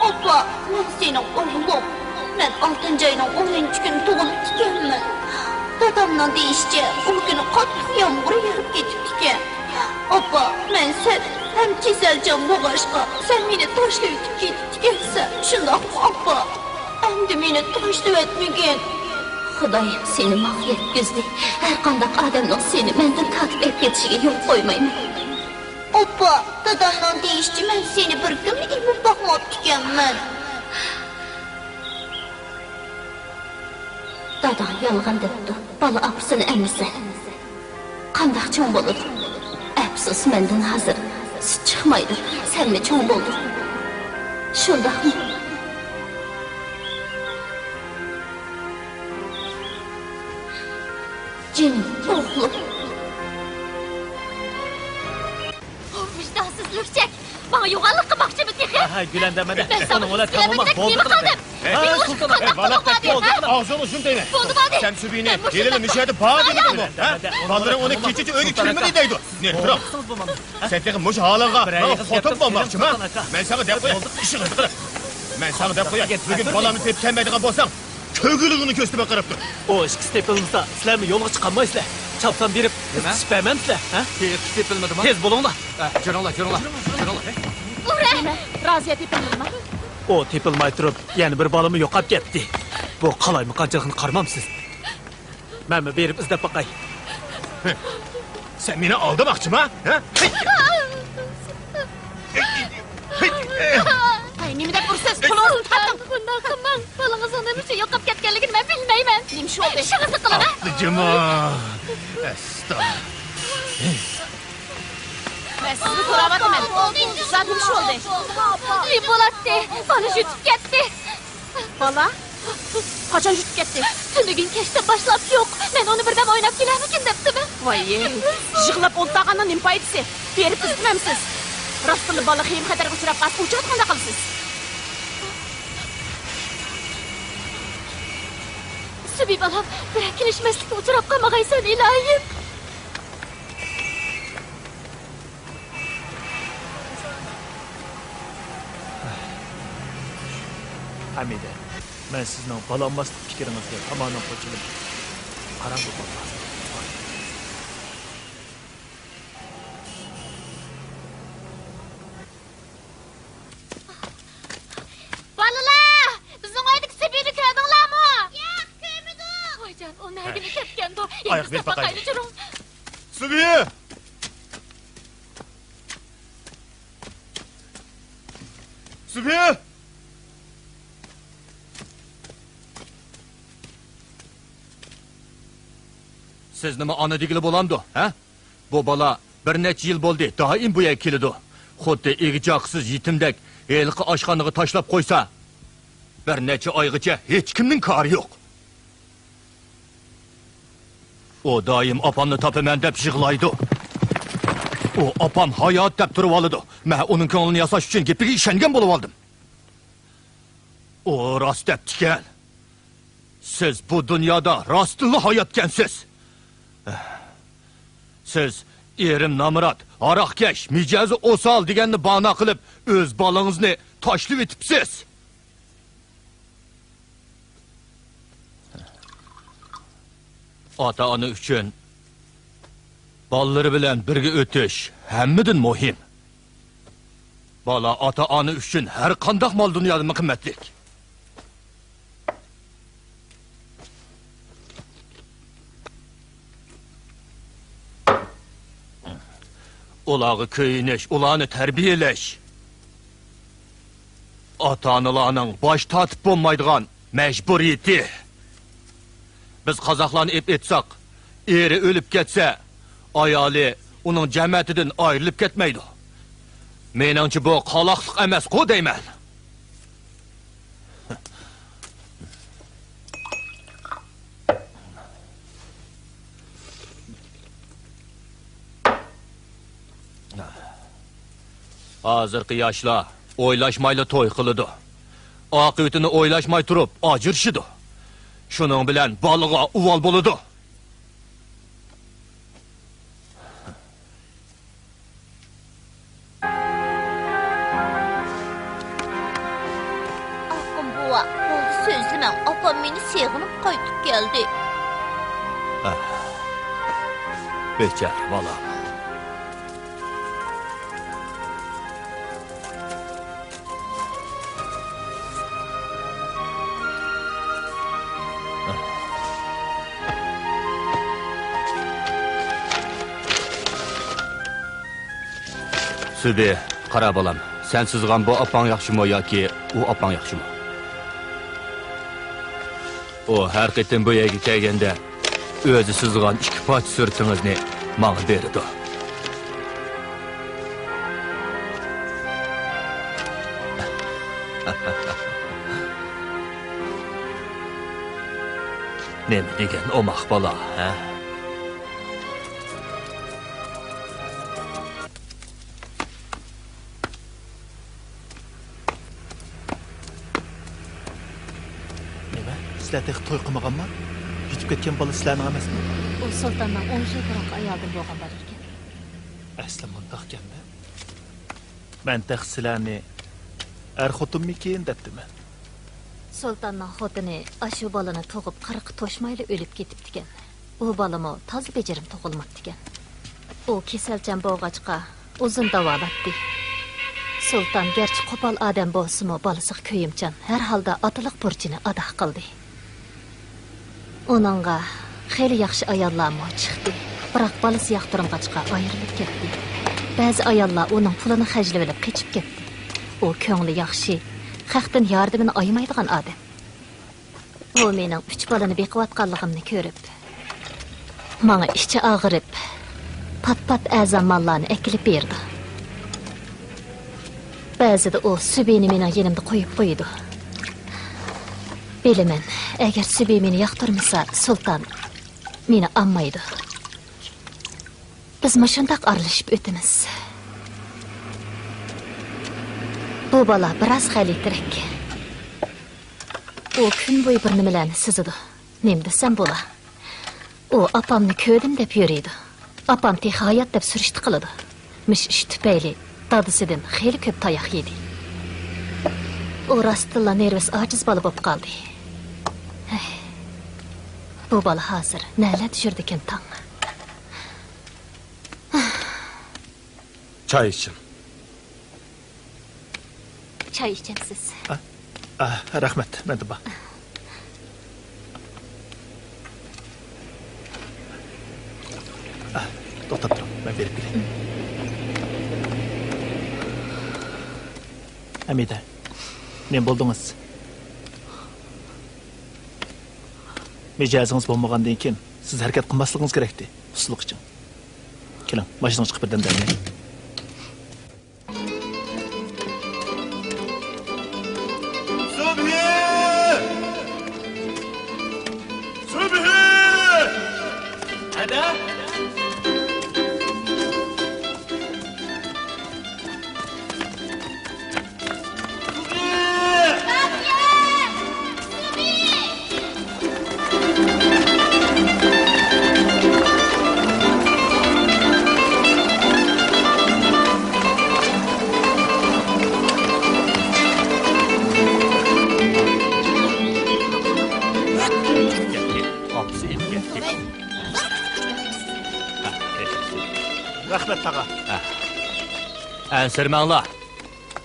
ئاپا، مەن سېنىڭ ئوغلۇڭ. مەن ئالتىنچى ئاينىڭ ئونىنچى كۈنى تۇغۇلۇپتىكەنمەن. دادامنىڭ دېيىشىچە، ئۇ كۈنى قاتتىق يامغۇر يېغىپ كېتىپتىكەن. ئاپا، مەن سەت ھەم كېسەلچان بولغاچقا، سەن مېنى تاشلىۋېتىپ كېتىپتىكەنسەن، شۇنداقمۇ، ئاپا؟ ئەمدى مېنى تاشلىۋەتمىگىن. خۇدايىم سېنى ماڭا يەتكۈزدى. ھەرقانداق ئادەمنىڭ سېنى مەندىن تارتىپ ئېلىپ كېتىشىگە يول قويمايمەن. ئاپا، دادامنىڭ دېيىشىچە، مەن سېنى بىر كۈنمۇ ئېمىپ باقماپتىكەنمەن. داداڭ يالغان دەپتۇ، بالا ئاپىسىنى ئەمىسە. قانداق چوڭ بولىدۇ؟ ئەپسۇس، مەندىن ھازىر سۈت چىقمايدۇ، سەنمۇ چوڭ بولدۇڭ. شۇنداقمۇ؟ جېنىم ئوغلۇم. ۋىجدانسىز لۈكچەك! ماڭا يوغانلىق قىلماقچىمۇ تېخى؟ ھە، ھە، گۈلەندەم ھەدە. مەن ساڭا ئۇنىڭ ۋەدە قىلىمەن دەپ نېمە قىلدىم؟ ھە، سۇلتان ئاكا، قانداق بولدى، قىلىڭ، ھە؟ ئاغزىڭنى يۇم دەيمەن. بولدى، بولدى. سەمسۇبىنى ھېلىلا مۇشۇ يەردە بار دېمىدىڭمۇ؟ ھە؟ بالىلىرىڭ ئۇنى كېچىچە ئۆيگە كىرمىدى دەيدۇ. نېرى تۇرۇڭ. سەن تېخى مۇشۇ ھالىڭغا ماڭا خوتۇن بولماقچىما؟ مەن ساڭا دەپ قوياي، ئىشىڭنى قىلغىن. مەن ساڭا دەپ قوياي، بۈگۈن بالامنى تېپىپ كەلمەيدىغان بولساڭ، كۆگىلىڭىنى كۆرسىتىپ قاراپ تۇر. ئۇ ئىككىسى تېپىلمىسا، سىلەرمۇ يولغا چىقالمايسىلەر. چاپسان بېرىپ، نېمە؟ ئىزدىتىپ بەرمەمسىلەر، ھە؟ تېخى تېپىلمىدىما؟ تېز بولۇڭلار. ئە، جۈرۈڭلار، جۈرۈڭلار، جۈرۈڭلار. ئۇرە! نېمە؟ رازىيە تېپىلمىدىما؟ ئۇ تېپىلماي تۇرۇپ، يەنە بىر بالىمۇ يوقاپ كەتتى. بۇ قالايمىقانچىلىقنى قارىمامسىز؟ مەنمۇ بېرىپ ئىزدەپ باقاي. سەن مېنى ئالدىماقچىما؟ ھە؟ ھەي، ھەي، ھەي. ھەي، نېمە دەپ ئۇرسا ئىشىڭىزنى قىلىڭ. ئاپتىجىما. ئەستا. مەن سىزنى سوراۋاتىمەن. زادى نېمە ئىش بولدى؟ نېمە بولاتتى؟ بالا يۈتۈپ كەتتى. بالا؟ قاچان يۈتۈپ كەتتى؟ تۈنۈگۈن كەچتىن باشلاپ يوق. مەن ئۇنى بىردەم ئويناپ كېلەرمىكىن دەپتىمەن. ۋاي، يىغلاپ ئولتۇرغاننىڭ نېمە پايدىسى؟ بېرىپ ئىزدىمەمسىز؟ راستتىنلا بالا خېيىم خەتەرگە ئۇچراپ قالسا، ئۇ چاغدا قانداق قىلىسىز؟ سۈبى بالام، بىرەر كېلىشمەسلىككە ئۇچراپ قالمىغايسەن، ئىلاھىم. ھەمىدە، مەن سىزنىڭ بالا ئالماسلىق پىكرىڭىزگە تامامەن قوشۇلىمەن. قاراڭغۇ بالىلار. بالىلار، بىزنىڭ ئۆيدىكى سۈبىنى كۆردۈڭلارمۇ؟ ياق، كۆرمىدۇق. ۋايجان، ئۇ نەگىلا كەتكەندۇ؟ ئاياق بېرىپ باقايلى. سۈبى! سۈبى! سىز نېمە ئانا دېگىلى بولامدۇ، ھە؟ بۇ بالا بىر نەچچە يىل بولدى، دائىم بۇ يەرگە كېلىدۇ. خۇددى ئىگە-چاقىسىز يېتىمدەك ھېلىقى ئاشخانىغا تاشلاپ قويسا، بىر نەچچە ئايغىچە ھېچكىمنىڭ كارى يوق. ئۇ دائىم ئاپامنى تاپىمەن دەپ يىغلايدۇ. ئۇ ئاپام ھايات دەپ تۇرۇۋالىدۇ. مەن ئۇنىڭ كۆڭلىنى ياساش ئۈچۈن گېپىگە ئىشەنگەن بولۇۋالدىم. ئۇ راست دەپتىكەن. سىز بۇ دۇنيادا راستتىنلا ھاياتكەنسىز. سىز ئېرىم نامرات، ھاراقكەش، مىجەزى ئوسال دېگەننى بانا قىلىپ، ئۆز بالىڭىزنى تاشلىۋېتىپسىز. ئاتا-ئانا ئۈچۈن بالىلىرى بىلەن بىرگە ئۆتۈش ھەممىدىن مۇھىم. بالا ئاتا-ئانا ئۈچۈن ھەر قانداق مال دۇنيادىنمۇ قىممەتلىك. ئۇلارغا كۆيۈنۈش، ئۇلارنى تەربىيەلەش ئاتا-ئانىلارنىڭ باش تارتىپ بولمايدىغان مەجبۇرىيىتى. بىز قازاقلارنى ئېپ ئېيتساق، ئېرى ئۆلۈپ كەتسە، ئايالى ئۇنىڭ جەمەتىدىن ئايرىلىپ كەتمەيدۇ. مېنىڭچە، بۇ قالاقلىق ئەمەسقۇ دەيمەن. ھازىرقى ياشلار ئويلاشمايلا توي قىلىدۇ. ئاقىۋىتىنى ئويلاشماي تۇرۇپ ئاجرىشىدۇ. شۇنىڭ بىلەن بالىغا ئۇۋال بولىدۇ. ئاققۇم بوۋا، بولدى سۆزلىمەڭ، ئاپام مېنى سېغىنىپ قايتىپ كەلدى. ئاھ، بىچارە بالام. سۈبى، قارا بالام، سەن سىزغان بۇ ئاپاڭ ياخشىمۇ ياكى ئۇ ئاپاڭ ياخشىمۇ؟ ئۇ ھەر قېتىم بۇ يەرگە كەلگەندە، ئۆزى سىزغان ئىككى پارچە سۈرىتىڭىزنى ماڭا بېرىدۇ. نېمە دېگەن ئوماق بالا، ھە؟ نېمە؟ سىلەر تېخى توي قىلمىغانما؟ يېتىپ كەتكەن بالا سىلەرنىڭ ئەمەسمۇ؟ ئۇ سۇلتاننىڭ ئون يىل بۇرۇنقى ئايالىدىن بولغان بالا ئىكەن. ئەسلى مۇنداقكەن-دە. مەن تېخى سىلەرنى ئەر خوتۇنمىكىن دەپتىمەن. سۇلتاننىڭ خوتۇنى ئاشۇ بالىنى تۇغۇپ قىرىققا توشمايلا ئۆلۈپ كېتىپتىكەن. ئۇ بالىمۇ تازا بېجىرىم تۇغۇلماپتىكەن. ئۇ كېسەلچان بولغاچقا، ئۇزۇن داۋالاتتى. سۇلتان گەرچە قوپال ئادەم بولسىمۇ، بالىسىغا كۆيۈمچان، ھەر ھالدا ئاتىلىق بۇرچىنى ئادا قىلدى. ئۇنىڭغا خېلى ياخشى ئاياللارمۇ چىقتى، بىراق بالىسى ياقتۇرمىغاچقا ئايرىلىپ كەتتى. بەزى ئاياللار ئۇنىڭ پۇلىنى خەجلىۋېلىپ قېچىپ كەتتى. ئۇ كۆڭلى ياخشى، خەقتىن ياردىمىنى ئايىمايدىغان ئادەم. ئۇ مېنىڭ ئۈچ بالىنى بېقىۋاتقانلىقىمنى كۆرۈپ، ماڭا ئىچى ئاغرىپ، پات-پات ئەزا ماللارنى ئەكېلىپ بېرىدۇ. بەزىدە ئۇ سۈبىنى مېنىڭ يېنىمدا قويۇپ قويىدۇ. بىلىمەن، ئەگەر سۈبى مېنى ياقتۇرمىسا، سۇلتان مېنى ئالمايدۇ. بىز مۇشۇنداق ئارىلىشىپ ئۆتىمىز. بۇ بالا بىراز غەلىتىرەك. ئۇ كۈن بويى بىر نېمىلەرنى سىزىدۇ. نېمە دېسەم بولا؟ ئۇ ئاپامنى كۆردۈم دەپ يۈرىدۇ. ئاپام تېخى ھايات دەپ سۈرۈشتە قىلىدۇ. مۇشۇ ئىش تۈپەيلى دادىسىدىن خېلى كۆپ تاياق يېدى. ئۇ راستتىنلا نېرۋىسى ئاجىز بالا بولۇپ قالدى. ھەي، بۇ بالا ھازىر نەلەردە يۈرىدىكىن تاڭ؟ چاي ئىچىڭ. چاي ئىچەمسىز؟ ئا، ئا، رەھمەت، مەندە بار. ئا، توختاپ تۇرۇڭ، مەن بېرىپ كېلەي. ھەمىدە، نېمە بولدىڭىز؟ مىجەزىڭىز بولمىغاندىن كېيىن، سىز ھەرىكەت قىلماسلىقىڭىز كېرەكتى. ئۇستىلىق ئىچىڭ. كېلىڭ، ماشىنىغا چىقىپ بىردەم دەم ئېلىڭ. سۈبھى! سۈبھى! ھەدە! ئاپىسى ئېلىپ كەتتى. رەھمەت، تاغا. ئەنسىرىمەڭلار.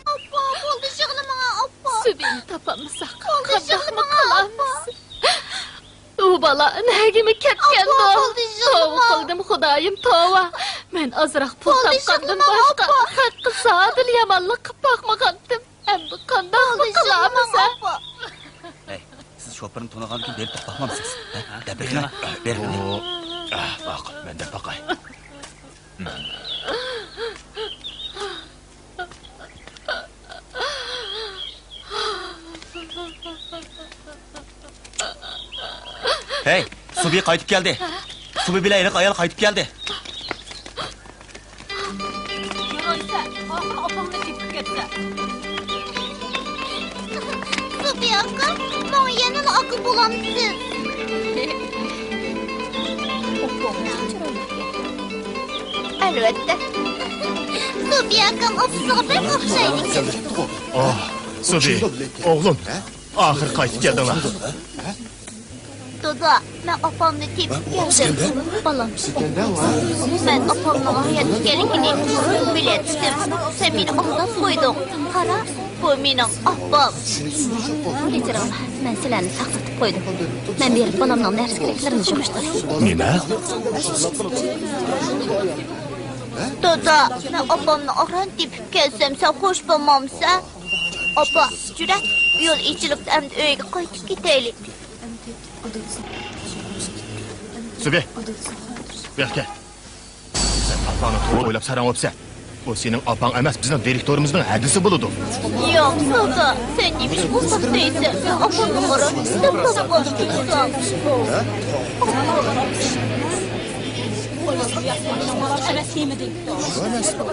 ئاپا، بولدى، يىغلىماڭ، ئاپا. سۈبىنى تاپالمىساق، بولدى، قانداقمۇ يىغلىماڭ، قىلارمىز؟ ئاپا. ئۇ بالا نەگىمۇ كەتكەندۇ؟ ئاپا، بولدى، يىغلىماڭ. توۋا قىلدىم، خۇدايىم، توۋا. مەن ئازراق پۇل بولدى، تاپقاندىن يىغلىماڭ، باشقا ئاپا. خەققە زادىلا يامانلىق قىلىپ باقمىغانتىم. ئەمدى قانداقمۇ بولدى، قىلارمىز، يىغلىماڭ، ھە؟ ئاپا. ھەي، سىز شوپۇرنى تونۇغاندىكىن بېرىپ باقمامسىز؟ ھە؟ دەپ بېقىڭە. بېرىڭ. ئۇ، ئە، ماقۇل، مەن دەپ باقاي. ھەي، سۈبى قايتىپ كەلدى. سۈبى بىلەن ھېلىقى ئايال قايتىپ كەلدى. يارايسە، ئاخىرى ئاپاڭنى تېپىپ كەتسە. سۈبى ئاكا، ماڭا يەنىلا ئاكا بولامسىز؟ ئەلۋەتتە. سۈبى ئاكام ئاپىسىغا بەك ئوخشايدىكەن. ئاھ، سۈبى، ئوغلۇم. ئاخىرى قايتىپ كەلدىڭلار. دادا، مەن ئاپامنى تېپىپ كەلدىم. بالام، مەن ئاپامنىڭ ھايات ئىكەنلىكىنى بىلەتتىم. سەن مېنى ئالداپ قويدۇڭ. قارا، بۇ مېنىڭ ئاپام. كەچۈرۈڭلار، مەن سىلەرنى ساقسىتىپ قويدۇم. مەن بېرىپ بالامنىڭ نەرسە-كېرەكلىرىنى يىغىشتۇراي. نېمە؟ دادا، مەن ئاپامنى ئاران تېپىپ كەلسەم، سەن خوش بولمامسەن؟ ئاپا، جۈرە، يول ئېچىلىپتۇ، ئەمدى ئۆيگە قايتىپ كېتەيلى. سۈبى، بۇ ياققا كەل. سەن ئاپاڭنى توغرا ئويلاپ ساراڭ بوپسەن. ئۇ سېنىڭ ئاپاڭ ئەمەس، بىزنىڭ دىرېكتورىمىزنىڭ ھەدىسى بولىدۇ. ياق، دادا، سەن نېمىشقا ئۇنداق دەيسەن؟ مەن ئاپامنى ئاران تېپىپ كەلسەم.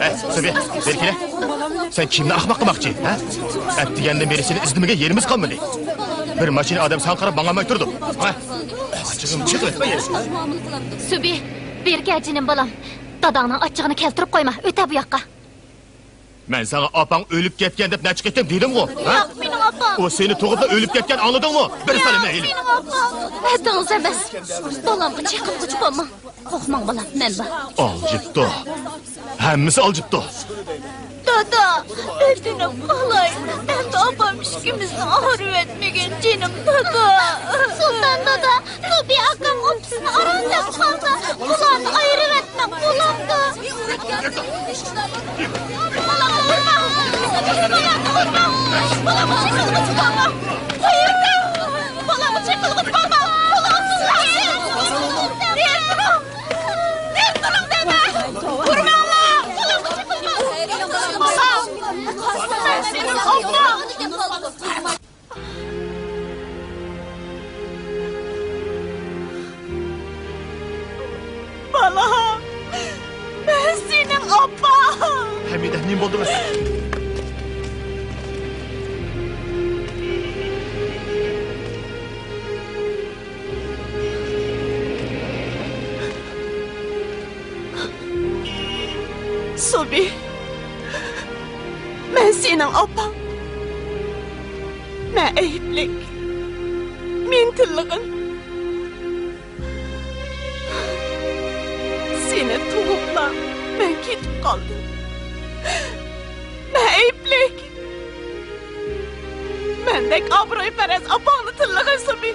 ھەي، سۈبى، بېرى كېلە. سەن كىمنى ئاخماق قىلماقچى، ھە؟ ئەتىگەندىن بېرى سېنى ئىزدىمىگەن يېرىمىز قالمىدى. بىر ماشىنا ئادەم ساڭا قاراپ ماڭالماي تۇرىدۇ. ھە؟ ئاچچىقىم چىقىۋەتمە. سۈبى، بېرى كەل جېنىم بالام. داداڭنىڭ ئاچچىقىنى كەلتۈرۈپ قويما، ئۆتە بۇ ياققا. مەن ساڭا ئاپاڭ ئۆلۈپ كەتكەن دەپ نەچچە قېتىم دېدىمغۇ، ھە؟ ياق، مېنىڭ ئاپام. ئۇ سېنى تۇغۇپلا ئۆلۈپ كەتكەن، ئاڭلىدىڭمۇ؟ بىر ياق، سالىم مەيلى. مېنىڭ ئاپام. ھەددىڭىز ئەمەس. بالامغا چېقىنغۇچە بولماڭ. قورقماڭ، بالام، مەن بار. ئالجىپتۇ. ھەممىسى ئالجىپتۇ. دادا، ئۆتۈنۈپ قالاي. ئەمدى ئاپام ئىككىمىزنى ئايرىۋەتمىگىن، جېنىم دادا. سۇلتان دادا، سۈبى ئاكام ئوپىسىنى ئاران دەپ قالسا، ئۇلارنى ئايرىۋەتمەڭ، بولامدۇ؟ بالامنى ئۇرماڭ! بالامنى ئۇرماڭ! بالامنى ئۇرماڭ! قويۇڭ! بالامنى قىلغۇچ بولما! قولىڭىزنى تۇتۇڭ! نېرى تۇرۇڭ! نېرى تۇرۇڭ دەيمەن! ئۇرماڭلار! قولۇڭنى چېكىڭلار! بالام! مەن سېنىڭ ئاپاڭ! ھەمىدە، نېمە بولدىڭىز؟ سوبى، مەن سېنىڭ ئاپاڭ. مەن ئەيىبلىك. مېنى تىللىغىن. سېنى تۇغۇپلا مەن كېتىپ قالدىم. مەن ئەيىبلىك. مەندەك ئابرۇيپەرەس ئاپاڭنى تىللىغىن، سوبى.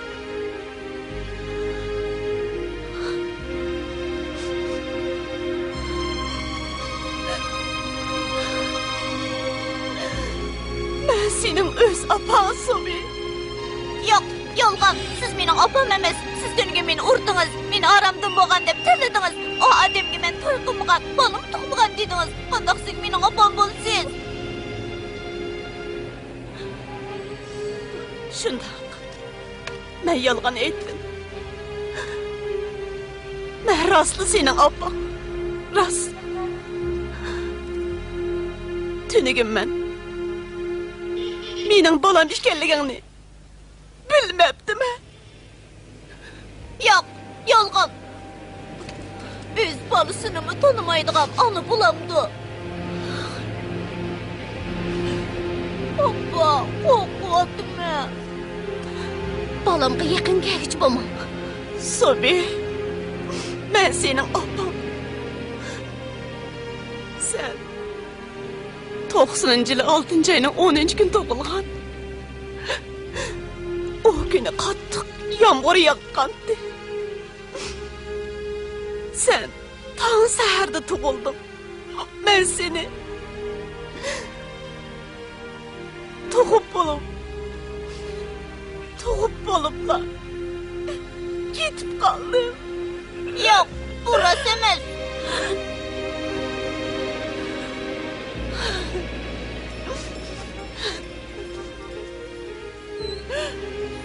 مەن سېنىڭ ئۆز ئاپاڭ، سوبى. ياق، يالغان. سىز مېنىڭ ئاپام ئەمەس. سىز تۈنۈگۈن مېنى ئۇردىڭىز، مېنى ئارامدىن بولغان دەپ تىللىدىڭىز. ئۇ ئادەمگە مەن توي قىلمىغان، بالىمۇ تۇغمىغان دېدىڭىز. قانداق سىز مېنىڭ ئاپام بولىسىز؟ شۇنداق. مەن يالغان ئېيتتىم. مەن راستلا سېنىڭ ئاپاڭ. راست. تۈنۈگۈن مەن مېنىڭ بالام ئىكەنلىكىڭنى بىلمەپتىمەن. ياق، يالغان. ئۆز بالىسىنىمۇ تونۇمايدىغان ئانا بولامدۇ؟ ئاپا، قورقۇۋاتىمەن. بالامغا يېقىن كەلگۈچى بولماڭ. سوبى، مەن سېنىڭ ئاپاڭ. سەن توقسىنىنچى يىلى ئالتىنچى ئاينىڭ ئونىنچى كۈنى تۇغۇلغان. ئۇ كۈنى قاتتىق يامغۇر ياغقانتى. سەن تاڭ سەھەردە تۇغۇلدۇڭ. مەن سېنى تۇغۇپ بولۇپ، تۇغۇپ بولۇپلا كېتىپ قالدىم. ياق، بۇ راست ئەمەس.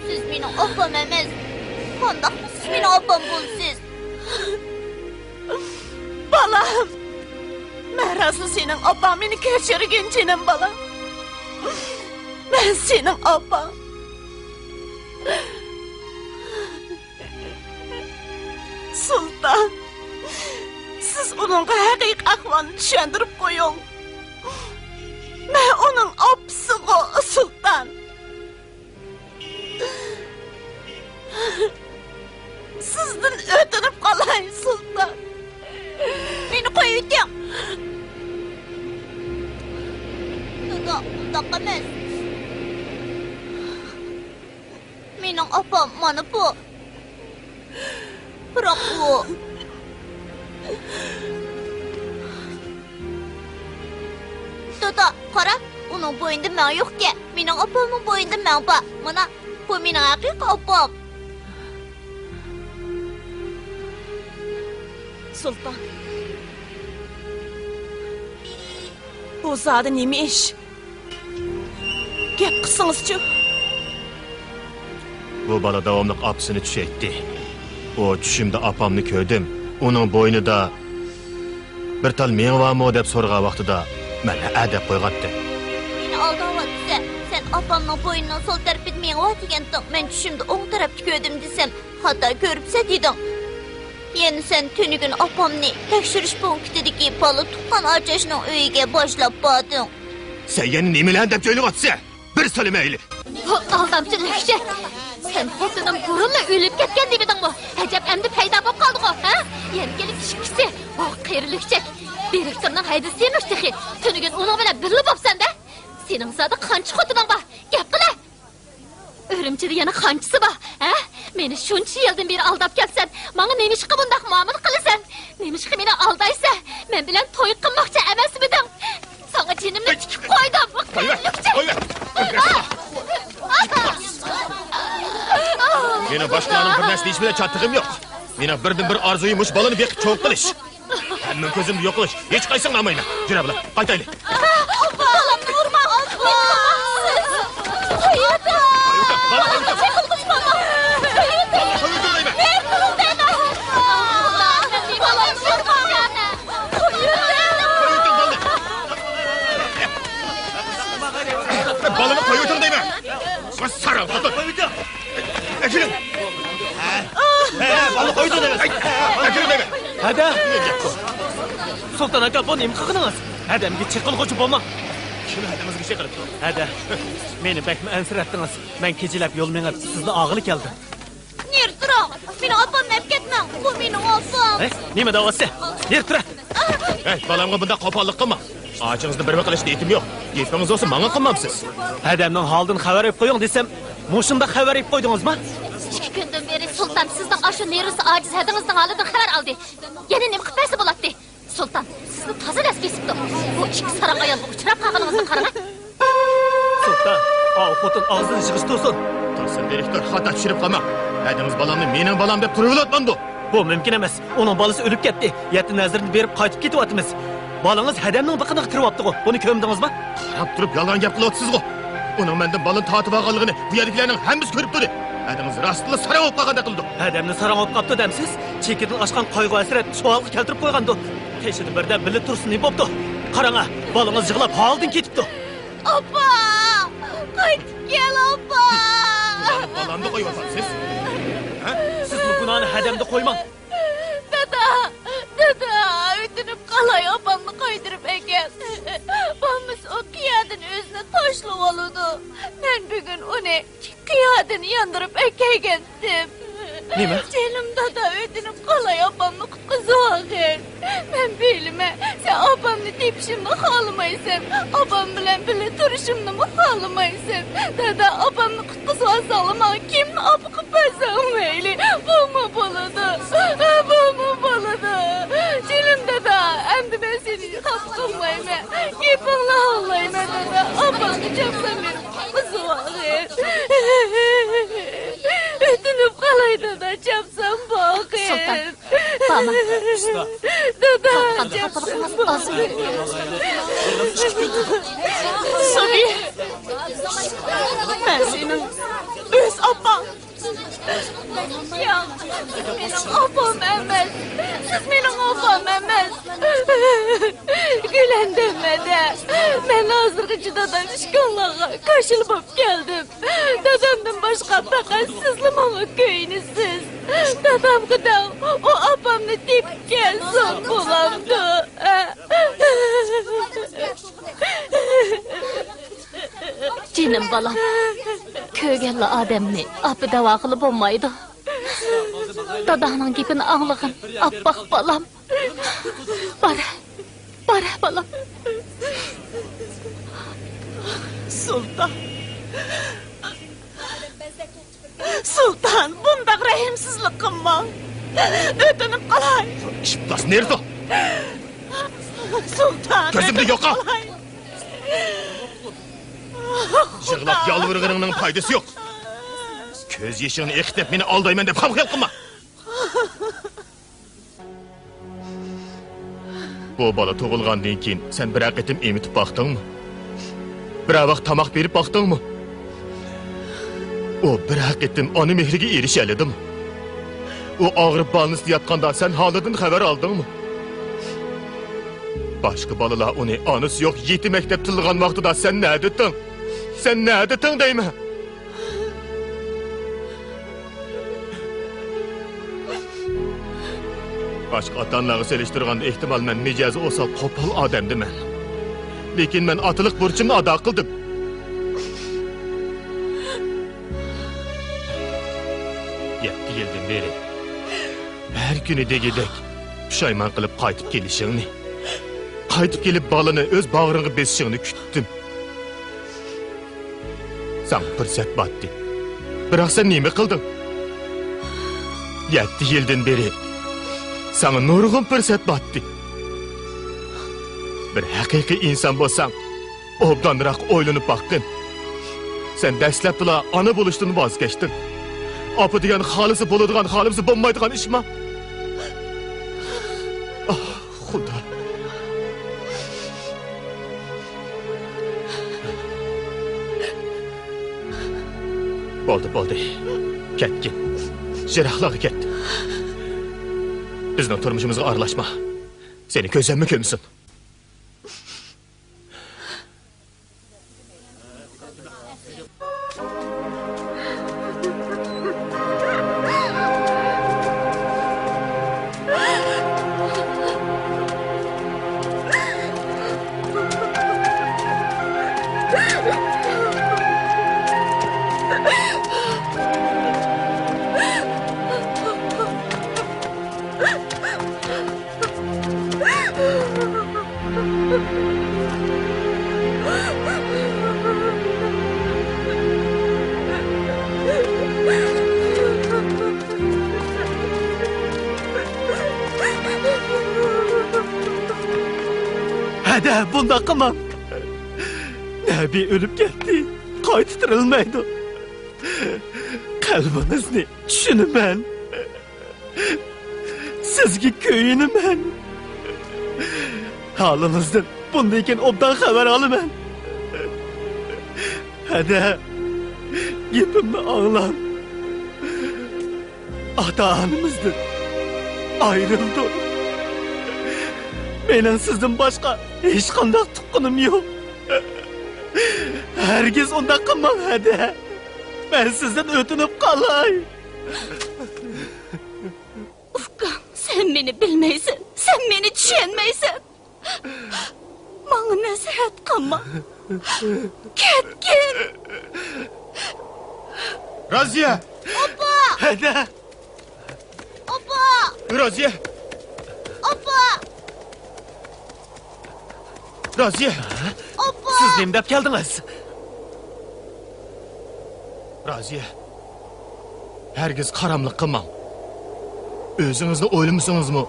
سىز مېنىڭ ئاپام ئەمەس. قانداقمۇ سىز مېنىڭ ئاپام بولىسىز؟ بالام! مەن راستلا سېنىڭ ئاپاڭ، مېنى كەچۈرگىن، جېنىم بالام. مەن سېنىڭ ئاپاڭ. سۇلتان، سىز ئۇنىڭغا ھەقىقىي ئەھۋالنى چۈشەندۈرۈپ قويۇڭ. مەن ئۇنىڭ ئاپىسىغۇ، سۇلتان. سىزدىن ئۆتۈنۈپ قالاي، سۇلتان. مېنى قويۇۋېتىڭ. دادا، ئۇنداق ئەمەس. مېنىڭ ئاپام مانا بۇ. بىراق ئۇ. دادا، قارا، ئۇنىڭ بوينىدا مەڭ يوقكەن. مېنىڭ ئاپامنىڭ بوينىدا مەڭ بار. مانا، بۇ مېنىڭ ھەقىقىي ئاپام. سۇلتان. بۇ زادى نېمە ئىش؟ گەپ قىلسىڭىزچۇ؟ بۇ بالا داۋاملىق ئاپىسىنى چۈشەيتتى. ئۇ چۈشۈمدە ئاپامنى كۆردۈم، ئۇنىڭ بوينىدا بىر تال مېڭە بارمۇ دەپ سورىغان ۋاقتىدا مەن ھەئە دەپ قويغانتىم. مېنى ئالداۋاتىسەن. سەن ئاپامنىڭ بوينىنىڭ سول تەرىپىدە مېڭە بار دېگەنتىڭ. مەن چۈشۈمدە ئوڭ تەرەپتە كۆردۈم دېسەم، خاتا كۆرۈپسەن دېدىڭ. يەنە سەن تۈنۈگۈن ئاپامنى تەكشۈرۈش پونكىتىدىكى بالا تۇغقان ئاچاشنىڭ ئۆيىگە باشلاپ باردىڭ. سەن يەنە نېمىلەرنى دەپ جۆيلۈۋاتىسەن؟ بىر سېلىۋەيلى. بۇ ئالدامچى لۈكچەك! سەن خوتۇنۇم بۇرۇنلا ئۆلۈپ كەتكەن دېمىدىڭمۇ؟ ئەجەب ئەمدى پەيدا بولۇپ قالدىغۇ، ھە؟ يەنە كېلىپ ئىككىسى. ۋاھ، قېرى لۈكچەك! دىرېكتورنىڭ ھەدىسى ئىمىش تېخى. تۈنۈگۈن ئۇنىڭ بىلەن بىللە بوپسەن-دە. سېنىڭ زادى قانچە خوتۇنۇڭ بار؟ گەپ قىلە! ئۈرۈمچىدە يەنە قانچىسى بار، ھە؟ مېنى شۇنچە يىلدىن بېرى ئالداپ كەپسەن. ماڭا نېمىشقا بۇنداق مۇئامىلە قىلىسەن؟ نېمىشقا مېنى ئالدايسەن؟ مەن بىلەن توي قىلماقچى ئەمەسمىدىڭ؟ ساڭا جېنىمنى تىكىپ قويدۇم. قويۇۋەت، قويۇۋەت. باشقىلارنىڭ بىر نەرسە دېيىشى بىلەن چاتىقىم يوق. مېنىڭ بىردىن بىر ئارزۇيۇم مۇشۇ بالىنى بېقىپ چوڭ قىلىش. ھەممىڭ كۆزۈمدە يوقىلىش. ھېچقايسىڭنى ئالمايمەن. جۈرە بىلەن، قايتايلى. بالامنى ئۇرما. بالا قويۇۋېتىڭ. بالا قويۇۋېتىڭ دەيمەن. قويۇۋېتىڭ بالىنى. بالىنى قويۇۋېتىڭ دەيمەن. ساراڭ خوتۇن. ئەكېلىڭ. ھە، ھە، بالىنى قويۇۋېتىڭ دەيمەن. ئەكېلىڭ دەيمەن. ھەدە. سۇلتان ئاكا، بۇ نېمە قىلغىنىڭىز؟ ھەدەمگە چېقىلغۇچى بولماڭ. كىم ھەدىمىزگە چېقىلىپتۇ؟ ھەدە، مېنى بەكمۇ ئەنسىرەتتىڭىز. مەن كېچىلەپ يول مېڭىپ، سىزنى ئالغىلى كەلدىم. نېرى تۇرۇڭ! مېنىڭ ئاپامنى ئەپ كەتمەڭ! بۇ مېنىڭ ئاپام! ھەي، نېمە دەۋاتىسەن؟ نېرى تۇرە! ھەي، بالامغا بۇنداق قوپاللىق قىلماڭ! ئاچىڭىزنى بىرمە قىلىش نىيىتىم يوق. گېپىڭىز بولسا ماڭا قىلمامسىز؟ ھەدەمنىڭ ھالىدىن خەۋەر ئېلىپ قويۇڭ دېسەم، مۇشۇنداق خەۋەر ئېلىپ قويدىڭىزما؟ ئىككى كۈندىن بېرى سۇلتان سىزنىڭ ئاشۇ نېرۋىسى ئاجىز ھەدىڭىزنىڭ ھالىدىن خەۋەر ئالدى. يەنە نېمە قىلىپ بەرسە بولاتتى؟ سۇلتان، سىزنى تازا دەس كېسىپتۇ. بۇ ئىككى ساراڭ ئايالغا ئۇچراپ قالغىنىڭىزنى قاراڭە. سۇلتان، ئاۋۇ خوتۇن ئاغزىنى يىغىشتۇرسۇن. تۇرسۇن دىرېكتور، خاتا چۈشىنىپ قالماڭ. ھەدىڭىز بالامنى مېنىڭ بالام دەپ تۇرۇۋېلىۋاتمامدۇ؟ بۇ مۇمكىن ئەمەس. ئۇنىڭ بالىسى ئۆلۈپ كەتتى. يەتتە نەزىرىنى بېرىپ قايتىپ كېتىۋاتىمىز. بالىڭىز ھەدەمنىڭ بېقىنىغا كىرىۋاپتىغۇ. بۇنى كۆرمىدىڭىزما؟ قاراپ تۇرۇپ يالغان گەپ قىلىۋاتىسىزغۇ. ئۇنىڭ مەندىن بالىنى تارتىۋالغانلىقىنى بۇ يەردىكىلەرنىڭ ھەممىسى كۆرۈپ تۇردى. ھەدىڭىز راستتىنلا ساراڭ بولۇپ قالغاندەك قىلىدۇ. ھەدەمنى ساراڭ بولۇپ قاپتۇ دەمسىز؟ چېكىدىن ئاشقان قايغۇ-ھەسرەت شۇ ھالغا كەلتۈرۈپ قويغاندۇ. قېشىدا بىردەم بىللە تۇرسۇن نېمە بوپتۇ؟ قاراڭا، بالىڭىز يىغلاپ ھالىدىن كېتىپتۇ. ئاپا! قايتىپ كەل، ئاپا! گۇناھنى بالامدا قويۇۋاتامسىز؟ ھە؟ سىزمۇ گۇناھنى ھەدەمدە قويماڭ. دادا! دادا! ئۆتۈنۈپ قالاي، ئاپامنى قايتۇرۇپ ئەكەل. بولمىسا ئۇ قىيادىن ئۆزىنى تاشلىۋالىدۇ. مەن بۈگۈن ئۇنى قىيادىن ياندۇرۇپ ئەكەلگەنتىم. نېمە؟ جېنىم دادا، ئۆتۈنۈپ قالاي، ئاپامنى قۇتقۇزۇۋالغىن. مەن بىلىمەن، سەن ئاپامنى تېپىشىمنى خالىمايسەن، ئاپام بىلەن بىللە تۇرۇشۇمنىمۇ خالىمايسەن. دادا، ئاپامنى قۇتقۇزۇۋالساڭلا، ماڭا كىمنى ئاپا قىلىپ بەرسەڭ مەيلى، بۇمۇ بولىدۇ، بۇمۇ بولىدۇ. جېنىم دادا، ئەمدى مەن سېنى خاپا قىلمايمەن. گېپىڭنى ئاڭلايمەن، دادا. ئاپامنى چاپسان بېرىپ قۇتقۇزۇۋالغىن. ئۆتۈنۈپ قالاي، دادا، چاپسان باقىن. سۇلتان، بارما. دادا، چاپسان باقىن. سۇبى، مەن سېنىڭ ئۆز ئاپاڭ. ياق، مېنىڭ ئاپام ئەمەس. سىز مېنىڭ ئاپام ئەمەس. گۈلەندەم ھەدە. مەن ھازىرغىچە دادام ئىككىڭلارغا كاشىلا بولۇپ كەلدىم. دادامدىن باشقا پەقەت سىزلا ماڭا كۆيۈنىسىز. دادامغا دەڭ، ئۇ ئاپامنى تېپىپ كەلسۇن، بولامدۇ؟ جېنىم بالام، كۆرگەنلا ئادەمنى ئاپا دەۋالغىلى بولمايدۇ. داداڭنىڭ گېپىنى ئاڭلىغىن، ئاپئاق بالام. بار، بار، بالام. سۇلتان. سۇلتان، بۇنداق رەھىمسىزلىك قىلماڭ. ئۆتۈنۈپ قالاي. ئىپلاس نېرېتو؟ سۇلتان، كۆزۈمدىن يوقال. يىغلاپ يالۋۇرغىنىڭنىڭ پايدىسى يوق. كۆز يېشىڭنى ئېقىتىپ، مېنى ئالدايمەن دەپ خام خىيال قىلما. بۇ بالا تۇغۇلغاندىن كېيىن سەن بىرەر قېتىم ئېمىتىپ باقتىڭمۇ؟ بىرەر ۋاق تاماق بېرىپ باقتىڭمۇ؟ ئۇ بىرەر قېتىم ئانا مېھرىگە ئېرىشەلىدىمۇ؟ ئۇ ئاغرىپ بالنىستا ياتقاندا سەن ھالىدىن خەۋەر ئالدىڭمۇ؟ باشقا بالىلار ئۇنى ئانىسى يوق يېتىمەك دەپ تىللىغان ۋاقتىدا سەن نەدىتىڭ؟ سەن نەدىتىڭ دەيمەن؟ باشقا ئاتا-ئانىلارغا سېلىشتۇرغاندا، ئېھتىمال، مەن مىجەزى ئوسال، قوپال ئادەمدىمەن. لېكىن مەن ئاتىلىق بۇرچۇمنى ئادا قىلدىم. يەتتە يىلدىن بېرى ھەر كۈنى دېگۈدەك پۇشايمان قىلىپ قايتىپ كېلىشىڭنى، قايتىپ كېلىپ بالىنى ئۆز باغرىڭغا بېسىشىڭنى كۈتتۈم. ساڭا پۇرسەت بارتتى. بىراق سەن نېمە قىلدىڭ؟ يەتتە يىلدىن بېرى ساڭا نۇرغۇن پۇرسەت بارتتى. بىر ھەقىقىي ئىنسان بولساڭ، ئوبدانراق ئويلىنىپ باققىن. سەن دەسلەپتىلا ئانا بولۇشتىن ۋاز كەچتىڭ. ئاپا دېگەن خالىسا بولىدىغان، خالىمىسا بولمايدىغان ئىشما؟ ئاھ، خۇدا. بولدى، بولدى. كەتكىن. يىراقلارغا كەت. بىزنىڭ تۇرمۇشىمىزغا ئارىلاشما. سېنى كۆزۈممۇ كۆرمىسۇن. ھەدە، بۇنداق قىلماڭ. نەبى ئۆلۈپ كەتتى. قايتا تىرىلمەيدۇ. قەلبىڭىزنى چۈشىنىمەن. سىزگە كۆيۈنىمەن. ھالىڭىزدىن بۇندىن كېيىن ئوبدان خەۋەر ئالىمەن. ھەدە، گېپىمنى ئاڭلاڭ. ئاتا-ئانىمىزدىن ئايرىلدۇق. مېنىڭ سىزدىن باشقا ھېچقانداق تۇغقىنىم يوق. ھەرگىز ئۇنداق قىلماڭ، ھەدە. مەن سىزدىن ئۆتۈنۈپ قالاي. ئۇكام، سەن مېنى بىلمەيسەن، سەن مېنى چۈشەنمەيسەن. ماڭا نەسىھەت قىلما. كەتكىن. رازىيە! ئاپا! ھەدە! ئاپا! رازىيە! ئاپا! رازىيە! ئاپا! سىز نېمە دەپ كەلدىڭىز؟ رازىيە، ھەرگىز قاراملىق قىلماڭ. ئۆزىڭىزنى ئويلىمىسىڭىزمۇ،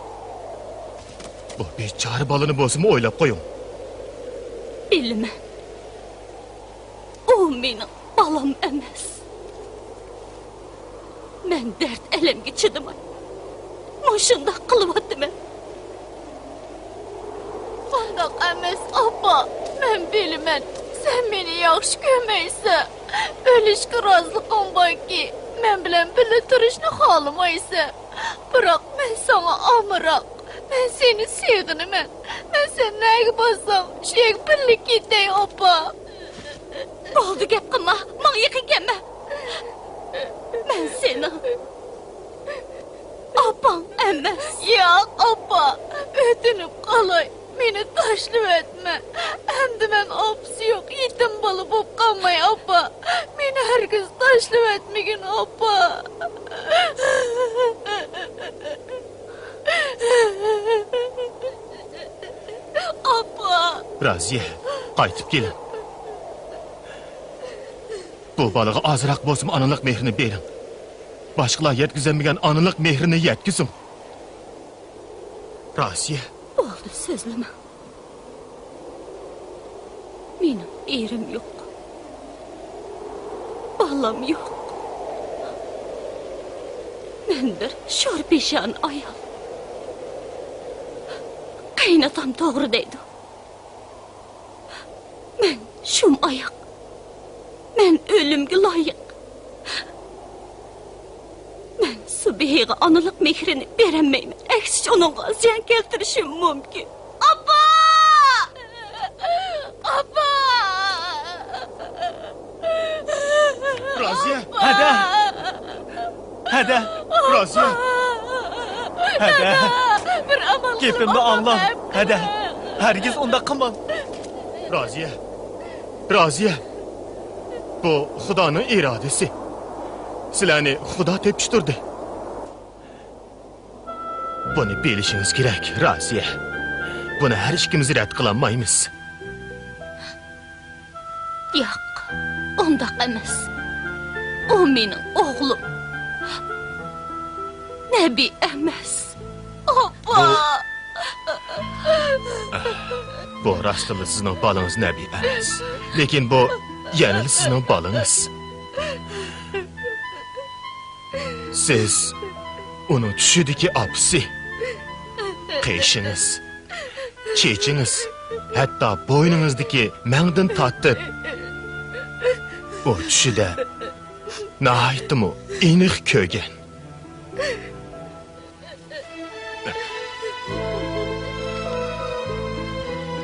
بۇ بىچارە بالىنى بولسىمۇ ئويلاپ قويۇڭ. بىلىمەن. ئۇ مېنىڭ بالام ئەمەس. مەن دەرد-ئەلەمگە چىدىماي، مۇشۇنداق قىلىۋاتىمەن. ئۇنداق ئەمەس، ئاپا. مەن بىلىمەن، سەن مېنى ياخشى كۆرمەيسەن. ئۆلۈشكە رازىلىقىڭ باركى، مەن بىلەن بىللە تۇرۇشنى خالىمايسەن. بىراق مەن ساڭا ئامراق. مەن سېنى سېغىنىمەن. مەن سەن نەگە بارساڭ، شۇ يەرگە بىللە كېتەي، ئاپا. بولدى، گەپ قىلما. ماڭا يېقىن كەلمە. مەن سېنىڭ ئاپاڭ ئەمەس. ياق، ئاپا. ئۆتۈنۈپ قالاي. مېنى تاشلىۋەتمە. ئەمدى مەن ئاپىسى يوق يېتىم بالا بولۇپ قالماي، ئاپا. مېنى ھەرگىز تاشلىۋەتمىگىن، ئاپا. ئاپا! رازىيە، قايتىپ كېلىڭ. بۇ بالىغا ئازراق بولسىمۇ ئانىلىق مېھرىنى بېرىڭ. باشقىلار يەتكۈزەلمىگەن ئانىلىق مېھرىنى يەتكۈزۈڭ. رازىيە. بولدى، سۆزلىمە. مېنىڭ ئېرىم يوق. بالام يوق. مەن بىر شور پېشانە ئايال. قېيىنئاتام توغرا دەيدۇ. مەن شۇم ئاياق. مەن ئۆلۈمگە لايىق. مەن سۇبىھىغا ئانىلىق مېھرىنى بېرەلمەيمەن. ئەكسىچە ئۇنىڭغا زىيان كەلتۈرۈشۈم مۇمكىن. ئاپا! ئاپا! رازىيە! ھەدە! ھەدە! رازىيە! ھەدە! بىر ئامال قىلىڭ، گېپىمنى ئاڭلاڭ. ھەدە! ھەرگىز ئۇنداق قىلماڭ. رازىيە! رازىيە! بۇ خۇدانىڭ ئىرادىسى. سىلەرنى خۇدا تېپىشتۇردى. بۇنى بىلىشىڭىز كېرەك، رازىيە. بۇنى ھەر ئىككىمىز رەت قىلالمايمىز. ياق، ئۇنداق ئەمەس. ئۇ مېنىڭ ئوغلۇم. نەبى ئەمەس. ئاپا! بۇ راستلا سىزنىڭ بالىڭىز نەبى ئەمەس. لېكىن بۇ يەنىلا سىزنىڭ بالىڭىز. سىز ئۇنىڭ چۈشىدىكى ئاپىسى. قېشىڭىز، چېچىڭىز، ھەتتا بوينىڭىزدىكى مەڭدىن تارتىپ، ئۇ چۈشىدە ناھايىتىمۇ ئېنىق كۆرگەن.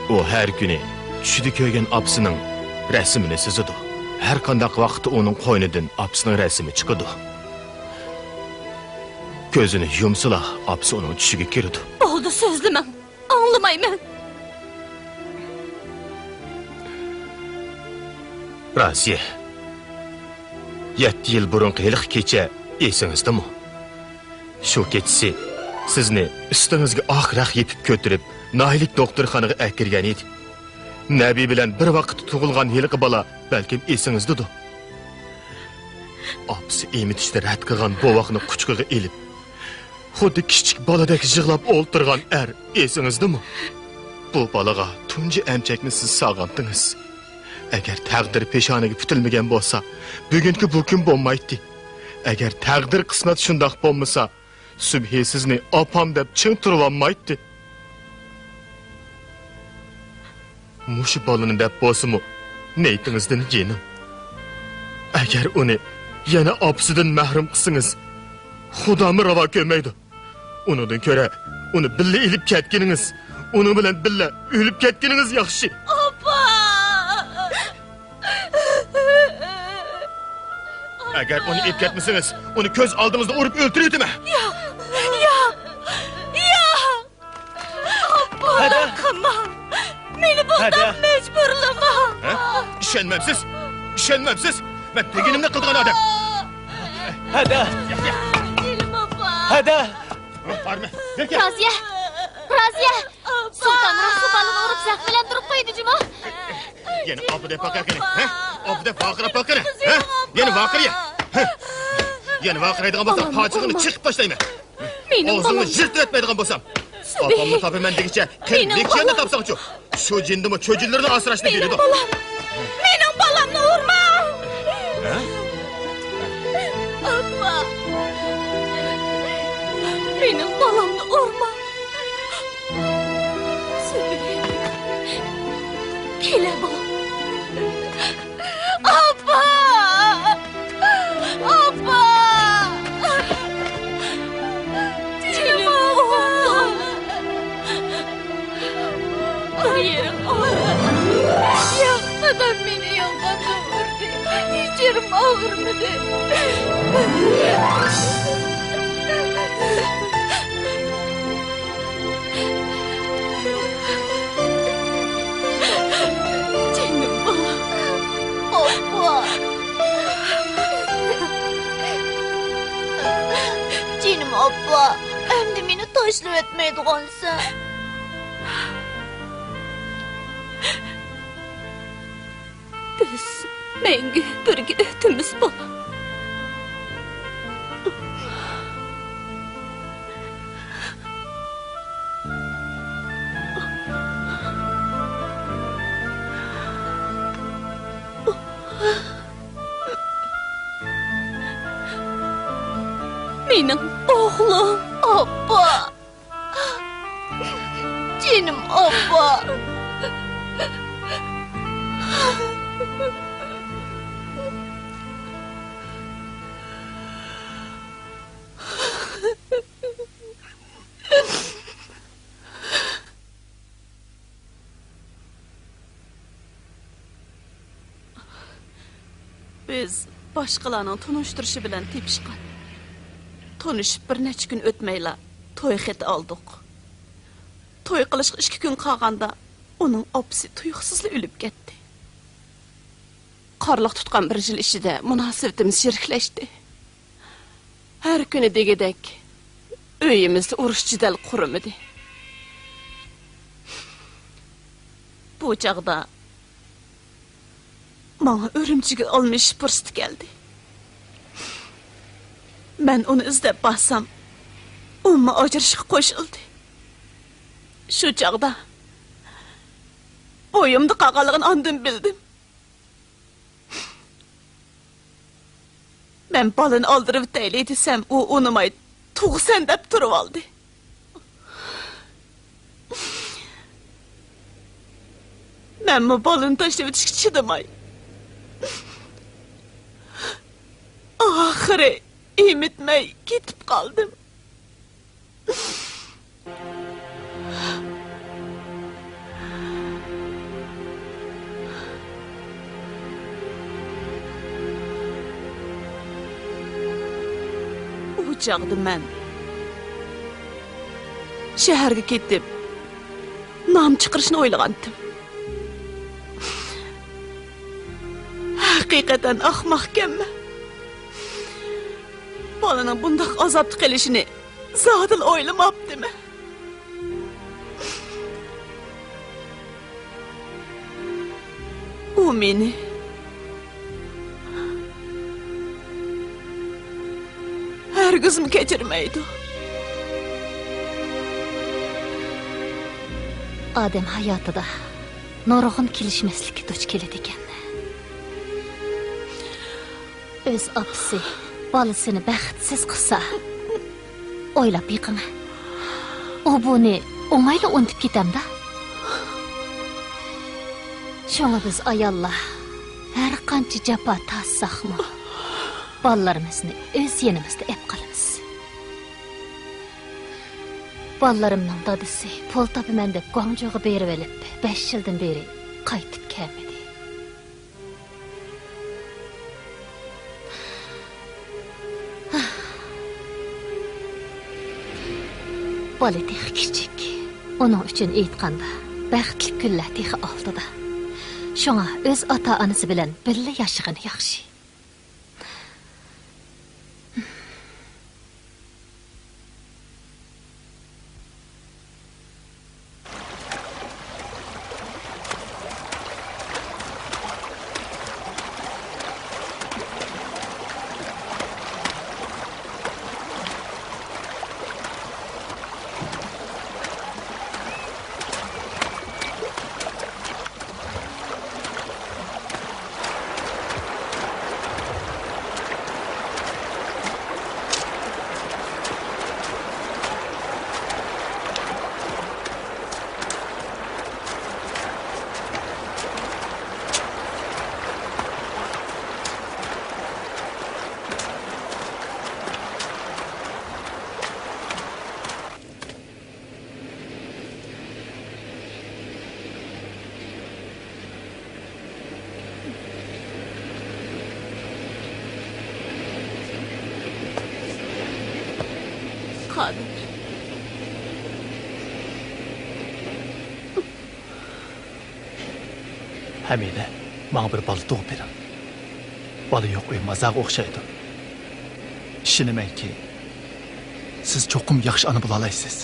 ئۇ ھەر كۈنى چۈشىدە كۆرگەن ئاپىسىنىڭ رەسىمىنى سىزىدۇ. ھەر قانداق ۋاقىتتا ئۇنىڭ قوينىدىن ئاپىسىنىڭ رەسىمى چىقىدۇ. كۆزىنى يۇمسىلا، ئاپىسى ئۇنىڭ چۈشىگە كىرىدۇ. بولدى، سۆزلىمەڭ. ئاڭلىمايمەن. رازىيە، يەتتە يىل بۇرۇنقى ھېلىقى كېچە ئېسىڭىزدىمۇ؟ شۇ كېچىسى سىزنى ئۈستىڭىزگە ئاق رەخ يېپىپ كۆتۈرۈپ، ناھىيىلىك دوختۇرخانىغا ئەكىرگەن ئىدى. نەبى بىلەن بىر ۋاقىتتا تۇغۇلغان ھېلىقى بالا بەلكىم ئېسىڭىزدىدۇ. ئاپىسى ئېمىتىشنى رەت قىلغان بوۋاقنى قۇچىقىغا ئېلىپ، خۇددى كىچىك بالىدەك يىغلاپ ئولتۇرغان ئەر ئېسىڭىزدىمۇ؟ بۇ بالىغا تۇنجى ئەمچەكنى سىز سالغانتىڭىز. ئەگەر تەقدىر پېشانىگە پۈتۈلمىگەن بولسا، بۈگۈنكى بۇ كۈن بولمايتتى. ئەگەر تەقدىر قىسمەت شۇنداق بولمىسا، سۈبھى سىزنى ئاپام دەپ چىڭ تۇرۇۋالمايتتى. مۇشۇ بالىنى دەپ بولسىمۇ نىيىتىڭىزدىن يېنىڭ. ئەگەر ئۇنى يەنە ئاپىسىدىن مەھرۇم قىلسىڭىز، خۇدامۇ راۋا كۆرمەيدۇ. ئۇنىڭدىن كۆرە ئۇنى بىللە ئېلىپ كەتكىنىڭىز، ئۇنىڭ بىلەن بىللە ئۆلۈپ كەتكىنىڭىز ياخشى. ئاپا! ئەگەر ئۇنى ئېلىپ كەتمىسىڭىز، ئۇنى كۆز ئالدىڭىزدا ئۇرۇپ ئۆلتۈرۈۋېتىمەن. ياق! ياق! ياق! بۇنداق قىلماڭ! مېنى بۇنداق مەجبۇرلىماڭ! ھە؟ ئىشەنمەمسىز؟ ئىشەنمەمسىز؟ مەن دېگىنىمنى قىلىدىغان ئادەم. ھەدە! ھەدە! بارمە! رازىيە! رازىيە! سۇلتان روھسى بالىنى ئۇرۇپ زەخىملەندۈرۈپ قويدى جۇمۇ! يەنە ئاپا دەپ باقاقىنى، ھە؟ ئاپا دەپ ۋارقىراپ باققىنى، ھە؟ يەنە ۋارقىرىيە! ھە؟ يەنە ۋارقىرايدىغان بولساڭ، پاچىقىڭنى چېقىپ تاشلايمەن. ئاغزىڭنى يىرتىۋەتمەيدىغان بولسام، ئاپامنى تاپىمەن دېگۈچە قېنى نېكىشەننى تاپساڭچۇ؟ شۇ جىندىمۇ چۆجۈنلىرىنى ئاسراشنى بىلىدۇ. مېنىڭ بالام! مېنىڭ بالامنى ئۇرماڭ! ھە؟ ئاپا! مېنىڭ بالامنى ئۇرماڭ! سۈبھى! كېلە، بالام! ئاپا! ئاپا! جېنىم ئوغلۇم! بىر يېرىڭ ئاغرىدى. ياق، دادام مېنى يالغاندىن ئۇردى. ھېچ يېرىم ئاغرىمىدى. جېنىم بالام. ئاپا. جېنىم ئاپا، ئەمدى مېنى تاشلىۋەتمەيدىغانسەن. بىز مەڭگۈ بىرگە ئۆتىمىز، بالام. مېنىڭ ئوغلۇم. ئاپا! جېنىم ئاپا! بىز باشقىلارنىڭ تونۇشتۇرۇشى بىلەن تېپىشقان. تونۇشۇپ بىر نەچچە كۈن ئۆتمەيلا توي خېتى ئالدۇق. توي قىلىشقا ئىككى كۈن قالغاندا ئۇنىڭ ئاپىسى تۇيۇقسىزلا ئۆلۈپ كەتتى. قارلىق تۇتقان بىر يىل ئىچىدە مۇناسىۋىتىمىز چىرىكلەشتى. ھەر كۈنى دېگۈدەك ئۆيىمىزدە ئۇرۇش جېدەل قۇرۇمىدى. بۇ چاغدا ماڭا ئۈرۈمچىگە ئالمىشىش پۇرسىتى كەلدى. مەن ئۇنى ئىزدەپ بارسام، ئۇمۇ ئاجرىشىشقا قوشۇلدى. شۇ چاغدا بويۇمدا قالغانلىقىنى ئاندىن بىلدىم. مەن بالىنى ئالدۇرۇۋېتەيلى دېسەم، ئۇ ئۇنىماي، تۇغىسەن دەپ تۇرۇۋالدى. مەنمۇ بالىنى تاشلىۋېتىشكە چىدىماي، ئاخىرى ئېمىتمەي كېتىپ قالدىم. ئۇ چاغدا مەن شەھەرگە كېتىپ، نام چىقىرىشنى ئويلىغانتىم. ھەقىقەتەن ئەخمەقكەنمەن. بالىنىڭ بۇنداق ئازابتا قېلىشىنى زادىلا ئويلىماپتىمەن. ئۇ مېنى ھەرگىزمۇ كەچۈرمەيدۇ. ئادەم ھاياتىدا نۇرغۇن كېلىشمەسلىككە دۇچ كېلىدىكەن. ئۆز ئاپىسى بالىسىنى بەختسىز قىلسا، ئويلاپ بېقىڭ. ئۇ بۇنى ئوڭايلا ئۇنتۇپ كېتەمدا. شۇڭا بىز ئاياللار ھەر قانچە جاپا تارتساقمۇ، بالىلىرىمىزنى ئۆز يېنىمىزدا ئەپ قالىمىز. بالىلىرىمنىڭ دادىسى پۇل تاپىمەن دەپ گۇاڭجۇغا بېرىۋېلىپ، بەش يىلدىن بېرى قايتىپ كەلمىدى. بالا تېخى كىچىك. ئۇنىڭ ئۈچۈن ئېيتقاندا، بەختلىك كۈنلەر تېخى ئالدىدا. شۇڭا ئۆز ئاتا-ئانىسى بىلەن بىللە ياشىغىنى ياخشى. قادىر. ھەمىدە، ماڭا بىر بالا تۇغۇپ بېرىڭ. بالا يوق ئۆي مازارغا ئوخشايدۇ. ئىشىنىمەنكى، سىز چوقۇم ياخشى ئانا بولالايسىز.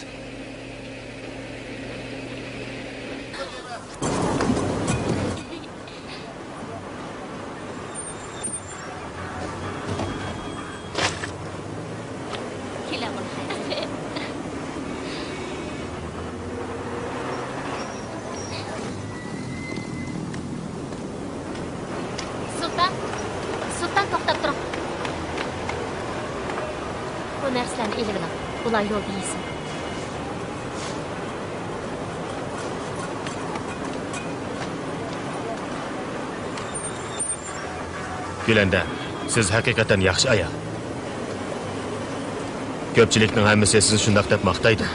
سۇلتان، سۇلتان، توختاپ تۇرۇڭ. بۇ نەرسىلەرنى ئېلىۋېلىڭ. بۇلار يولدا يېسۇن. گۈلەندەم، سىز ھەقىقەتەن ياخشى ئايال. كۆپچىلىكنىڭ ھەممىسى سىزنى شۇنداق دەپ ماختايدۇ.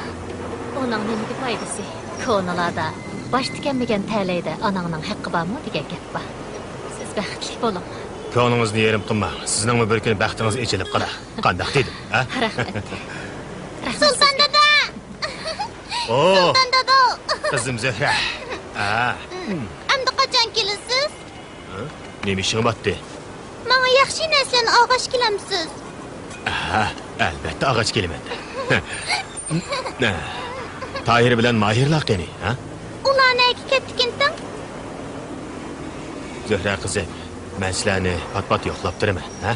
ئۇنىڭ نېمىگە پايدىسى؟ كونىلاردا، «باش تىكەنمىگەن تەلەيدە ئاناڭنىڭ ھەققى بارمۇ؟» دېگەن گەپ بار. سىز بەختلىك بولۇڭ. كۆڭلىڭىزنى يېرىم قىلماڭ. سىزنىڭمۇ بىر كۈنى بەختىڭىز ئېچىلىپ قالار. قانداق دېدىم، ھە؟ رەھمەت. رەھمەت سۇلتان سىزگە. دادا! ئو! سۇلتان دادا! قىزىم زۆھرە. ھە. ئەمدى قاچان كېلىسىز؟ ھە؟ نېمە ئىشىڭ باتتى؟ ماڭا ياخشى نەرسىلەرنى ئالغاچ كېلەمسىز؟ ھە، ئەلۋەتتە ئالغاچ كېلىمەن. تاھىر بىلەن ماھىرلار قېنى، ھە؟ ئۇلار نەگە كەتتىكىنتىڭ؟ زۆھرە قىزىم، مەن سىلەرنى پات-پات يوقلاپ تۇرىمەن، ھە؟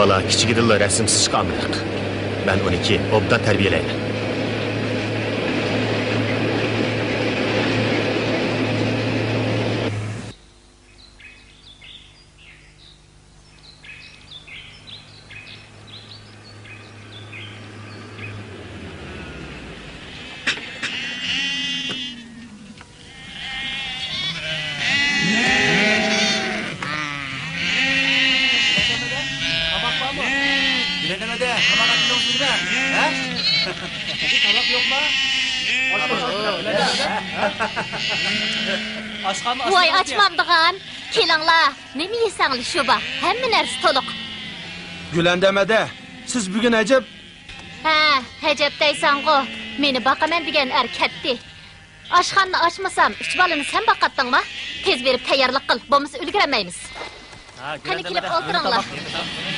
بالا كىچىكىدىنلا رەسىم سىزىشقا ئامراق. مەن ئۇنى كېيىن ئوبدان تەربىيەلەيمەن. ۋاي، ئاچمامدىغان. كېلىڭلار، نېمە يېسەڭلار شۇ بار. ھەممە نەرسە تولۇق. گۈلەندەم ھەدە، سىز بۈگۈن ئەجەب. ھە، ئەجەب دەيسەنغۇ. مېنى باقىمەن دېگەن ئەر كەتتى. ئاشخانىنى ئاچمىسام، ئۈچ بالىنى سەن باقاتتىڭما؟ تېز بېرىپ تەييارلىق قىل، بولمىسا ئۈلگۈرەلمەيمىز. قېنى، كېلىپ ئولتۇرۇڭلار.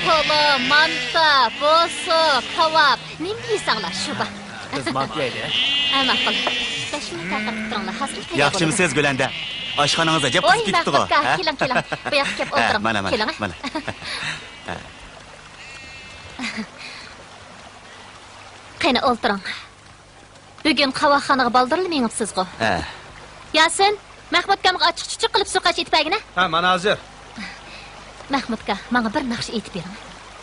پولۇ، مانتا، بوسۇ، كاۋاپ، نېمە يېسەڭلار شۇ بار. بىز مانتا يەيلى. ھە، ماقۇل. بەش مىنۇت تاقەت قىلىپ تۇرۇڭلار، ھازىر تەييار بولىدۇ. ياخشىمۇسىز، گۈلەندەم؟ ئاشخانىڭىز ئەجەب قىزىپ كېتىپتىغۇ، ھە؟ كېلىڭ، كېلىڭ. بۇ ياققا كېلىپ ئولتۇرۇڭ. مانا، مانا، كېلىڭ. مانا. قېنى، ئولتۇرۇڭ. بۈگۈن قاۋاقخانىغا بالدۇرلا مېڭىپسىزغۇ؟ ھە. ياسىن، مەخمۇتكامغا ئاچچىق چۈچۈك قىلىپ سۇ قاچا ئېتىپ بەرگىنە. ھە، مانا ھازىر. مەخمۇتكا، ماڭا بىر ناخشا ئېيتىپ بېرىڭ.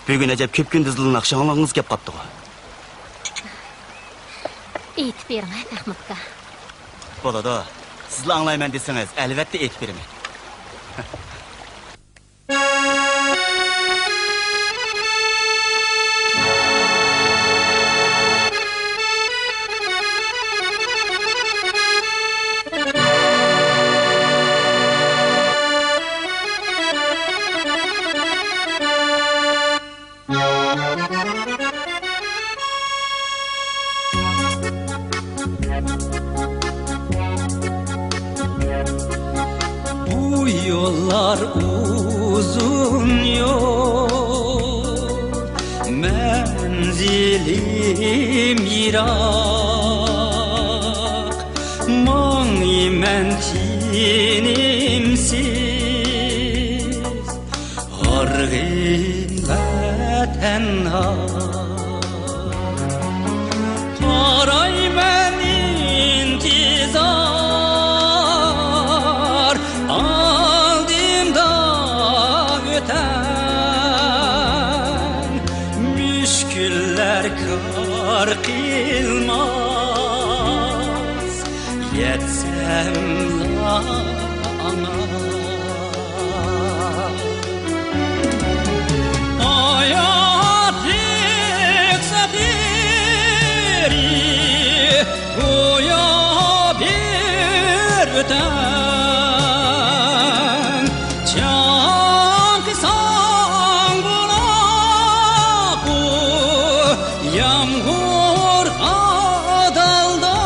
بۈگۈن ئەجەب كۆپ كۈندۈزلا ناخشا ئاڭلىغۇڭىز كەپ قاپتىغۇ. ئېيتىپ بېرىڭ، مەخمۇتكا. بولىدۇ. سىزلا ئاڭلايمەن دېسىڭىز، ئەلۋەتتە ئېيتىپ بېرىمەن. بۇ يوللار ئۇزۇن يول، مەنزىلىم يىراق، ماڭىمەن تىنىمسىز. ھارغىن ۋە تەنھا قارايمەن ئىنتىزار، ئالدىمدا ئۆتەڭ مۈشكۈللەر كار قىلماس، يەتسەملا ئاڭا. ھاياتلىق سەپىرى گويا بىر ئۆتەم چاڭقىساڭ بولاقۇ يامغۇرغا دالدا.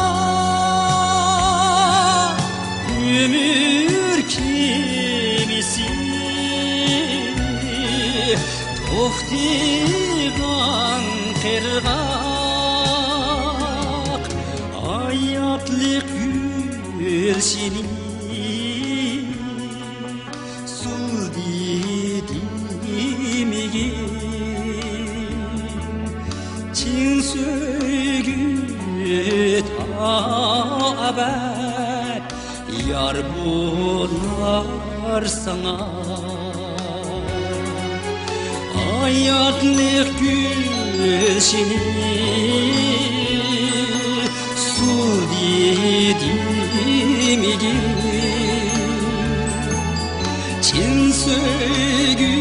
ئۆمۈر كېمىسى توختىغان قىرغاق، ھاياتلىق گۈلشېنى سۇلدى دېمىگىن، چىن سۆيگۈ تا ئەبەد يار بولار ساڭا. ھاياتلىق گۈلشېنى سۇلدى دېمىگىن، چىن سۆيگۈ